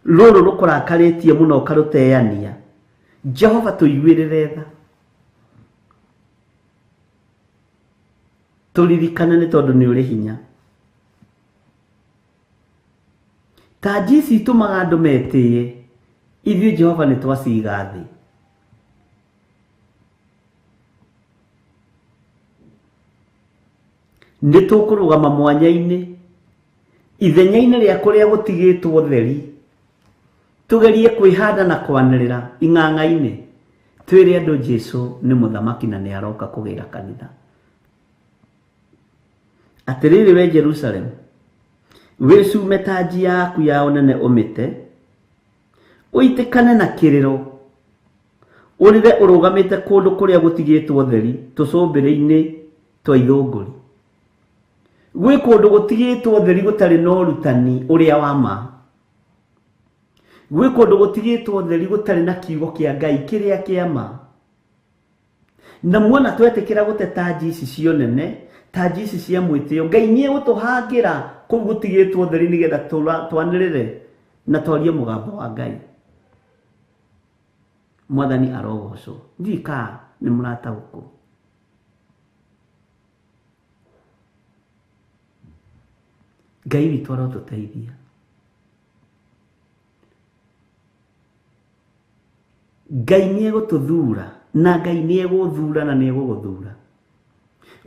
rũrũ rũkũrakarĩtie mũno ũkarũteania, Jehova tũiguĩrĩre tha. Tũririkane nĩ tondũ nĩ ũrĩ hinya. Tanji ici itũmaga andũ metĩĩe, ithuĩ Jehova nĩ twaciga thĩ. Nĩ tũkũrũgama mwanya-inĩ, ithenya-inĩ rĩa kũrĩa gũtigĩtwo theri, tũgerie kwĩhanda na kwanĩrĩra ing'ang'a-inĩ, twĩre andũ Jesũ nĩ mũthamaki na nĩ aroka kũgĩra kanitha. Atĩrĩrĩ we Jerusalemu, wĩcume tanji yaku ya ũnene ũmĩte, ũitĩkane na kĩrĩro, ũrĩre ũrũgamĩte kũndũ kũrĩa gũtigĩtwo theri tũcũmbĩrĩ-inĩ twa ithũngũri. Gwĩ kũndũ gũtigĩtwo theri gũtarĩ na ũrutani ũrĩa wa ma. Gwĩ kũndũ gũtigĩtwo theri gũtarĩ na kiugo kĩa Ngai kĩrĩa kĩa ma. Na muona twetĩkĩra gũte tanji ici cia ũnene, tanji ici cia mwĩtĩo, Ngai nĩ egũtũhangĩra kũu gũtigĩtwo theri nĩgetha twanĩrĩre na twarie mũgambo wa Ngai. Mwathani arogocwo. Ndiũĩ kana nĩ mũrataũkwo. Ngai witũ arotũteithia. Ngai nĩ egũtũthura na Ngai nĩ egũthura na nĩ egũgũthura.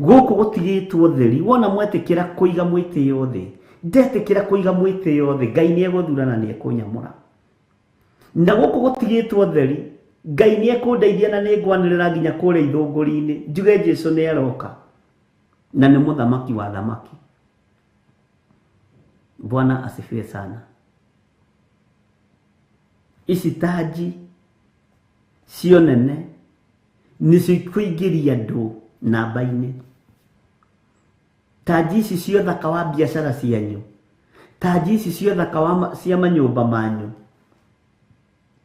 Gũkũ gũtigĩtwo theri, wona mwetĩkĩra kũiga mwĩtĩo thĩ, ndetĩkĩra kũiga mwĩtĩo thĩ, Ngai nĩ egũthura na nĩ ekũnyamũra. Na gũkũ gũtigĩtwo theri, Ngai nĩ ekũndeithia na nĩ ngwanĩrĩra nginya kũrĩa ithũngũri-inĩ, njuge Jesũ nĩ aroka na nĩ mũthamaki wa thamaki. Bwana asifiwe sana. Ici tanji cio nene nĩcio ikũingĩria andũ namba-inĩ. Tanji ici cia ũthaka wa biacara cianyu, tanji ici cia ũthaka wa cia manyũmba manyu,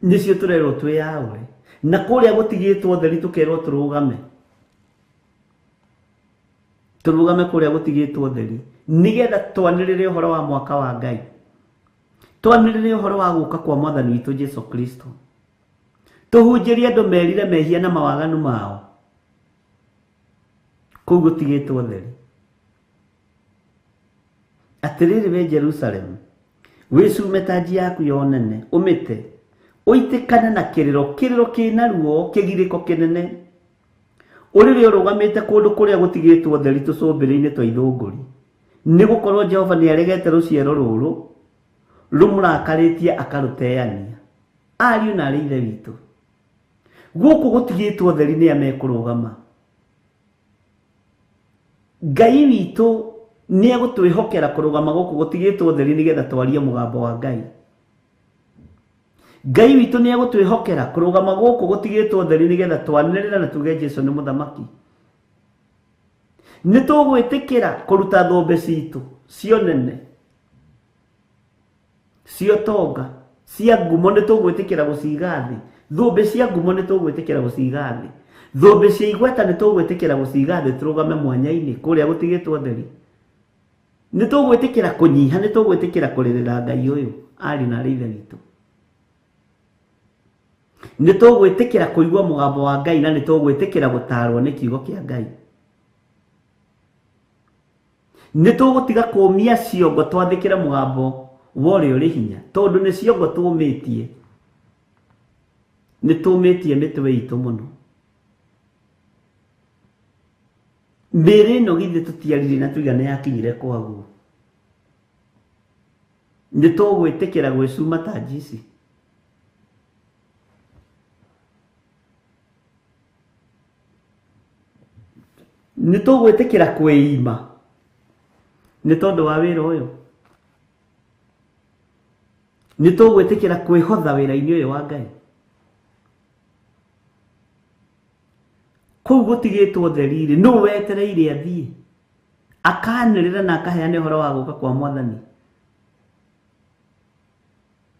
nĩcio tũrerwo twĩyaũre. Na kũrĩa gũtigĩtwo theri tũkerwo tũrũgame. Tũrũgame kũrĩa gũtigĩtwo theri nĩgetha twanĩrĩre ũhoro wa mwaka wa Ngai. Twanĩrĩre ũhoro wa gũka kwa Mwathani witũ Jesũ Kristo. Tũhunjĩrie andũ merire mehia na mawaganu mao. Kũu gũtigĩtwo theri. Atĩrĩrĩ we Jerusalemu, wĩcume tanji yaku ya ũnene, ũmĩte, ũitĩkane na kĩrĩro, kĩrĩro kĩna ruo, kĩgirĩko kĩnene. Ũrĩre ũrũgamĩte kũndũ kũrĩa gũtigĩtwo theri tũcũmbĩrĩ-inĩ twa ithũngũri. Nĩ gũkorwo Jehova nĩ aregete rũciaro rũrũ, rũmũrakarĩtie akarũteania. Ariũ na arĩ ithe witũ, gũkũ gũtigĩtwo theri nĩ a mekũrũgama. Ngai witũ nĩ egũtwĩhokera kũrũgama gũkũ gũtigĩtwo theri nĩgetha twarie mũgambo wa Ngai. Ngai witũ nĩ egũtwĩhokera kũrũgama gũkũ gũtigĩtwo theri nĩgetha twanĩrĩre na tuge Jesũ nĩ mũthamaki. Nĩ tũgwĩtĩkĩra kũruta thũmbĩ citũ cia ũnene, cia ũtonga, cia ngumo, nĩ tũgwĩtĩkĩra gũciga thĩ. Thũmbĩ cia ngumo nĩ tũgwĩtĩkĩra gũciga thĩ. Thũmbĩ cia igweta nĩ tũgwĩtĩkĩra gũciga thĩ tũrũgame mwanya-inĩ kũrĩa gũtigĩtwo theri. Nĩ tũgwĩtĩkĩra kũnyiha, nĩ tũgwĩtĩkĩra kũrĩrĩra Ngai ũyũ arĩ na arĩ ithe witũ. Nĩ tũgwĩtĩkĩra kũigua mũgambo wa Ngai na nĩ tũgwĩtĩkĩra gũtaarwo nĩ kiugo kĩa Ngai. Nĩ tũgũtiga kũũmia ciongo twathĩkĩre mũgambo wa ũrĩa ũrĩ hinya, tondũ nĩ ciongo tũũmĩtie. Nĩ tũũmĩtie mĩtwe itũ mũno. Mĩĩrĩ ĩno githĩ tũtiaririe na tuiga nĩ yakinyire kwaguo. Nĩ tũgwĩtĩkĩra gwĩcuma tanji ici. Nĩ tũgwĩtĩkĩra kwĩima nĩ tondũ wa wĩra ũyũ. Nĩ tũgwĩtĩkĩra kwĩhotha wĩra-inĩ ũyũ wa Ngai? Kũu gũtigĩtwo theri-rĩ, nũ wetereire athiĩ akanĩrĩra na akaheana ũhoro wa gũka kwa Mwathani?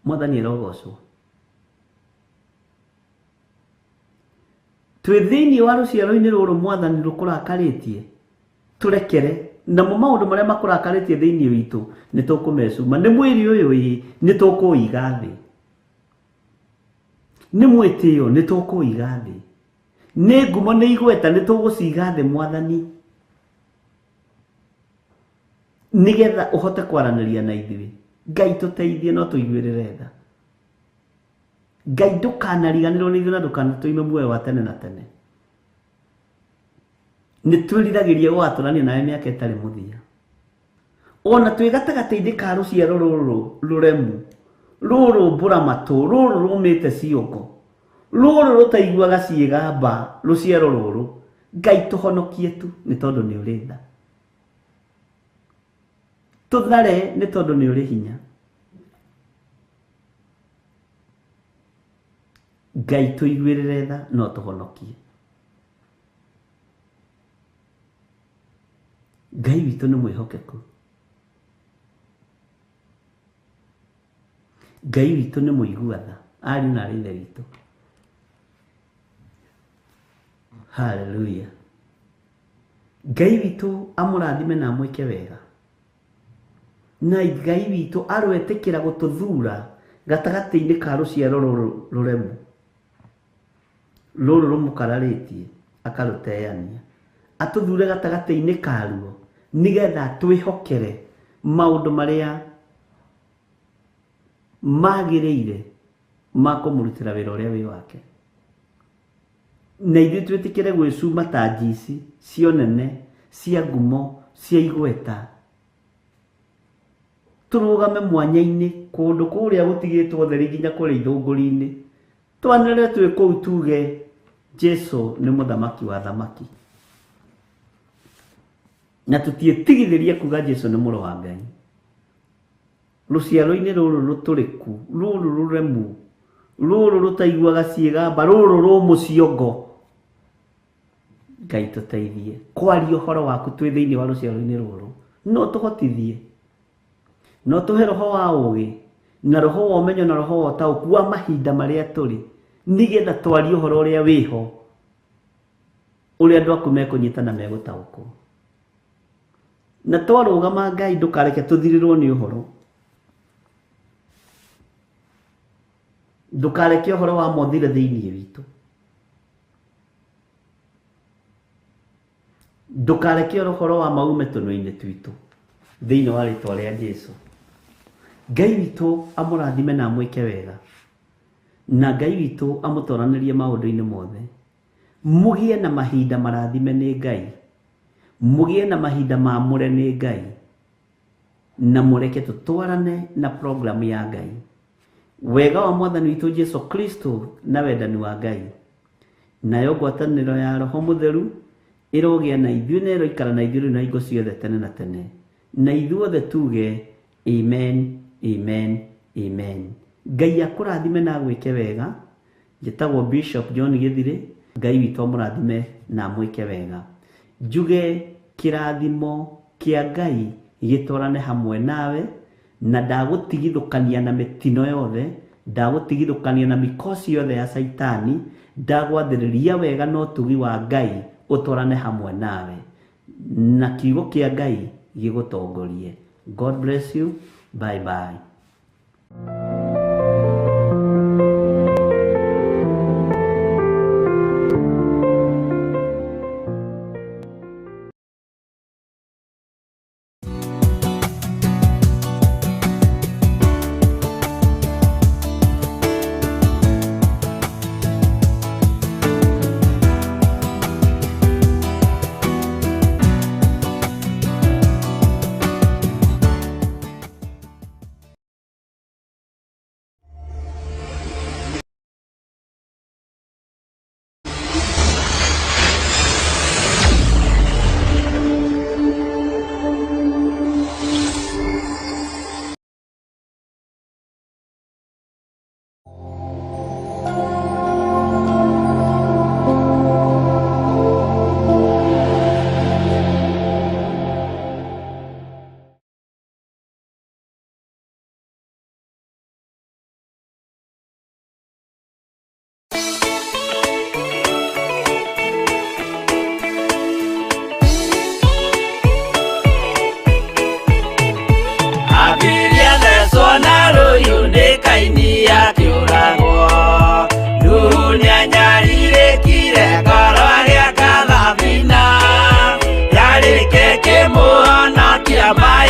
Mwathani arogocwo. Twĩ thĩinĩ wa rũciaro-inĩ rũrũ Mwathani rũkũrakarĩtie, tũrekere namo maũndũ marĩa makũrakarĩtie thĩinĩ witũ nĩ tũkũmecuma. Nĩ mwĩrĩ ũyũ ĩ, nĩ tũkũũiga thĩ. Nĩ mwĩtĩo nĩ tũkũũiga thĩ. Nĩ ngumo nĩ igweta nĩ tũgũciga thĩ Mwathani, nĩgetha ũhote kwaranĩria na ithuĩ. Ngai tũteithie no tũiguĩrĩre tha. Ngai ndũkanariganĩrwo nĩ ithuĩ na ndũkanatũime muoyo wa tene na tene. Nĩ twĩriragĩria gũgatũrania nawe mĩaka ĩtarĩ mũthia. Ona twĩ gatagatĩ-inĩ ka rũciaro rũrũ rũremu, rũrũ mbũramatũ, rũrũ rũmĩte ciongo, rũrũ rũtaiguaga ciĩgamba, rũciaro rũrũ, Ngai tũhonokie tu nĩ tondũ nĩ ũrĩ tha. Tũthare nĩ tondũ nĩ ũrĩ hinya. Ngai tũiguĩrĩre tha no tũhonokie. Ngai witũ nĩ mwĩhokeku. Ngai witũ nĩ mũigua tha, ariũ na arĩ ithe witũ. Haleluya. Ngai witũ amũrathime na amwĩke wega. Na Ngai witũ aroetĩkĩra gũtũthura gatagatĩ-inĩ ka rũciaro rũrũ rũremu, rũrũ rũmũkararĩtie akarũteania, atũthure gatagatĩ-inĩ karuo nĩgetha twĩhokere maũndũ marĩa magĩrĩire ma kũmũrutĩra wĩra ũrĩa wĩ wake. Na ithuĩ twĩtĩkĩre gwĩcuma ta njici cia ũnene, cia ngumo, cia igweta, tũrũgame mwanya-inĩ kũndũ kũrĩa gũtigĩtwo theri nginya kũrĩa ithũngũri-inĩ, twanĩrĩre twĩ kũu tuge Jesu nĩ mũthamaki wa thamaki, na tũtiĩtigithĩrie kuga Jesu nĩ mũrũ wa Ngai. Rũciaro-inĩ rũrũ rũtũrĩku, rũrũ rũremu, rũrũ rũtaiguaga ciĩgamba, rũrũ rũmũ ciongo, Ngai tũteithie kwaria ũhoro waku twĩ thĩinĩ wa rũciaro-inĩ rũrũ. No tũhotithie, no tũhe roho wa ũũgĩ na roho wa ũmenyo na roho wa ũtaũku wa mahinda marĩa tũrĩ, nĩgetha twarie ũhoro ũrĩa wĩho, ũrĩa andũ aku mekũnyita na megũtaũkwo. Na twarũgama Ngai ndũkareke tũthirĩrwo nĩ ũhoro, ndũkareke ũhoro wa mothire thĩinĩ witũ, ndũkareke ũhoro wa maume tũnua-inĩ twitũ, thĩinĩ wa rĩtwa rĩa Jesu. Ngai witũ amũrathime na amwĩke wega, na Ngai witũ amũtoranĩrie maũndũ-inĩ mothe. Mũgĩe na mahinda marathime nĩ Ngai, mũgĩe na mahinda mamũre nĩ Ngai, na mũreke tũtwarane na programu ya Ngai. Wega wa Mwathani witũ Jesu Kristo na wendani wa Ngai, nayo ngwatanĩro ya Roho Mũtheru ĩrogĩa na ithuĩ na ĩroikara na ithuĩ rĩu na hingo ciothe tene na tene. Na ithuothe tuge amen, amen, amen. Ngai akũrathime na agwĩke wega. Njĩtagwo Bishop John Gĩthirĩ. Ngai witũ amũrathime na amwĩke wega. Njuge kĩrathimo kĩa Ngai gĩtwarane hamwe nawe, na ndagũtigithũkania na mĩtino yothe, ndagũtigithũkania na mikosi yothe ya Caitani, ndagwathĩrĩria wega na ũtugi wa Ngai ũtwarane hamwe nawe, na kiugo kĩa Ngai gĩgũtongorie. God bless you. Bye bye.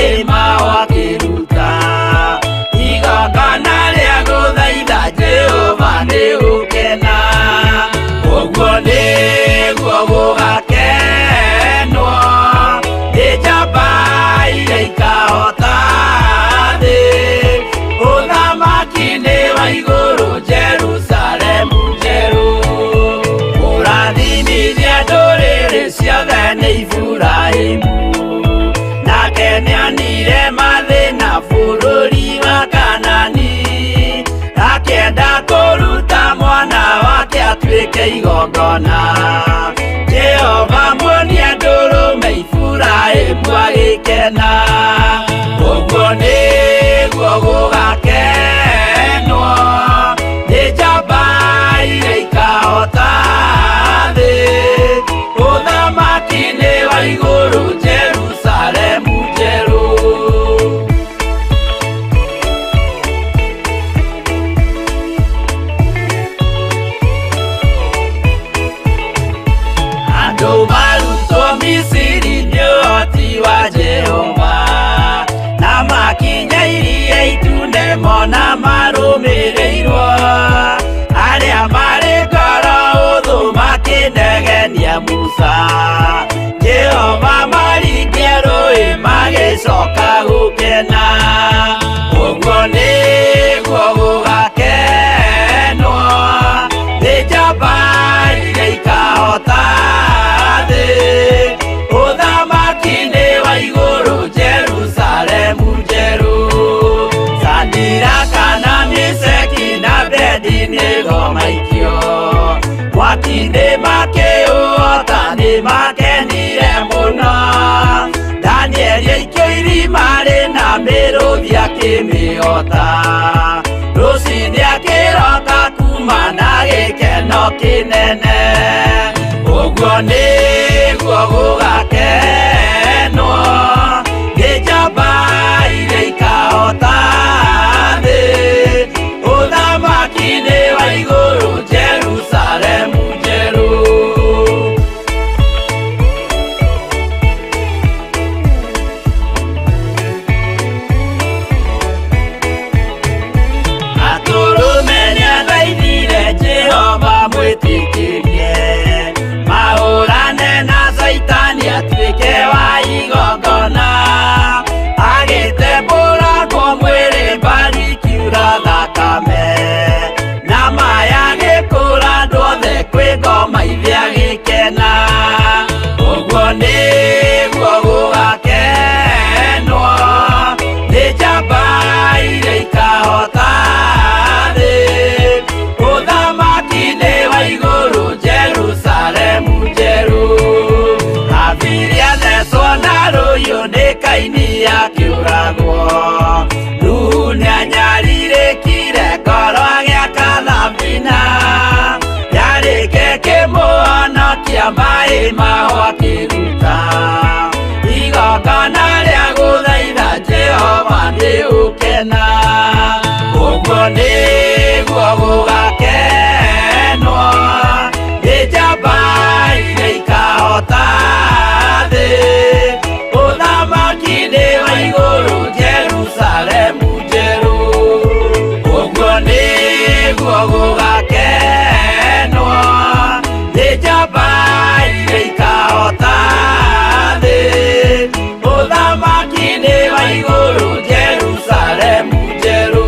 maĩ mao akĩruta igongona rĩa gũthaitha Jehova nĩ gũkena ũguo nĩguo gũgakenwo nĩ njamba iria ikahota thĩ ũthamaki nĩ wa igũrũ Jerusalemu njerũ ũrathimithia ndũrĩrĩ ciothe nĩ Iburahĩmu nake nĩonire mathĩna bũrũri wa Kanani akĩenda kũruta mwana wake atuĩke igongona Jehova muonia ndũrũme Iburahĩmu agĩkena ũguo nĩguo gũgakenwo nĩ njamba iria ikahota thĩ ũthamaki nĩ wa igũrũ Jerusalemu njerũ. Andũ marutwo Misiri nĩ ũhoti wa Jehova na makinya iria itune mona marũmĩrĩirwo arĩa marĩ ngoro ũthũ makĩnegenia Musa Jehova maringia rũĩ magĩcoka gũkena ũguo nĩguo gũgakenwo nĩ njamba iria ikahota thĩ ũthamaki nĩ wa igũrũ Jerusalemu njerũ Sadiraka na Meshaki na Abednego maikio mwaki-inĩ makĩũhota nĩ makenire mũno Danieli aikio irima rĩna mĩrũthi akĩmĩhota rũcinĩ akĩroka kuma na gĩkeno kĩnene ũguo nĩguo gũgakenwo nĩ njamba iria ikahota thĩ ũthamaki nĩ wa igũrũ Jerusalemu njerũ. Atũrũme nĩathaithire Jehova mwĩtĩkĩrie mahũrane na Caitani atuĩke wa igongona agĩtembũrangwo mwĩrĩ mbari ikiura thakame na maya agĩkũra andũ othe kwĩ ngoma ithe agĩkena ũguo nĩguo gũgakenwo nĩ njamba iria ikahota thĩ ũthamaki nĩ wa igũrũ Jerusalemu njerũ Habili athecwo na rũhiũ nĩ Kaini akĩũragwo Nuhu nĩanyarirĩkire ngoro agĩaka thabina yarĩke kĩmũhonokia maĩ maho akĩruta igongona rĩa gũthaitha Jehova nĩ ũkena ũguo nĩguo gũgakenwo nĩ njamba iria ikahota thĩ ũthamaki nĩ wa igũrũ Jerusalemu njerũ ũguo nĩguo gũgakenwo nĩ njamba iria ikahota thĩ ũthamaki nĩ wa igũrũ Jerusalemu njerũ.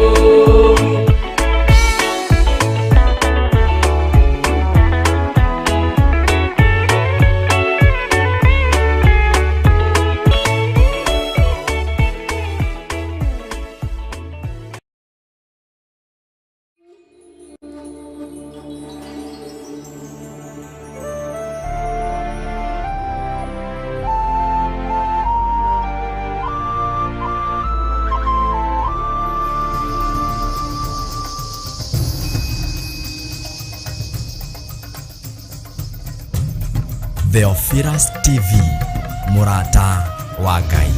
Theophilus TV, mũrata wa Ngai.